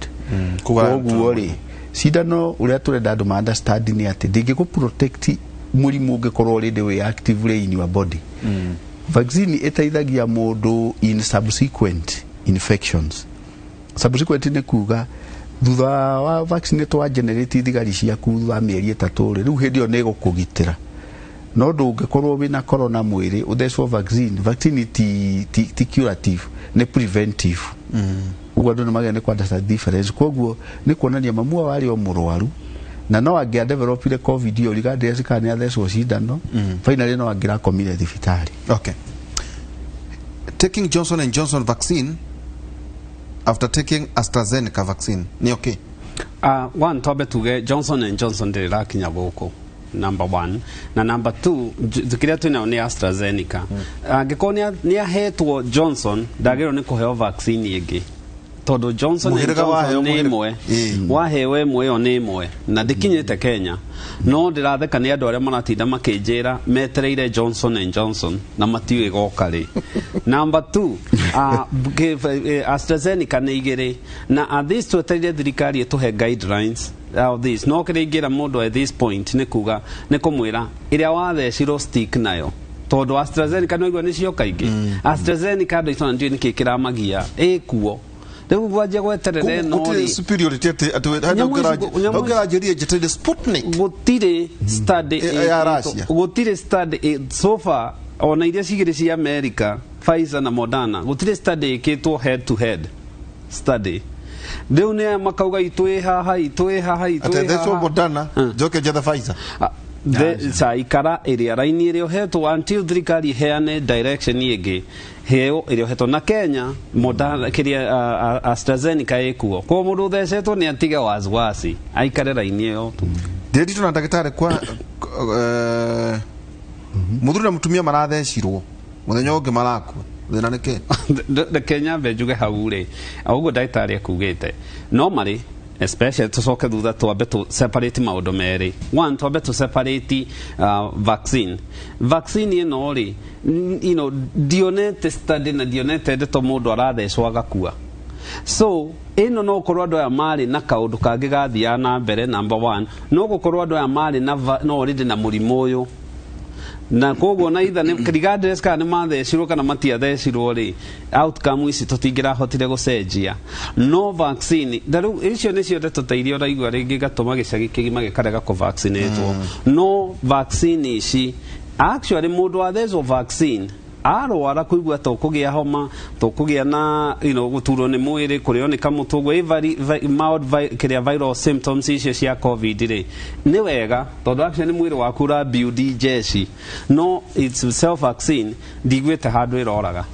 Koguo rĩ, cindano, ũrĩa tũrenda andũ ma understand nĩ atĩ ndĩngĩkũ protect mũrimũ ũngĩkorwo already wĩ actively in your body. Vaccine ĩteithagia mũndũ in subsequent infections. Subsequent nĩ kuga thutha wa vaccine twa generate thigari ciaku thutha wa mĩeri 3 rĩ, rĩu hĩndĩ ĩyo nĩ ĩgũkũgitĩra. No ndũngĩkorwo wĩna corona mwĩrĩ ũthecwo vaccine. Vaccine ti curative, nĩ preventive. Ũguo andũ nĩ magĩrĩirwo nĩ kũ understand difference. Koguo nĩ kuonania mamu wao arĩ o mũrwaru na no angĩa developire COVID ĩyo, regardless kana nĩ athecwo cindano, finally no angĩrakomire thibitarĩ. Okay, taking Johnson and Johnson vaccine after taking AstraZeneca vaccine ni okay? One, twambe tuge Johnson and Johnson ndĩrĩ ĩrakinya gũkũ, number one, na number two, kĩrĩa twĩnayo nĩ AstraZeneca. Angĩkorwo nĩ ahetwo Johnson, ndagĩrĩirwo nĩ kũheo vaccine ĩngĩ, tondũ Johnson and Mũhĩrĩga Johnson waheo nĩ ĩmwe. Waheo ĩmwe, ĩyo nĩ ĩmwe na ndĩkinyĩte Kenya. No ndĩratheka nĩ andũ arĩa maratinda makĩnjĩra metereire Johnson and Johnson na matiũĩ goka rĩ. Number two, AstraZeneca nĩ igĩrĩ, na at this twetereire thirikari ĩtũhe guidelines of this. No kĩrĩa ingĩra mũndũ at this point nĩ kuga, nĩ kũmwĩra ĩrĩa wathecirwo, stick nayo, tondũ AstraZeneca no igua nĩ cioka ingĩ. AstraZeneca andũ aitũ ndiũĩ nĩkĩ kĩramagia ĩkuo rĩu gwanjia gweterera ĩno Gũtirĩ rĩ. superiority atĩ Nyamũ ici ũngĩranjĩrie njetereire Sputnik gũtirĩ study ya Russia. Gũtirĩ study so far, ona iria cigĩrĩ cia America, Pfizer na Moderna, gũtirĩ study ĩkĩtwo head to head study. Rĩu nĩ makauga itwĩ haha, itwĩ haha, itwĩ Atĩ thecwo haha. Moderna, njoke njethe Pfizer? Caikara ĩrĩa raini ĩrĩa ũhetwo until thirikari ĩheane direction ĩngĩ. Heo ĩrĩa ũhetwo na Kenya, Moderna, kĩrĩa AstraZeneca ĩkuo. Koguo mũndũ ũthecetwo nĩ atige wasiwasi, aikare raini ĩyo tu. Ndĩrĩtwo na ndagĩtarĩ kwa mũthuri na mũtumia marathecirwo, mũthenya ũngĩ marakua, thĩna nĩ kĩ? Reke nyambe njuge hau rĩ, o ũguo ndagĩtarĩ ekugĩte, no marĩ especially tucoke thutha, twambe tu separate maũndũ merĩ. One, twambe tu separate vaccine. Vaccine ĩno rĩ, ndionete study na ndionete ndeto mũndũ arathecwo agakua. So ĩno no gũkorwo andũ aya marĩ na kaũndũ kangĩ gathiaga na mbere. Number one, no gũkorwo andũ aya marĩ na no already na mũrimũ ũyũ, na koguo na itha regardless kana nĩ mathecirwo kana matiathecirwo rĩ, outcome ici tũtingĩrahotire gũcenjia. No vaccine na rĩu icio nĩcio ndeto ta iria ũraigua rĩngĩ gatũma gĩcagi kĩgima gĩkarega kũvaccinatwo. No vaccine ici, actually mũndũ wathecwo vaccine arwara, kũigua ta ũkũgĩa homa, ta ũkũgĩa na gũturwo nĩ mwĩrĩ, kũrĩo nĩ kamũtwe ũguo, mild kĩrĩa viral symptoms icio cia COVID rĩ, nĩ wega, tondũ actually nĩ mwĩrĩ waku ũra build jeshi. No it's self vaccine ndiguĩte handũ ĩroraga.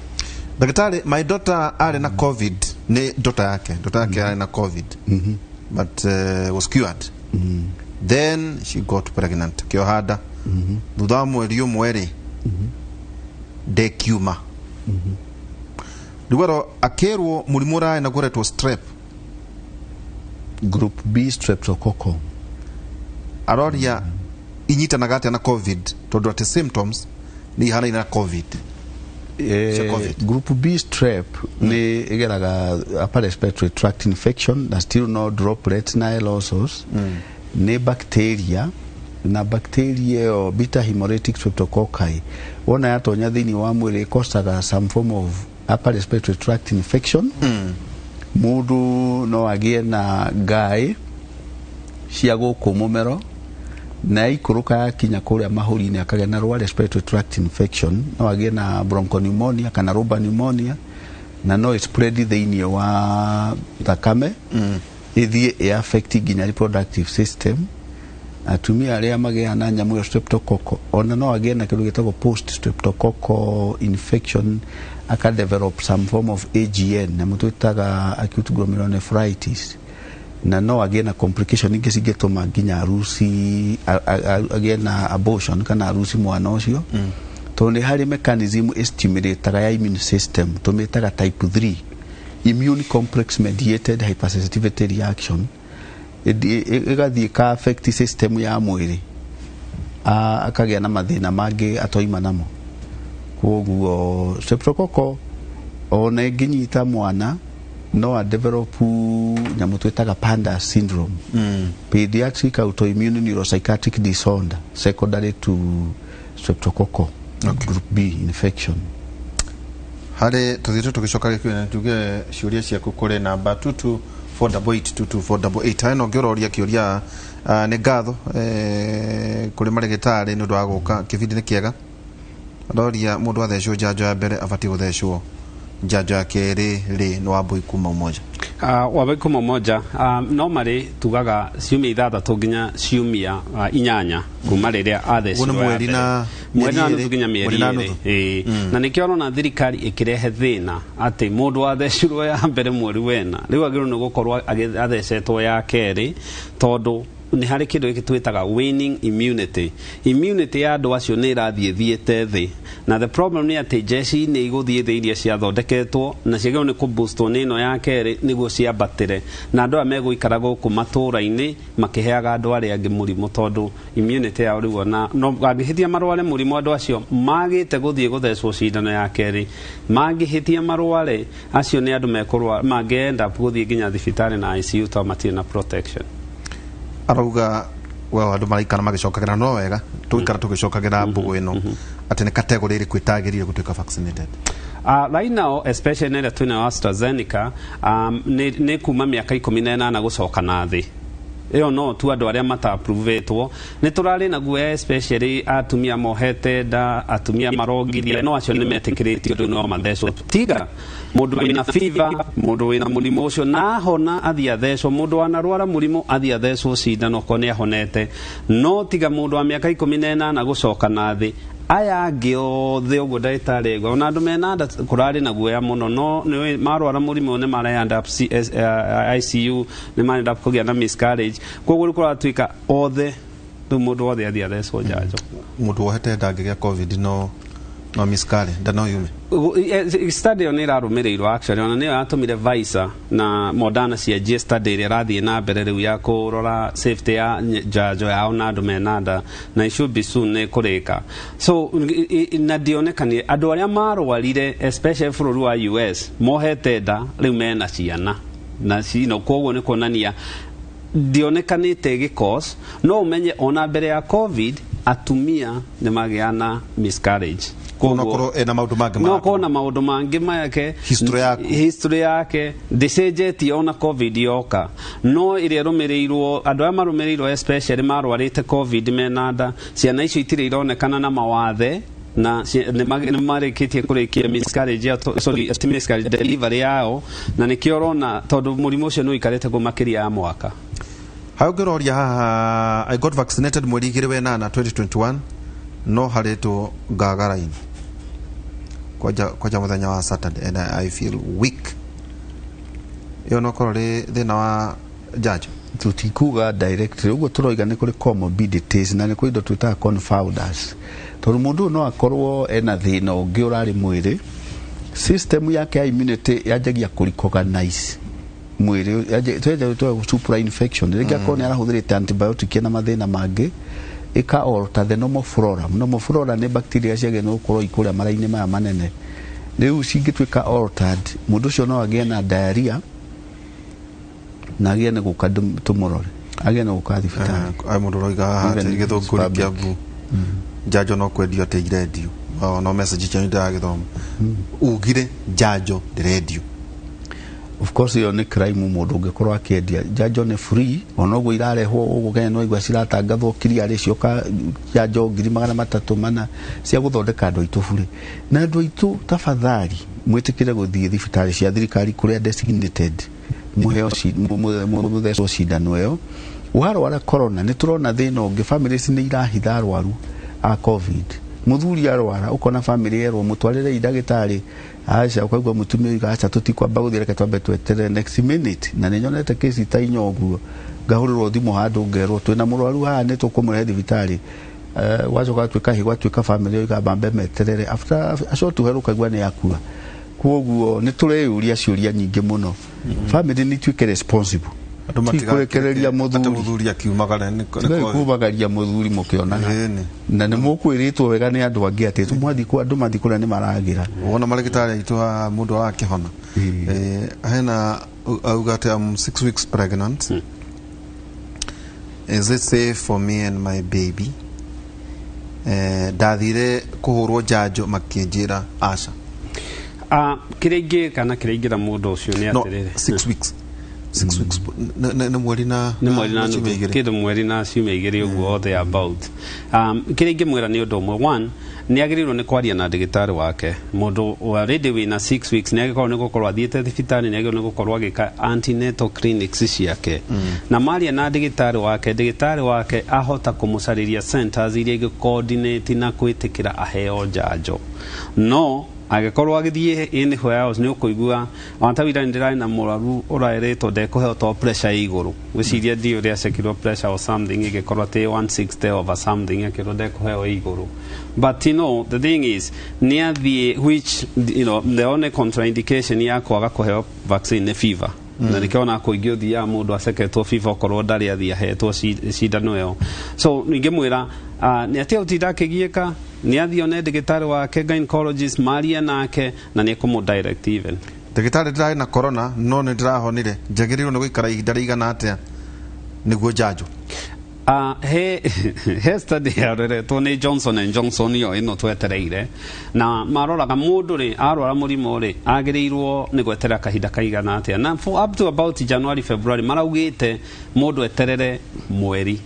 Ndagĩtarĩ, my daughter arĩ na COVID, nĩ daughter yake arĩ na COVID but was cured, then she got pregnant, kĩoha nda. Thutha wa mweri 1 rĩ, ndekiuma. Rĩu aro akĩrwo mũrimũ ũrarĩ naguo ũretwo strep. Group B streptococcal. Aroria inyitanaga atĩa na COVID, tondũ atĩ symptoms nĩ ihanaine na COVID. Cia COVID. Group B strep nĩ ĩgeraga upper respiratory tract infection na still no droplets na aerosols. Nĩ bacteria. Na bacteria ĩyo beta hemolytic streptococci wona yatonya thĩinĩ wa mwĩrĩ, ĩkosaga some form of upper respiratory tract infection. Mũndũ no agĩe na ngaĩ cia gũkũ mũmero, na yaikũrũka yakinya kũrĩa mahũri-inĩ akagĩa na lower respiratory tract infection, no agĩe na bronchopneumonia kana lobar pneumonia, na no spread thĩinĩ wa thakame, ĩthiĩ ĩ affect nginya reproductive system. Atumia arĩa magĩaga na nyamũ ĩyo streptococcal, ona no agĩe na kĩndũ gĩtagwo post streptococcal infection, aka develop some form of AGN, nyamũ twĩtaga acute glomerulonephritis, na no agĩe na complication ingĩ cingĩtũma nginya arusi agĩe na abortion kana arusi mwana ũcio, tondũ nĩ harĩ mechanism ĩstimulataga ya immune system tũmĩtaga type 3 immune complex mediated hypersensitivity reaction, ĩgathiĩ ka affect system ya mwĩrĩ, akagĩa na mathĩna mangĩ atoima namo. Koguo streptococcal ona ĩngĩnyita mwana no a develop nyamũ twĩtaga PANDAS syndrome, pediatric autoimmune neuropsychiatric disorder secondary to streptococcal group B infection. Harĩ tũthiĩte tũgĩcoka gĩkuũ, tuge ciũria ciaku kũrĩ namba 22488, 22488. Harĩ na ũngĩ ũroria kĩũria, nĩ ngatho kũrĩ marĩgĩtarĩ nĩ ũndũ wa gũka, kĩbindi nĩ kĩega. Aroria, mũndũ athecwo njanjo ya mbere abatiĩ gũthecwo njanjo ya kerĩ rĩ? Nĩ Wambui kuma Umoja. Wambui kuma Umoja, normally tugaga ciumia 6 nginya ciumia 8 kuma rĩrĩa athecirwo Ũguo nĩ ya mweri mbere. Na Mweri na mĩeri nuthu ĩrĩ, nginya mĩeri mweri na 2. nuthu. Ĩĩ. Na nĩkĩo ũrona thirikari ĩkĩrehe thĩna atĩ mũndũ athecirwo ya mbere mweri wena, rĩu agĩrĩirwo nĩ gũkorwo athecetwo ya kerĩ, tondũ nĩ harĩ kĩndũ gĩkĩ twĩtaga waning immunity. Immunity ya andũ acio nĩ ĩrathiĩ thiĩte thĩ, na the problem nĩ atĩ jeshi nĩ igũthiĩ thĩ iria ciathondeketwo na ciagĩrĩirwo nĩ kũboostwo nĩ ĩno ya kerĩ nĩguo ciambatĩre, na andũ aya megũikara gũkũ matũũra-inĩ makĩheaga andũ arĩa angĩ mũrimũ, tondũ immunity yao rĩu ona no angĩhĩtia marware mũrimũ. Andũ acio magĩte gũthiĩ gũthecwo cindano ya kerĩ, mangĩhĩtia marware, acio nĩ andũ mekũrwara, mangĩ up gũthiĩ nginya thibitarĩ na ICU tondũ matirĩ na protection. Arauga we andũ maraikara magĩcokagĩra, no wega tũgĩikara tũgĩcokagĩra mbũgũ ĩno atĩ nĩ category ĩrĩkũ ĩtagĩrĩire gũtuĩka vaccinated? Right now, especially nĩ ĩrĩa twĩnayo AstraZeneca, nĩ kuma mĩaka 18 gũcoka na thĩ. Ĩyo no tu andũ arĩa mata-approvetwo. Nĩ tũrarĩ na guoya, especially atumia mohete nda, atumia marongirie, no acio nĩ metĩkĩrĩtio rĩu no mathecwo. Tiga mũndũ wĩna fever, mũndũ wĩna mũrimũ ũcio na ahona athiĩ athecwo, mũndũ wanarwara mũrimũ athiĩ athecwo cindano okorwo nĩ ahonete, no tiga mũndũ wa mĩaka 18 gũcoka na thĩ, aya angĩ othe ũguo ndagĩtarĩ aigua, ona andũ mena nda kũrarĩ na guoya mũno, no nĩ marwara mũrimũ nĩ mara end up CS, ICU, nĩ mara end up kũgĩa na miscarriage. Koguo rĩu kũratuĩka othe rĩu mũndũ wothe athiĩ athecwo njanjo. Mũndũ wohete nda angĩgĩa COVID no miscarry, nda no yume? Study ĩyo nĩ ĩrarũmĩrĩirwo actually, ona nĩyo yatũmire Pfizer na Moderna cianjie study ĩrĩa ĩrathiĩ na mbere rĩu ya kũrora safety ya njanjo yao na andũ mena nda, na it should be soon nĩ kũrĩka. So na ndionekanire andũ arĩa marwarire, especially bũrũri wa US, mohete nda rĩu mena ciana na cino, koguo nĩ kuonania ndionekanĩte ĩgĩcause. No ũmenye ona mbere ya COVID atumia nĩ magĩa na miscarriage. No korwo ena maũndũ mangĩ. No korwo na maũndũ mangĩ make. History yaku. History yake ndĩcenjetie ona COVID yoka, no ĩrĩa ĩrũmĩrĩirwo, andũ arĩa marũmĩrĩirwo especially marwarĩte COVID mena nda, ciana icio itirĩ ironekana na mawathe na nĩ marĩkĩtie kũrĩkia miscarriage ya sorry, ti miscarriage, delivery yao, na nĩkĩo ũrona tondũ mũrimũ ũcio nĩ ũikarĩte kũ makĩria ya mwaka. Hau ngĩroria haha, I got vaccinated mweri 2 wenana 2021, no harĩtwo ngagara-inĩ kwanja mũthenya wa Saturday and I feel weak. Ĩyo no korwo rĩ thĩna wa njanjo? Tutikuga directly ũguo, tũroiga nĩ kũrĩ comorbidities na nĩ kũrĩ indo twĩtaga confounders, tondũ mũndũ ũyũ no akorwo ena thĩna ũngĩ ũrarĩ mwĩrĩ, system yake ya immunity yanjagia kũ recognize mwĩrĩ twĩtaga super infection. Rĩngĩ akorwo nĩ arahũthĩrĩte antibiotic na mathĩna mangĩ, ĩka alter the normal flora. Normal flora nĩ bacteria ciagĩrĩirwo gũkorwo ikũrĩa mara-inĩ maya manene, rĩu cingĩtuĩka altered, mũndũ ũcio no agĩe na diarrhea na agĩe nĩ gũka tũmũrore. Agĩe na gũka thibitarĩ. Ai mũndũ ũroiga haha Even atĩ if it's gĩthũngũri public. kĩambu njanjo no kwendio atĩ irendio. O, no message cianyu ndĩragĩthoma, ugire njanjo ndĩrendio. Of course ĩyo nĩ crime mũndũ ũngĩkorwo akĩendia. Njanjo nĩ free, ona ũguo irarehwo gũkũ Kenya no igua ciratangathwo clearly, cioka njanjo 300,000 mana cia gũthondeka andũ aitũ bure. Na andũ aitũ, tafadhali mwĩtĩkĩre gũthiĩ thibitarĩ cia thirikari kũrĩa designated, mũheo mũthecwo cindano ĩyo warwara corona. Nĩ tũrona thĩna ũngĩ, families nĩ irahitha arwaru a COVID. Mũthuri arwara, ũkona family yerwo mũtwarĩre ndagĩtarĩ, aca, ũkaigua mũtumia oiga, "Aca, tũtikwamba gũthiĩ, reke twambe tweterere next minute." Na nĩ nyonete kesi ta inya ũguo, ngahũrĩrwo thimũ handũ ngerwo twĩna mũrwaru haha, nĩ tũkũmũrehe thibitarĩ. Gwacoka gwatuĩka hi gwatuĩka family oiga mambe meterere, after a short while ũkaigua nĩ akua. Koguo nĩ tũreyũria ciũria nyingĩ mũno. Family nĩ ituĩke responsible. Andũ Ti kũrekereria atĩ mũthuri. Mũthuri akiumagara nĩ Tigai kumagaria mũthuri mũkĩonaga na nĩ mũkwĩrĩtwo wega nĩ andũ angĩ atĩ mwathiĩ andũ mathiĩ kũrĩa nĩ maragĩra. Wona marĩgĩtarĩ aitũ haha mũndũ arakĩhona. Hena auga atĩ, "I'm 6 weeks pregnant. Is it safe for me and my baby? Ndathire kũhũrwo njanjo makĩnjĩra aca." Kĩrĩa ingĩka na kĩrĩa ingĩra mũndũ ũcio nĩ No, atĩrĩrĩ. 6 weeks, 6 weeks nĩ mweri na nĩ mweri na ciumia nuthu 2. Kĩndũ mweri na ciumia 2 ũguo, there about. Kĩrĩa ingĩmwĩra nĩ ũndũ ũmwe. One, nĩ agĩrĩirwo nĩ kwaria na ndagĩtarĩ wake. Mũndũ already wĩna 6 weeks nĩ agĩkorwo nĩ gũkorwo athiĩte thibitarĩ, nĩ agĩrĩirwo nĩ gũkorwo agĩka antenatal clinics ciake, na maria na ndagĩtarĩ wake, ndagĩtarĩ wake ahota kũmũcarĩria centers iria ingĩ coordinate na kwĩtĩkĩra aheo njanjo. No angĩkorwo agĩthiĩ anywhere else, nĩ ũkũigua ona ta wira ndĩrarĩ na mũrwaru ũraĩrĩtwo ndekũheo to pressure ĩ igũrũ. Gwĩciria ndiũ ũrĩa acekirwo pressure or something, ĩgĩkorwo atĩ 160 over something, akĩrwo ndekũheo ĩ igũrũ. But the thing is, nĩ athiĩ, which the only contraindication ya kwaga kũheo vaccine nĩ fever. Na nĩkĩo ona kũingĩ ũthiaga mũndũ aceketwo fever okorwo ndarĩ athiĩ ahetwo cindano ĩyo. So ingĩmwĩra nĩ atige gũtinda akĩgiĩka, nĩ athiĩ one ndagĩtarĩ wake gynecologist, marie nake na nĩ ekũmũ direct even. Ndagĩtarĩ, ndĩrarĩ na corona no nĩ ndĩrahonire, njagĩrĩirwo nĩ gũikara ihinda rĩigana atĩa nĩguo njanjo? He study yaroretwo nĩ Johnson and Johnson ĩyo ĩno twetereire, na maroraga mũndũ rĩ arwara mũrimũ rĩ agĩrĩirwo nĩ gweterera kahinda kaigana atĩa, na for up to about January, February maraugĩte mũndũ eterere mweri.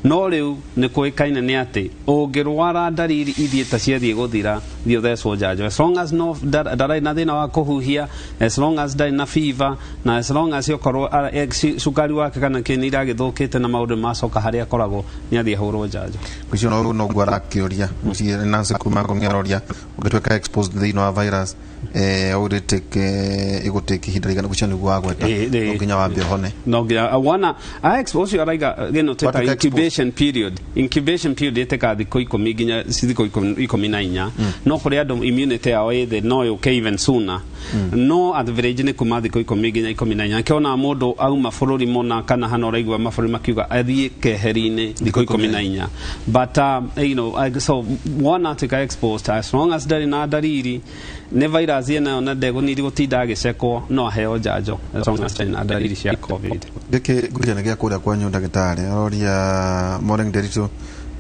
No rĩu nĩ kũĩkaine nĩ atĩ ũngĩrwara ndariri ithiĩ ta ciathiĩ gũthira, thiĩ ũthecwo njanjo, as long as no ndararĩ na thĩna wa kũhuhia, as long as ndarĩ na fever, na as long as okorwo cukari wake kana kĩ nĩ iragĩthũkĩte na maũndũ macoka harĩa akoragwo, nĩ athiĩ ahũrwo njanjo. Ũcio no noguo arakĩũria. Ũcio Nancy kuma Ngong aroria, ũngĩtuĩka exposed thĩinĩ wa virus, ũgũtake ĩgũtake ihinda rĩigana? Ũcio nĩguo wagweta, no nginya wambe ũhone. No nginya wana ũcio araiga gĩno twĩta Watuĩka incubation period. Incubation period ĩtĩkaga thikũ 10 nginya thikũ 14. No kũrĩ andũ immunity yao ĩ thĩ, no yũke even sooner, no average nĩ kuma thikũ 10 nginya 14. Akĩona mũndũ auma bũrũri mũna kana hana ũraigua mabũrũri makiuga athiĩ keheri-inĩ thikũ 14, but so wona atuĩka exposed, as long as ndarĩ na ndariri nĩ virus ĩnayo na ndegũniri gũtinda agĩcekwo, no aheo njanjo as long as ndarĩ na ndariri cia COVID. Gĩkĩ ngũria nĩ gĩa kũrĩa kwanyu ndagĩtarĩ. Aroria, "Morning Nderitu,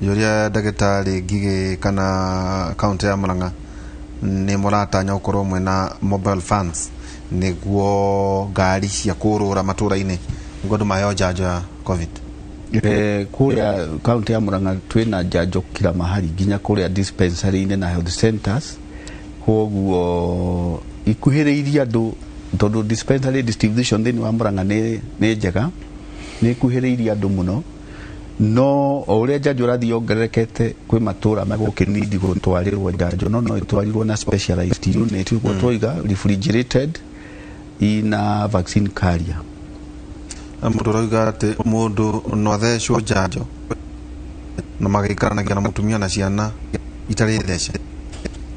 njũria ndagĩtarĩ Ngigĩ kana kaunti ya Murang'a nĩ mũratanya gũkorwo mwĩna mobile vans, nĩguo ngari cia kũrũra matũra-inĩ nĩguo andũ maheo njanjo ya COVID?" Kũrĩa kaunti ya Murang'a twĩna njanjo kila mahali, nginya kũrĩa dispensary-inĩ na health centers. Koguo ikuhĩrĩirie andũ, tondũ dispensary distribution thĩinĩ wa Murang'a nĩ njega, nĩ ikuhĩrĩirie andũ mũno. No o ũrĩa njanjo ũrathiĩ yongererekete, kwĩ matũra megũkĩnidi gũtwarĩrwo njanjo, no ĩtwarirwo na specialized unit, ũguo twaiga refrigerated ina vaccine carrier. Na mũndũ ũrauga atĩ mũndũ no athecwo njanjo na magĩikaranagia na mũtumia na ciana itarĩ thece,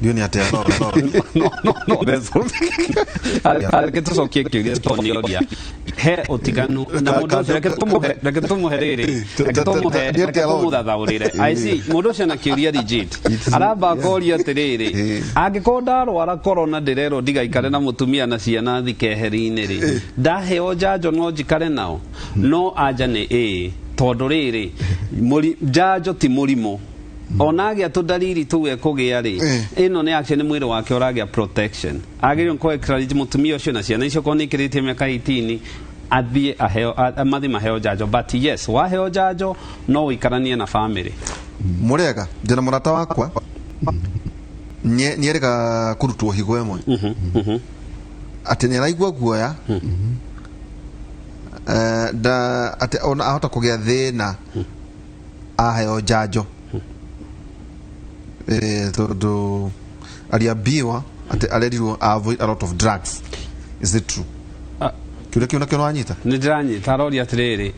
ndiũ nĩ atĩa? No, reke tũcokie kĩũria tondũ nĩ oria. He ũtiganu na mũndũ ũcio, reke tũmũhe rĩrĩ, reke tũmũhe, reke tũmũthathaũrĩre. I see, mũndũ ũcio na kĩũria legit aramba akoria atĩrĩrĩ, angĩkorwo ndarwara corona ndĩrerwo ndigaikare na mũtumia na ciana thi keheri-inĩ rĩ, ndaheo njanjo no njikare nao? No anja nĩ ĩĩ, tondũ rĩrĩ, njanjo ti mũrimũ. Ona agĩa tũndariri tũu ekũgĩa rĩ, ĩno nĩ action, nĩ mwĩrĩ wake ũragĩa protection. Agĩrĩirwo nĩ encourage mũtumia ũcio na ciana icio, korwo nĩ ikĩrĩtie mĩaka 18, athiĩ aheo, mathiĩ maheo njanjo. But yes, waheo njanjo no ũikaranie na family. Mũrega, ndĩna mũrata wakwa nĩerĩga kũrutwo higo ĩmwe, atĩ nĩ araigua guoya, da atĩ ona ahota kũgĩa thĩna aheo njanjo, tondũ aliambiwa atĩ arerirwo avoid a lot of drugs. Is it true? Kĩũria kĩu nakĩo nĩwanyita? Nĩ ndĩranyita. Aroria atĩrĩrĩ,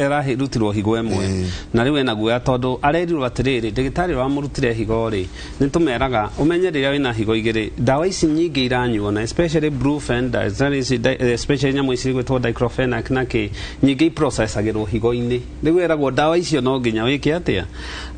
ararutirwo higo ĩmwe na rĩu ena guoya tondũ arerirwo atĩrĩrĩ, ndagĩtarĩ ũrĩa wamũrutire higo rĩ, nĩ tũmeraga ũmenye rĩrĩa wĩna higo igĩrĩ, ndawa ici nyingĩ iranyuo na especially Brufen, especially nyamũ ici igwĩtwo diclofenac na kĩ, nyingĩ iprocessagĩrwo higo-inĩ. Rĩu eragwo ndawa icio no nginya wĩke atĩa.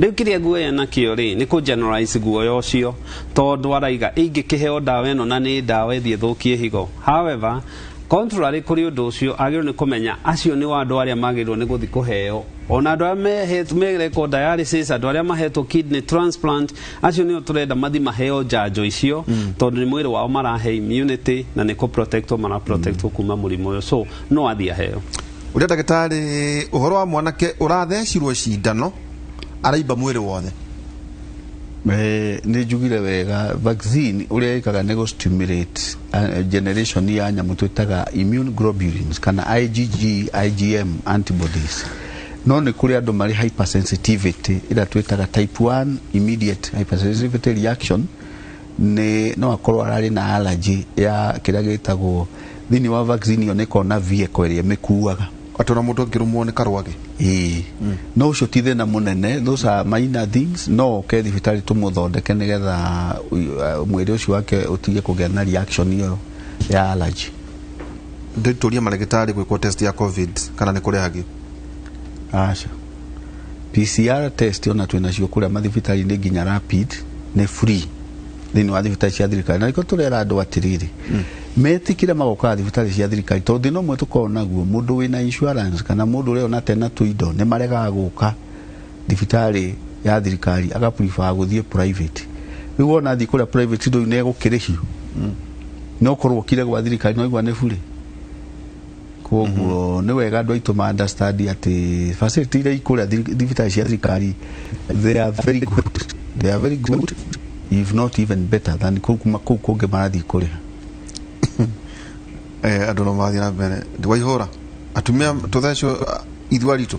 Rĩu kĩrĩa guoya nakĩo rĩ, nĩ kũ generalize guoya ũcio, tondũ araiga ingĩkĩheo ndawa ĩno na nĩ ndawa ĩthiĩ ĩthũkie higo. However, contrary kũrĩ ũndũ ũcio, agĩrĩirwo nĩ kũmenya acio nĩ andũ arĩa magĩrĩirwo nĩ gũthiĩ kũheo, ona andũ arĩa merekwo dialysis, andũ arĩa mahetwo kidney transplant, acio nĩo tũrenda mathi maheo njanjo icio, tondũ nĩ mwĩrĩ wao marahe immunity na nĩ kũ protectwo mara protectwo kuma mũrimũ ũyũ. So no athiĩ aheo. Ũrĩa ndagĩtarĩ, ũhoro wa mwanake ũrathecirwo cindano araimba mwĩrĩ wothe? Nĩ njugire wega, vaccine ũrĩa ĩkaga nĩ gũ stimulate generation ya nyamũ twĩtaga immune globulins kana IgG, IgM antibodies. No nĩ kũrĩ andũ marĩ hypersensitivity ĩrĩa twĩtaga type 1 immediate hypersensitivity reaction. Nĩ no akorwo ararĩ na allergy ya kĩrĩa gĩtagwo thĩinĩ wa vaccine ĩyo, nĩ ĩkoragwo na vehicle ĩrĩa ĩmĩkuaga. Atĩ ona mũndũ angĩrũmwo nĩ karwagĩ? Ĩĩ, no ũcio ti thĩna mũnene, those are minor things. No oke thibitarĩ tũmũthondeke nĩgetha mwĩrĩ ũcio wake ũtige kũgĩa na reaction ĩyo ya allergy. Ndĩtũria marĩgĩtarĩ, gwĩkwo test ya COVID kana nĩ kũrehagio? Aca, PCR test ona twĩnacio kũrĩa mathibitarĩ-inĩ, nginya rapid nĩ free thĩinĩ wa thibitarĩ cia thirikari. Na nĩkĩo tũrera andũ atĩrĩrĩ, metĩkĩre magokaga thibitarĩ cia thirikari, tondũ thĩna ũmwe tũkoragwo naguo, mũndũ wĩna insurance kana mũndũ ũrĩa ona tena tũindo nĩ maregaga gũka thibitarĩ ya thirikari, aga prefer gũthiĩ private. Rĩu wona athiĩ kũrĩa private, ndũĩ nĩ egũkĩrĩhio, no korwo ũkire gwa thirikari no igua nĩ bure. Koguo nĩ wega andũ aitũ ma understand atĩ facility iria ikũrĩa thibitarĩ cia thirikari, they are very good, they are very good, if not even better than kũu kũu kũngĩ marathiĩ kũrĩha. Andũ no mathiĩ na mbere waihũra atumia tũthecwo ithua ritũ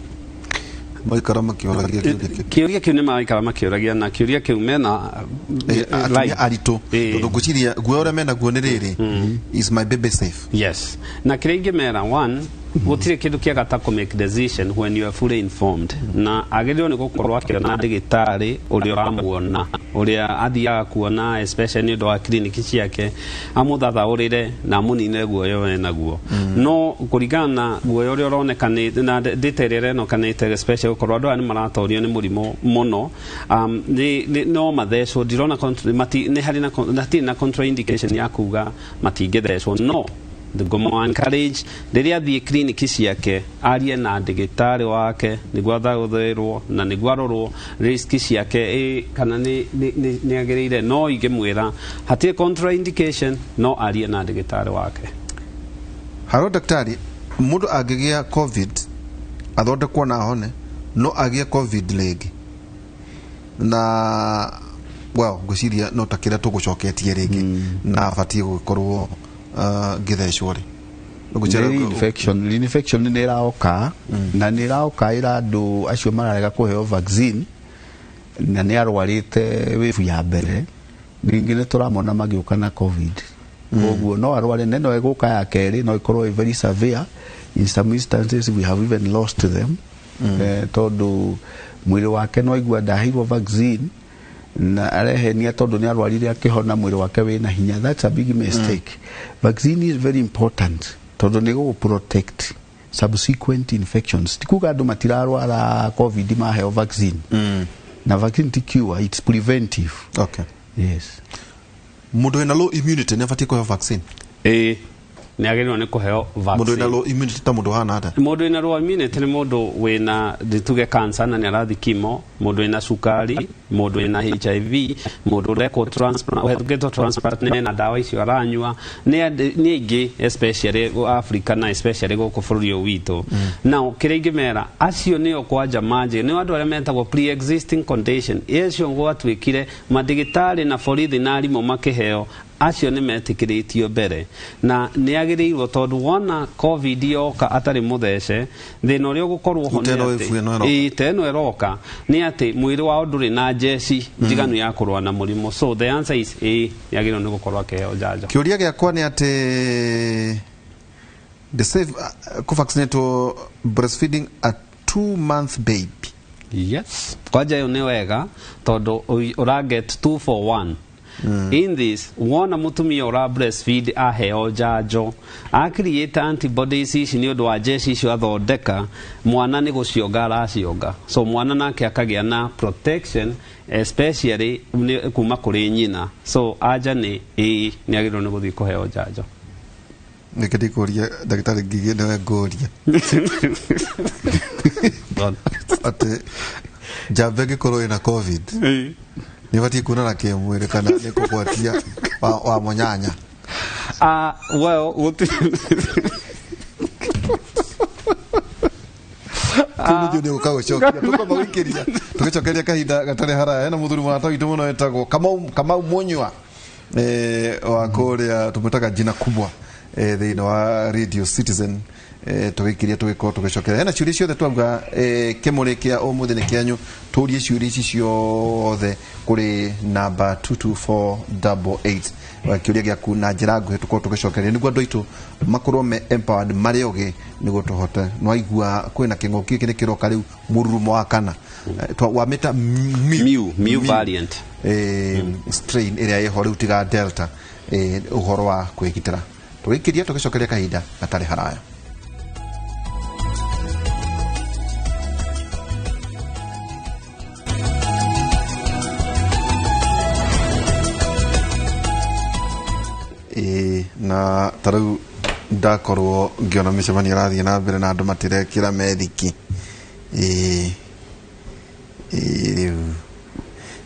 maikara makĩũragia kĩũria kĩu. Kĩũria kĩu nĩ maraikara makĩũragia, na kĩũria kĩu mena Atumia aritũ, tondũ ngwĩciria guoya ũrĩa menaguo nĩ rĩrĩ, is my baby safe? Yes, na kĩrĩa ingĩmera, one, gũtirĩ kĩndũ kĩega ta kũ make decision when you are fully informed, na agĩrĩirwo nĩ gũkorwo akĩona ndagĩtarĩ ũrĩa ũramuona, ũrĩa athiaga kuona, especially nĩ ũndũ wa kiriniki ciake, amũthathaũrĩre na amũninĩre guoya ũrĩa enaguo. No kũringana na guoya ũrĩa ũroneka na data ĩrĩa ĩronekanĩte, especially gũkorwo andũ aya nĩ maratorio nĩ mũrimũ mũno, no mathecwo. Ndirona nĩ harĩ na hatirĩ na contraindication ya kuga matingĩthecwo. No ngũmũ encourage rĩrĩa athiĩ kiriniki ciake arie na ndagĩtarĩ wake nĩguo athaũthĩrwo na nĩguo arorwo risk ciake kana nĩ agĩrĩire. No ingĩmwĩra hatirĩ contraindication, no arie na ndagĩtarĩ wake. Haro daktari, mũndũ angĩgĩa COVID athondekwo na ahone, no agĩe COVID rĩngĩ? Na well, ngwĩciria no ta kĩrĩa tũgũcoketie rĩngĩ, na batiĩ gũgĩkorwo ngĩthecwo rĩ? Reinfection nĩ ĩraoka, na nĩ ĩraoka ĩra andũ acio mararega kũheo vaccine na nĩ arwarĩte wave ya mbere, ningĩ nĩ tũramona magĩũka na COVID. Koguo no arware na no ĩgũka ya kerĩ, no ĩkorwo ĩ very severe. In some instances we have even lost them, tondũ mwĩrĩ wake no aigua ndaheirwo vaccine na arehenia tondũ nĩ arwarire akĩhona, mwĩrĩ wake wĩna hinya. That's a big mistake. Vaccine is very important. Tondu nĩ gũgũ protect subsequent infections. Ti kuga andũ matirarwara COVID maheo vaccine. Na vaccine ti cure, it's preventive. Okay. Yes. Mũndũ wĩna low immunity nĩ abatiĩ kũheo vaccine? Ĩĩ, nĩ agĩrĩirwo nĩ kũheo Mũndũ wĩna vaccine. low immunity ta mũndũ ũhana atĩa? Mũndũ wĩna low immunity nĩ mũndũ wĩna, tuge, cancer na nĩ arathi chemo, mũndũ wĩna cukari, mũndũ wĩna HIV, mũndũ ũrekwo transplant, ũhetũkĩtwo transplant na ndawa icio aranyua. Nĩ aingĩ, especially Africa na especially gũkũ bũrũri ũyũ witũ. Now kĩrĩa ingĩmera acio nĩo kwanja manjĩ nĩ andũ arĩa metagwo pre-existing condition, acio gwatuĩkire mandagĩtarĩ na borithi na arimũ makĩheo, acio nĩ metĩkĩrĩtio mbere na nĩ agĩrĩirwo, tondũ wona COVID yoka atarĩ mũthece, thĩna ũrĩa ũgũkorwo ho Ta nĩ ĩno atĩ- ĩno ĩroka. Ĩĩ, ta ĩno ĩroka, nĩ atĩ mwĩrĩ wao ndũrĩ na njeci njiganu ya kũrũa na mũrimũ. So the answer is ĩĩ, nĩ agĩrĩirwo nĩ gũkorwo akĩheo njanjo. Kĩũria gĩakwa nĩ atĩ the safe kũvaccinatwo breastfeeding a 2 month baby? Yes, kwanja ĩyo nĩ wega, tondũ ũra get 2 for 1 in this. Wona mũtumia ũra breastfeed aheo njanjo, a create antibodies ici nĩ ũndũ wa njeci icio athondeka, mwana nĩ gũcionga aracionga, so mwana nake akagĩa na protection, especially kuma kũrĩ nyina. So anja nĩ ĩĩ, nĩ agĩrĩirwo nĩ gũthiĩ kũheo njanjo. Nĩkĩ ndikũria ndagĩtarĩ Ngigĩ, nĩwe ngũria atĩ njamba ĩngĩkorwo ĩna COVID nĩ ĩbatiĩ kuonana kĩmwĩrĩ kana nĩ kũgwatia wa mũnyanya? Well, gũtirĩ. Kĩu nĩkĩo nĩ gũcokia tũkwamba gũikĩria tũgĩcokeria kahinda gatarĩ haraya. Hena mũthuri mũrata witũ mũno wĩtagwo Kamau Munyua, wa kũrĩa tũmwĩtaga jina kubwa, thĩinĩ wa Radio Citizen. Tũgĩkiria tũgĩkorwo tũgĩcokeria hena ciũria ciothe twauga, kĩmũrĩ kĩa ũmũthĩ nĩ kĩanyu, tũrie ciũria ici ciothe kũrĩ namba 22488. Kĩũria gĩaku na njĩra nguhĩ tũkorwo tũgĩcokeria nĩguo andũ aitũ makorwo me empowered, marĩ ogĩ, nĩguo tũhote nĩwaigua kwĩna kĩng'ũki gĩkĩ nĩ kĩroka rĩu, mũrurumo wa kana. Wamĩta Mu variant. Strain ĩrĩa ĩho rĩu tiga Delta. Ũhoro wa kwĩgitĩra tũgĩkiria tũgĩcokeria kahinda gatarĩ haraya. Ĩĩ, na ta rĩu ndakorwo ngĩona mĩcemanio ĩrathiĩ na mbere na andũ matirekĩra methiki. Ĩĩ ĩĩ, rĩu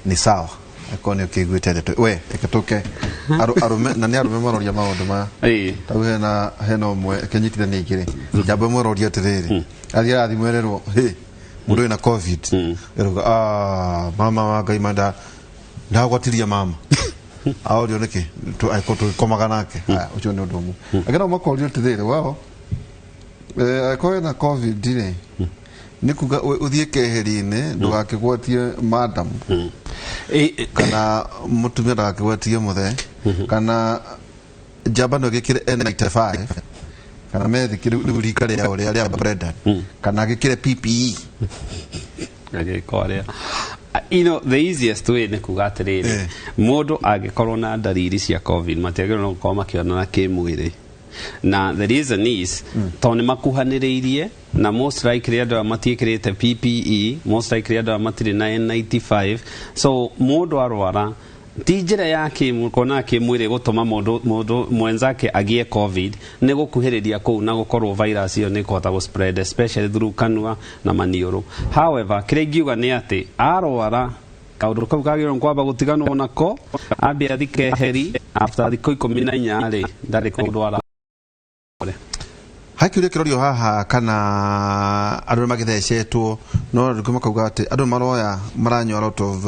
nĩ sawa akorwo nĩ ũkĩiguĩte ndeto we. Reke tũke arũme, na nĩ arũme maroria maũndũ maya. Tau hena ũmwe kĩnyitithania igĩrĩ, njamba ĩmwe ĩroria atĩrĩrĩ, athiĩ arathiĩ mwererwo hĩ mũndũ wĩna COVID, ĩrauga, "Ah, mama wa Ngai, manda ndagwatiria mama." Aorio nĩkĩ angĩkorwo tũgĩkomaga nake. Haya, ũcio nĩ ũndũ ũmwe. Angĩ nao makorio atĩrĩrĩ, wao angĩkorwo wĩna COVID rĩ, nĩ kuga ũthiĩ keheri-inĩ ndũgakĩgwatie madam, kana mũtumia ndagakĩgwatie mũthee, kana njamba no ĩgĩkĩre N95 kana methiki rĩu rika rĩao rĩa Brendan, kana agĩkĩre PPE? Agĩko arĩa, the easiest way nĩ kuga atĩrĩrĩ, mũndũ angĩkorwo na ndariri cia COVID matiagĩrĩirwo nĩ gũkorwo makĩonana kĩmwĩrĩ, na the reason is tondũ nĩ makuhanĩrĩirie, na most likely andũ aya matiĩkĩrĩte PPE, most likely andũ aya matirĩ na N95. So mũndũ arwara, ti njĩra ya kuona kĩmwĩrĩ gũtũma mũndũ mwenzake agĩe COVID, nĩ gũkuhĩrĩria kũu na gũkorwo virus ĩyo nĩ ĩkũhota gũ spread, especially through kanua na maniũrũ. However, kĩrĩa ingiuga nĩ atĩ arwara, kaũndũ kau kagĩrĩirwo nĩ kwamba gũtiganwo nako, ambie athi keheri. After thikũ 14 rĩ, ndarĩ kũndũ ara. He kĩũria kĩrorio haha kana andũ nĩ magĩthecetwo, no rĩngĩ makauga atĩ andũ maroya maranyua a lot of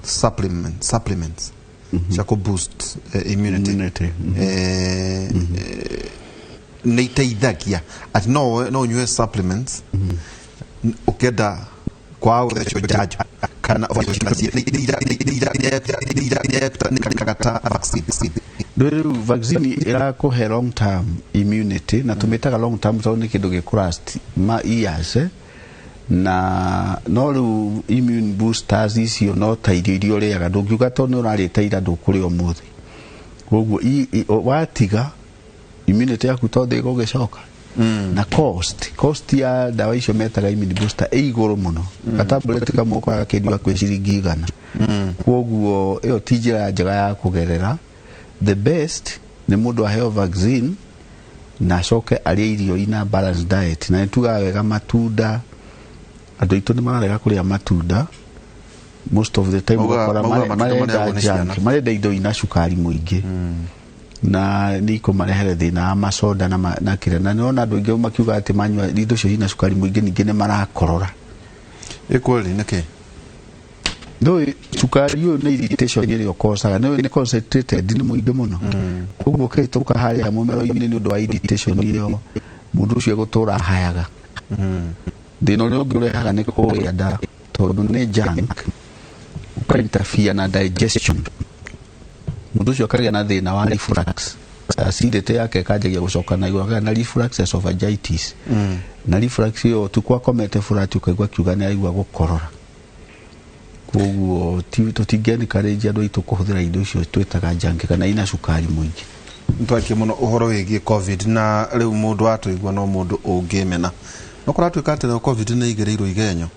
supplements cia kũ boost immunity. Immunity. Nĩ iteithagia atĩ no ũnyue supplements ũkĩenda kwaga gũthecwo njanjo, kana ta vaccine? Rĩu vaccine ĩrakũhe long term immunity, na tũmĩtaga long term tondũ nĩ kĩndũ gĩkũlast ma years, na no rĩu immune boosters icio no ta irio iria ũrĩaga, ndũngiuga tondũ nĩ ũrarĩte ira ndũkũrĩa ũmũthĩ. Koguo watiga Immunity yaku to ndĩgũgĩcoka. Na cost ya ndawa icio metaga immune booster ĩ igũrũ mũno. Gatablet kamwe ũkoraga kĩndũ hakuhĩ ciringi 100. Koguo ĩyo ti njĩra njega ya kũgerera. The best nĩ mũndũ aheo vaccine na acoke arĩe irio ina balanced diet, na nĩ tugaga wega matunda. Andũ aitũ nĩ mararega kũrĩa matunda most of the time. Ũgakora Maugaga matunda marenda marĩagwo nĩ ciana. junk, marenda indo ina cukari mũingĩ na nĩ ikũmarehere thĩna wa macoda na kĩrĩa. Na nĩwona andũ aingĩ makiuga atĩ manyua indo icio ina cukari mũingĩ ningĩ nĩ marakorora. Ĩ kweli nĩkĩ? Ndũĩ cukari ũyũ nĩ irritation ĩrĩa ũkocaga, nĩ nĩ concentrated, nĩ mũingĩ mũno. Koguo ũkĩhĩtũka harĩa mũmero-inĩ nĩ ũndũ wa irritation ĩyo, mũndũ ũcio egũtũra ahayaga. Thĩna ũrĩa ũngĩ ũrehaga nĩ kũrĩa nda, tondũ nĩ junk, ũka interfere na digestion, mũndũ ũcio akagĩa na thĩna wa reflux, acidity yake ĩkanjagia gũcoka na igũrũ, akagĩa na reflux esophagitis. Na reflux ĩyo ũtukũ akomete flat ũkaigua akiuga nĩ araigua gũkorora. Koguo tũtingĩ encourage andũ aitũ kũhũthĩra indo icio twĩtaga junk kana ina cukari mũingĩ. Nĩtwatie mũno ũhoro wĩgiĩ COVID, na rĩu mũndũ atũigua no mũndũ ũngĩmena no kũratuĩka atĩ nayo COVID nĩ igĩrĩirwo igenyo.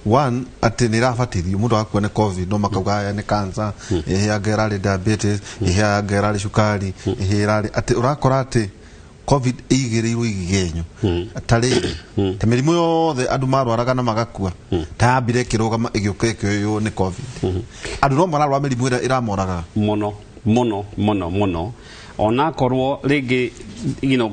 One, atĩ nĩ ĩrabatithio mũndũ agakua nĩ COVID, no makauga aya nĩ cancer, ĩhĩ anga ĩrarĩ diabetes, ĩhĩ anga ĩrarĩ cukari, ĩhĩ ĩrarĩ atĩ ũrakora atĩ COVID ĩigĩrĩirwo igenyo ta rĩrĩ ta mĩrimũ yothe andũ marwaraga na magakua, ta yambire ĩkĩrũgama, ĩgĩũka ĩkĩoywo nĩ COVID. Andũ no mararwara mĩrimũ ĩrĩa ĩramoragaga. Mũno mũno mũno mũno, onakorwo rĩngĩ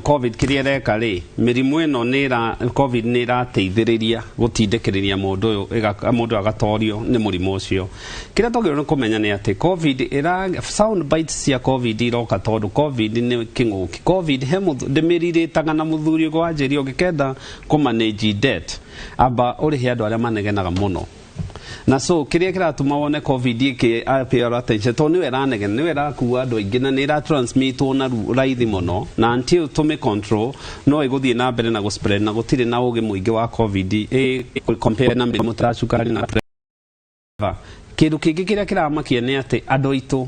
COVID kĩrĩa ĩreka rĩ, mĩrimũ ĩno nĩ ĩra COVID nĩ ĩrateithĩrĩria gũtindĩkĩrĩria mũndũ ũyũ mũndũ agatorio nĩ mũrimũ ũcio. Kĩrĩa twagĩrĩirwo nĩ kũmenya nĩ atĩ COVID ĩra sound bites cia COVID iroka tondũ COVID nĩ kĩng'ũki. COVID he ndĩmĩrirĩtaga na mũthuri ũngĩ wanjĩria, ũngĩkenda kũ manage debt, amba ũrĩhe andũ arĩa manegenaga mũno. Na so kĩrĩa kĩratũma wone COVID ĩkĩ appear attention tondũ nĩwe ĩranegena, nĩwe ĩrakua andũ aingĩ na nĩ ĩratransmitwo na raithi mũno, na until tũmĩ control no ĩgũthiĩ na mbere na gũspread, na gũtirĩ na ũgĩ mũingĩ wa COVID ĩ compare na mĩrimũ ta cukari na pressure. Kĩndũ kĩngĩ kĩrĩa kĩramakia nĩ atĩ andũ aitũ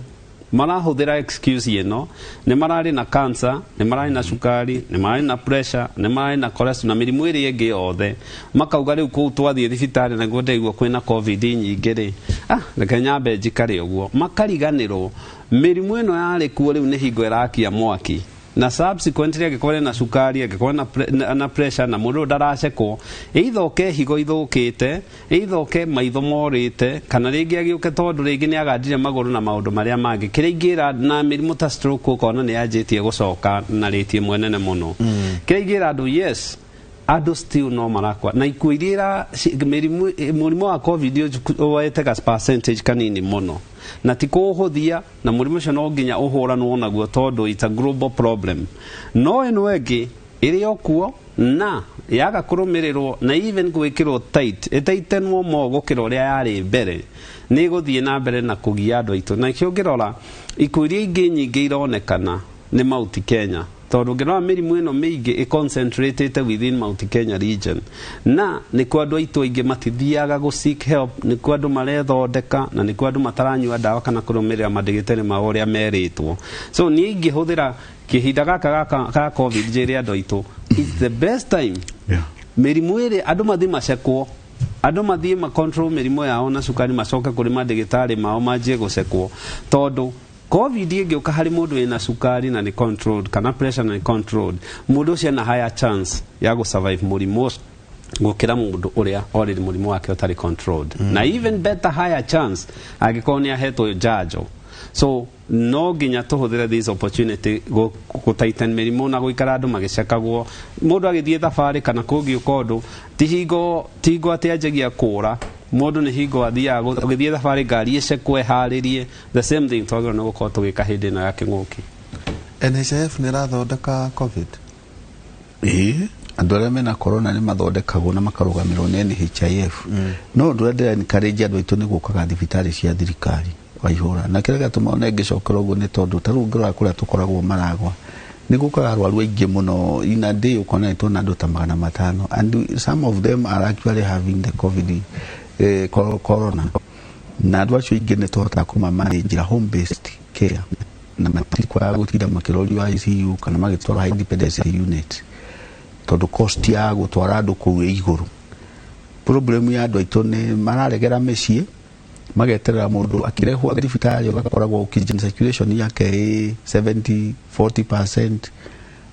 marahũthĩra excuse ĩno, nĩ mararĩ na cancer, nĩ mararĩ na cukari, nĩ mararĩ na pressure, nĩ mararĩ na cholesterol na mĩrimũ ĩrĩa ĩngĩ yothe, makauga rĩu kũu twathiĩ thibitarĩ naguo ndaigua kwĩna COVID nyingĩ rĩ, reke nyambe njikare ũguo. Makariganĩrwo mĩrimũ ĩno yarĩ kuo, rĩu nĩ hingo ĩrakia mwaki, na subsequently angĩkorwo na cukari, angĩkorwo na pressure na mũndũ ũyũ ndaracekwo, either oke higo ithũkĩte, either oke maitho morĩte, kana rĩngĩ agĩũke tondũ rĩngĩ nĩ agandire magũrũ na maũndũ marĩa mangĩ. Kĩrĩa ingĩra na mĩrimũ ta stroke ũkona nĩ yanjĩtie gũcoka na rĩti ĩmwe nene mũno. Kĩrĩa ingĩra andũ, yes, andũ still no marakua na ikuũ iria mĩrimũ, mũrimũ wa COVID woete ga percentage kanini mũno, na ti kũũhũthia, na mũrimũ ũcio no nginya ũhũranwo naguo tondũ it's a global problem. No ĩno ĩngĩ ĩrĩ o kuo na yaga kũrũmĩrĩrwo na even gwĩkĩrwo tight, ĩtaitenwo mo gũkĩra ũrĩa yarĩ mbere, nĩ ĩgũthiĩ na mbere na kũgia andũ aitũ. Na ikĩo ũngĩrora ikuũ iria ingĩ nyingĩ ironekana nĩ Mount Kenya, tondũ ũngĩrora mĩrimũ ĩno mĩingĩ ĩconcentratĩte within Mount Kenya region, na nĩkuo andũ aitũ aingĩ matithiaga gũ seek help, nĩkuo andũ marethondeka, na nĩkuo andũ mataranyua ndawa kana kũrũmĩrĩra mandĩgĩtarĩ mao ũrĩa merĩtwo. So niĩ ingĩhũthĩra kĩhinda gaka ka COVID njĩre andũ aitũ it's the best time mĩrimũ ĩrĩ andũ mathiĩ macekwo, andũ mathiĩ ma control mĩrimũ yao na cukari, macoke kũrĩ mandĩgĩtarĩ mao manjie gũcekwo, tondũ COVID ĩngĩũka harĩ mũndũ wĩna cukari na nĩ controlled kana pressure na nĩ controlled, mũndũ ũcio ena higher chance ya gũ survive mũrimũ ũcio gũkĩra mũndũ ũrĩa already mũrimũ wake ũtarĩ controlled, na even better higher chance angĩkorwo nĩ ahetwo njanjo. So no nginya tũhũthĩre this opportunity gũ tighten mĩrimũ na gũikara andũ magĩcekagwo. Mũndũ agĩthiĩ thabarĩ kana kũngĩũka ũndũ, ti hingo atĩ anjagia kũra mũndũ, nĩ hingo athiaga ũgĩthiĩ thabarĩ ngari ĩcekwo ĩharĩrie. The same thing twagĩrĩirwo nĩ gũkorwo tũgĩka hĩndĩ ĩno ya kĩng'ũki. NHIF nĩ ĩrathondeka COVID? Ĩĩ, andũ arĩa mena corona nĩ mathondekagwo na makarũgamĩrwo nĩ NHIF. No ũndũ ũrĩa ndĩra encourage andũ aitũ nĩ gũkaga thibitarĩ cia thirikari waihũra, na kĩrĩa gĩatũma one ngĩcokera ũguo nĩ tondũ ta rĩu ũngĩrora kũrĩa tũkoragwo Maragwa nĩ gũkaga arwaru aingĩ mũno. In a day ũkona nĩ tuona andũ ta 500, and some of them are actually having the COVID, corona, na andũ acio aingĩ nĩ tũhotaga kũmamanĩnjĩra home based care. Na matikwaga gũtinda makĩrorio ICU kana magĩtwarwo high dependency unit, tondũ cost ya gũtwara andũ kũu ĩ igũrũ. Problem ya andũ aitũ nĩ mararegera mĩciĩ, mageterera mũndũ akĩrehwo thibitarĩ, ũgakoragwo oxygen saturation yake ĩ 70 40%,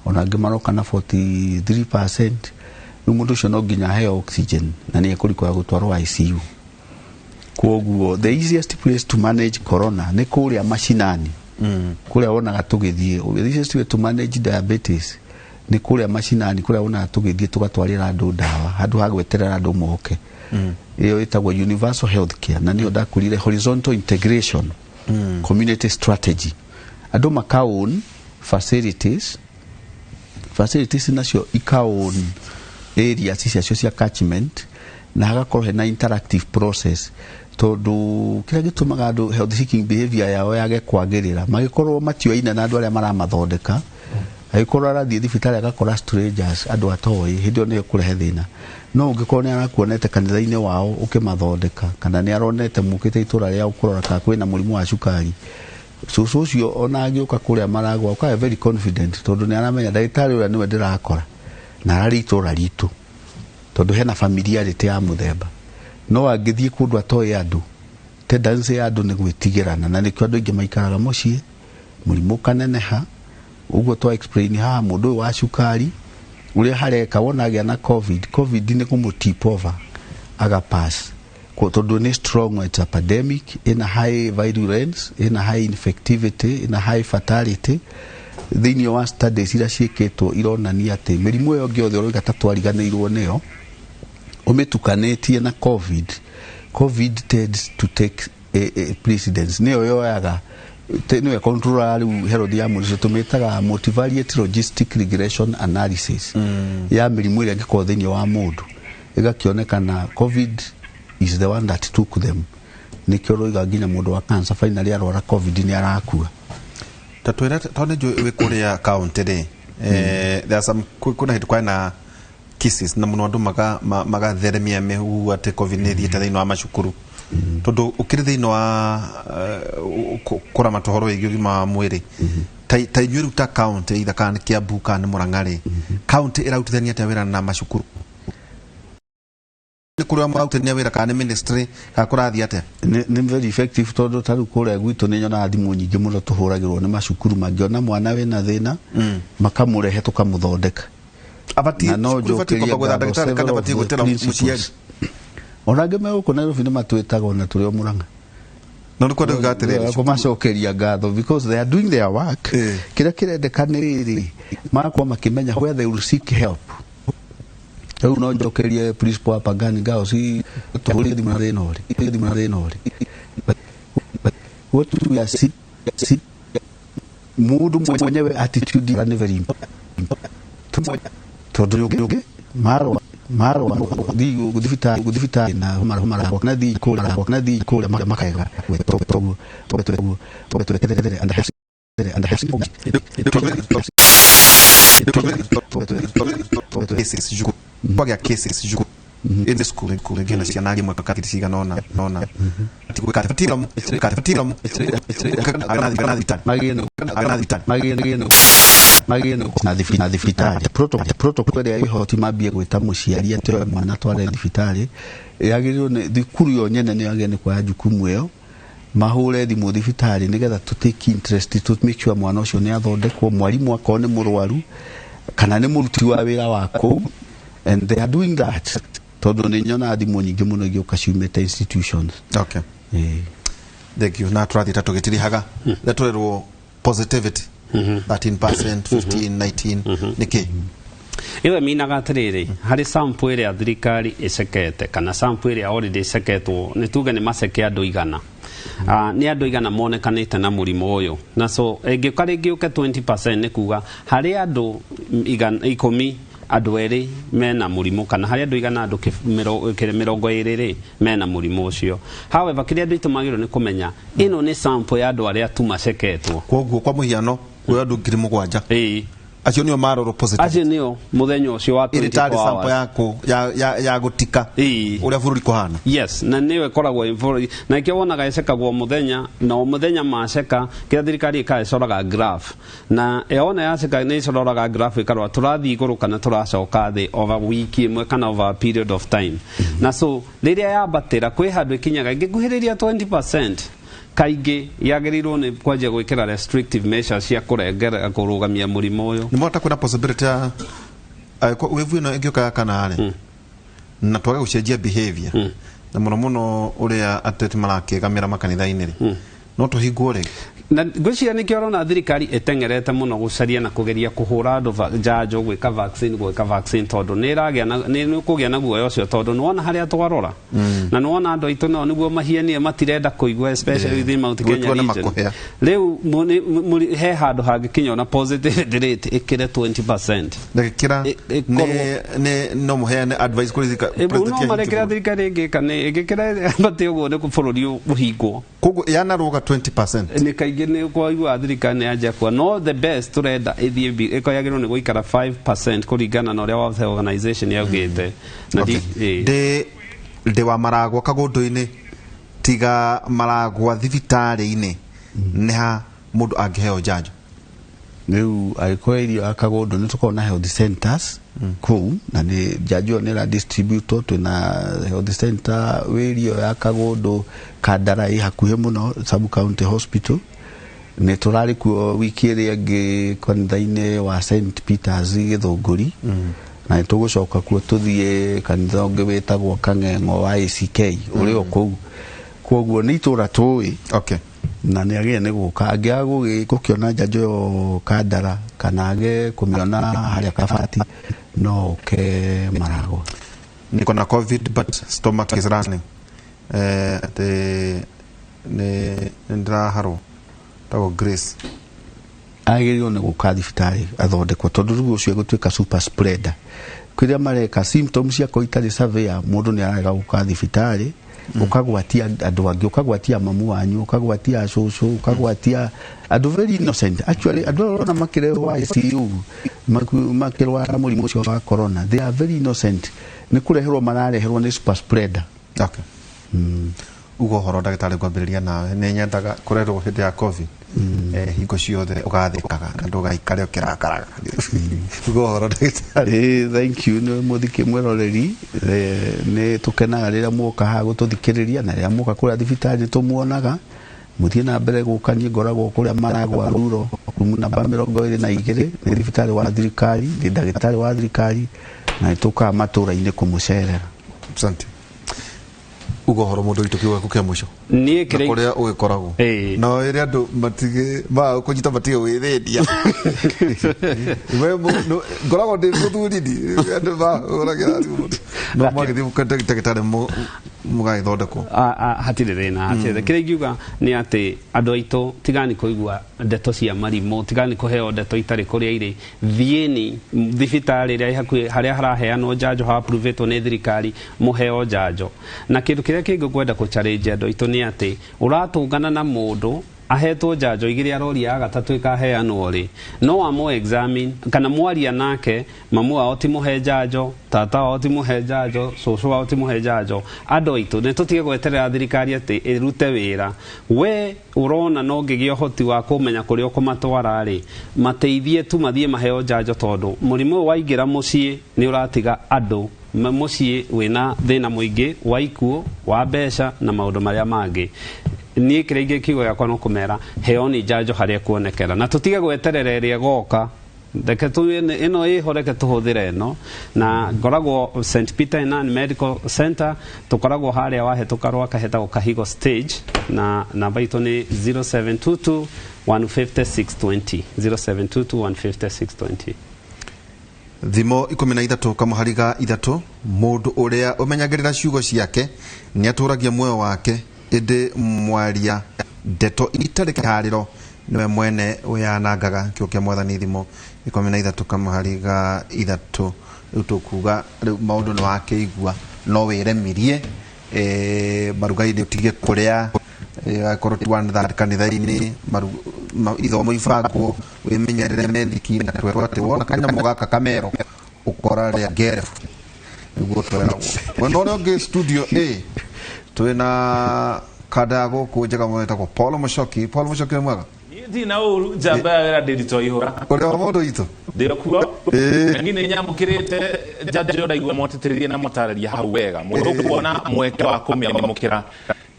ona angĩ maroka na 43%. Rĩu mũndũ ũcio no nginya aheo oxygen na nĩ ekũrikũra gũtwarwo ICU. Koguo the easiest place to manage corona nĩ kũrĩa macinani, kũrĩa wonaga tũgĩthiĩ. The easiest way to manage diabetes nĩ kũrĩa macinani, kũrĩa wonaga tũgĩthiĩ tũgatwarĩra andũ ndawa handũ ha gweterera andũ moke. Ĩyo ĩtagwo universal health care, na nĩyo ndakwĩrire horizontal integration community strategy. Andũ maka own facilities, facilities nacio ika own areas ciacio cia catchment, na hagakorwo hena interactive process, tondũ kĩrĩa gĩtũmaga andũ health seeking behavior yao yage kwagĩrĩra, magĩkorwo matioaine na andũ arĩa maramathondeka. Agĩkorwo arathiĩ thibitarĩ agakora strangers, andũ atoĩ, hĩndĩ ĩyo nĩyo kũrehe thĩna. No ũngĩkorwo nĩ arakuonete kanitha-inĩ wao ũkĩmathondeka, kana nĩ aronete mũkĩte itũra rĩao kũrora kana kwĩna mũrimũ wa cukari, cũcũ ũcio ona angĩũka kũrĩa maragwa ũkaga very confident, tondũ nĩ aramenya ndagĩtarĩ ũrĩa nĩwe ndĩrakora na ararĩ itũra ritũ, tondũ hena familiarity ya mũthemba. No angĩthiĩ kũndũ atoĩ andũ, tendency ya andũ nĩ gwĩtigĩrana, na nĩkĩo andũ aingĩ maikaraga mũciĩ, mũrimũ ũkaneneha. Ũguo twa explain haha, mũndũ ũyũ wa cukari ũrĩa hareka wona agĩa na COVID, COVID nĩ kũmũ tip over agapass, tondũ nĩ strong. It's a pandemic, ina high virulence, ina high infectivity, ina high fatality. Thĩinĩ wa studies iria ciĩkĩtwo ironania atĩ mĩrimũ ĩyo ĩngĩ yothe ũroiga ta twariganĩirwo nĩyo, ũmĩtukanĩtie na COVID, COVID tends to take a precedence. Nĩyo yoyaga, nĩyo controller. Rĩu health ya mũndũ tũmĩtaga multivariate logistic regression analysis ya mĩrimũ ĩrĩa ĩngĩkorwo thĩinĩ wa mũndũ, ĩgakĩonekana COVID is the one that took them. Nĩkĩo ũroiga nginya mũndũ wa cancer finally arwara COVID nĩ arakua. Ta twĩre, tondũ nĩ njũĩ wĩ kũrĩa county rĩ, there are some, kwĩna hĩndĩ kwarĩ na cases na mũno andũ magatheremia mĩhuhu atĩ COVID nĩ ĩthiĩte thĩinĩ wa macukuru. Tondũ ũkĩrĩ thĩinĩ wa kũramata ũhoro wĩgiĩ ũgima wa mwĩrĩ, ta inyuĩ rĩu ta county, either kana nĩ Kiambu kana nĩ Murang'a rĩ, county ĩrarutithania atĩa wĩra na macukuru? Nĩ kũrĩa mararutithania wĩra, kana nĩ ministry, kana kũrathiĩ atĩa? Nĩ very effective, tondũ ta rĩu kũrĩa gwitũ nĩ nyonaga thimũ nyingĩ mũno tũhũragĩrwo nĩ macukuru. Mangĩona mwana wĩna thĩna, makamũrehe tũkamũthondeka. Abatiĩ Na no cukuru ibatiĩ njokerie kwamba gwetha ngatho ndagĩtarĩ kana several of batiĩ the gwĩtĩra principals. mũciari? Ona angĩ me gũkũ Nairobi nĩ matwĩtaga ona tũrĩ o Murang'a. No nĩ kwenda kuga atĩrĩrĩ, kũmacokeria ngatho because they are doing their work. Kĩrĩa kĩrendeka nĩ rĩrĩ, magakorwo makĩmenya where they will seek help. Rĩu no njokerie principal wa Pangani Girls tũhũrĩre thimũ na thĩna ũrĩ, thimũ na thĩna ũrĩ. But what we are see, see mũndũ mwenyewe attitude nĩ very important, tondũ ũngĩ marwa marwa thiĩ thibitarĩ, thibitarĩ na mara na thiĩ kũrĩa, na thiĩ kũrĩa makaega and Cases juku kwagĩa cases juku in the school ngina ciana imwe kati cigana ona ona na thibitarĩ protocol ĩrĩa ihoti mambie gwĩta mũciari atĩ oe mwana tware thibitarĩ, yagĩrĩirwo nĩ thukuru yo nyene nĩ yagĩrĩirwo nĩ kuoya jukumu ĩyo, mahũre thimũ thibitarĩ nĩgetha to take interest, to make sure mwana ũcio nĩ athondekwo, mwarimũ akorwo nĩ mũrwaru kana nĩ mũruti wa wĩra wa kũu. And they are doing that, tondũ nĩ nyonaga thimũ nyingĩ mũno igĩũka ciumĩte institutions. Okay, thank you. Na tũrathiĩ ta tũgĩtirihaga, retũrerwo positivity 13%, 15, 19, nĩkĩ? Ĩyo ĩminaga atĩrĩrĩ, harĩ sample ĩrĩa thirikari ĩcekete kana sample ĩrĩa already ĩceketwo, nĩ tuge nĩ maceke andũ 100. Nĩ andũ 100 monekanĩte na mũrimũ ũyũ, na so ĩngĩũka rĩngĩ ũke 20%, nĩ kuga harĩ andũ 10 andũ 2 mena mũrimũ, kana harĩ andũ 100 andũ 20 rĩ mena mũrimũ ũcio. However, kĩrĩa andũ aitũ magĩrĩirwo nĩ kũmenya, ĩno nĩ sample ya andũ arĩa tu maceketwo. Koguo kwa mũhiano kwĩ andũ 7,000. Ĩĩ. Acio nĩo marorwo positive. Acio nĩo mũthenya ũcio wa 24 ĩrĩ tarĩ sample yaku ya gũtika ũrĩa bũrũri kũhana. Yes, na nĩyo ĩkoragwo na ikĩo wonaga ĩcekagwo mũthenya na o mũthenya maceka kĩrĩa thirikari ĩkaĩcoraga graph na yona yaceka nĩ ĩcoraga graph ĩkarora tũrathiĩ igũrũ kana tũracoka thĩ over wiki ĩmwe kana over a period of time. Na so rĩrĩa yambatĩra kwĩ handũ ĩkinyaga ĩngĩkuhĩrĩria 20% kaingĩ yagĩrĩirwo nĩ kwanjia gwĩkĩra restrictive measures cia kũrengera kũrũgamia mũrimũ ũyũ. Nĩ mwahota kwĩna possibility ya wave ĩno ĩngĩũka ya kana rĩ na twage gũcenjia behavior na mũno mũno ũrĩa ateti marakĩgamĩra makanitha-inĩ rĩ no tũhingwo rĩngĩ. Na ngwĩciria nĩkĩo ũrona thirikari ĩteng'erete mũno gũcaria na kũgeria kũhũra andũ njanjo, gwĩka vaccine tondũ nĩ kũgĩa na guoya ũcio tondũ nĩwona harĩa twarora na nĩwona andũ aitũ nao nĩguo mahianie matirenda kũigua especially within Mount Kenya region. Rĩu he handũ hangĩkinya ona positivity rate ĩkĩre 20%. Ndagĩkĩra nĩ no mũheane advice kũrĩ thirikari. No marekĩra thirikari ĩngĩka nĩ ĩngĩkĩra batiĩ ũguo nĩ bũrũri ũhingwo. Koguo yanarũga 20%. Nĩ kaingĩ nĩ kwaigua thirikari nĩ yanjia kuwa no the best turenda ĩthiĩ ĩkoyagĩrwo nĩ gũikara 5% kũringana na ũrĩa World Health Organization yaugĩte. Ndĩ wa Maragwa Kagũndũ-inĩ tiga Maragwa thibitarĩ-inĩ nĩ ha mũndũ angĩheo njanjo? Rĩu angĩkorwo irio ya Kagũndũ nĩ tũkoragwo na health centers kũu na nĩ njanjo nĩ ĩra distribute twĩna health center wĩ irio ya Kagũndũ Kandara ĩ hakuhĩ mũno sub county hospital. Nĩ tũrarĩ kuo wiki ĩrĩa ĩngĩ kanitha-inĩ wa St Peters Gĩthũngũri na nĩ tũgũcoka kuo tũthiĩ kanitha ũngĩ wĩtagwo Kang'eng'o wa ACK ũrĩ o kũu. Kwoguo nĩ itũra tũĩ na nĩ agĩrĩire nĩ gũka angĩaga gũkĩona njanjo ĩyo Kandara kana age kũmĩona harĩa Kabati no oke Maragwa. Niko na COVID but stomach is running. Nĩ ndĩraharwo tagwo Grace. Agĩrĩirwo nĩ gũka thibitarĩ athondekwo tondũ rĩu ũcio egũtuĩka super spreader. Kĩrĩa mareka symptoms ciako itarĩ severe mũndũ nĩ ararega gũka thibitarĩ ukagwatia andũ angĩ, ukagwatia mamu wanyu, ukagwatia cũcũ, ukagwatia andũ very innocent. Actually andũ arĩa ũrona makĩrehwo ICU makĩrwara mũrimũ ũcio wa corona, they are very innocent. Nĩ kũreherwo marareherwo nĩ super spreader. Okay. Ugo horo ndagĩtarĩ ngwambĩrĩria nawe nĩ nyendaga kũrerwo hĩndĩ ya COVID hingo ciothe ũgathĩkaga na ndũgaikare ũkĩrakaraga. Ugo horo ndagĩtarĩ. Thank you nĩ mũthikĩ mwĩroreri nĩ tũkenaga rĩrĩa muoka haha gũtũthikĩrĩria na rĩrĩa muoka kũrĩa thibitarĩ tũmuonaga mũthiĩ na mbere gũka. Niĩ ngoragwo kũrĩa Maragwa Ruro rumu namba 22 nĩ thibitarĩ wa thirikari, nĩ ndagĩtarĩ wa thirikari na nĩ tũkaga matũra-inĩ kũmũcerera. Asante. Ugo horo mundu witũ kiugo gĩaku kĩa mũico niĩ kĩrĩa kũrĩa ũgĩkoragwo no ĩrĩa andũ matige ma kũnyita matige gwĩthĩnia we ngoragwo ndĩ mũthuri ni andũ mahũragĩra thimũ no mwagĩthiĩ ndagĩtarĩ mũgagĩthondekwo. Hatirĩ thĩna, hatirĩ. Kĩrĩa ingiuga nĩ atĩ andũ aitũ tigani kũigua ndeto cia marimũ, tigani kũheo ndeto itarĩ kũrĩa irĩ. Thiĩni thibitarĩ ĩrĩa ĩ hakuhĩ harĩa haraheanwo njanjo ha-approve-ĩtwo nĩ thirikari mũheo njanjo. Na kĩndũ kĩrĩa kĩngĩ ngwenda kũ challenge andũ aitũ nĩ atĩ ũratũngana na mũndũ ahetwo njanjo igĩrĩ aroria ya gatatũ ĩkaheanwo rĩ, no amũ examine kana mwaria nake mamu wao ti mũhe njanjo, tata wao ti mũhe njanjo, cũcũ wao ti mũhe njanjo. Andũ aitũ nĩ tũtige gweterera thirikari atĩ ĩrute wĩra. We ũrona no ngĩgĩa ũhoti wa kũmenya kũrĩa ũkũmatwara rĩ, mateithie tu mathiĩ maheo njanjo tondũ mũrimũ ũyũ waingĩra mũciĩ nĩ ũratiga andũ mũciĩ wĩna thĩna mũingĩ wa ikuũ, wa mbeca na maũndũ marĩa mangĩ. Niĩ kĩrĩa ingĩ kiugo gĩakwa no kũmera heoni njanjo harĩa kuonekera na tũtige gweterera ĩrĩa ĩgoka. Reke ĩno ĩho, reke tũhũthĩre ĩno. Na ngoragwo St Peter Enan Medical Center, tũkoragwo harĩa wahĩtũka Rwaka hetagwo Kahigo stage na namba itũ nĩ 0722 150 620 0722 150 620. Thimo 13 kamũhariga 3 mũndũ ũrĩa ũmenyagĩrĩra ciugo ciake nĩ atũragia muoyo wake ĩndĩ mwaria ndeto itarĩ kĩharĩro nĩwe mwene wĩyanangaga. Kĩo kĩa Mwathani thimo 13 kamũhariga 3. Rĩu tũkuga rĩu maũndũ nĩ wakĩigua no wĩremirie maruga-inĩ ũtige kũrĩa akorwo ti one third kanitha-inĩ Ithomo ibangwo wĩmenyerere methiki na twerwo atĩ wona kanyamũ gaka kamero ũkora rĩa ngerebu nĩguo tweragwo. Mwena ũrĩa ũngĩ, studio A, twĩna kanda ya gũkũ njega mũno ĩtagwo Paul Mũcoki. Paul Mũcoki, nĩ mwega? Niĩ na ũru njamba ya wĩra ndĩrito ihũra. Ũrĩa wa mũndũ witũ. Ndĩ kuo. Na niĩ nĩ nyamũkĩrĩte njanjo, ndaigua mwatĩtĩrĩria na mũtarĩria hau wega. Mũndũ kuona mweke wa kũmĩamũkĩra,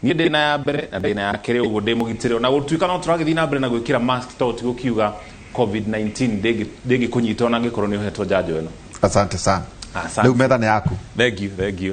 niĩ ndĩ na ya mbere na ndĩ na ya kerĩ, ũguo ndĩ mũgitĩre, ona gũtuĩka no tũragĩthiĩ na mbere na gwĩkĩra mask, tondũ ti gũkiuga COVID-19 ndĩngĩkũnyita ona angĩkorwo nĩ ũhetwo njanjo ĩno. Asante sana. Asante. Rĩu metha nĩ yaku. Thank you, thank you.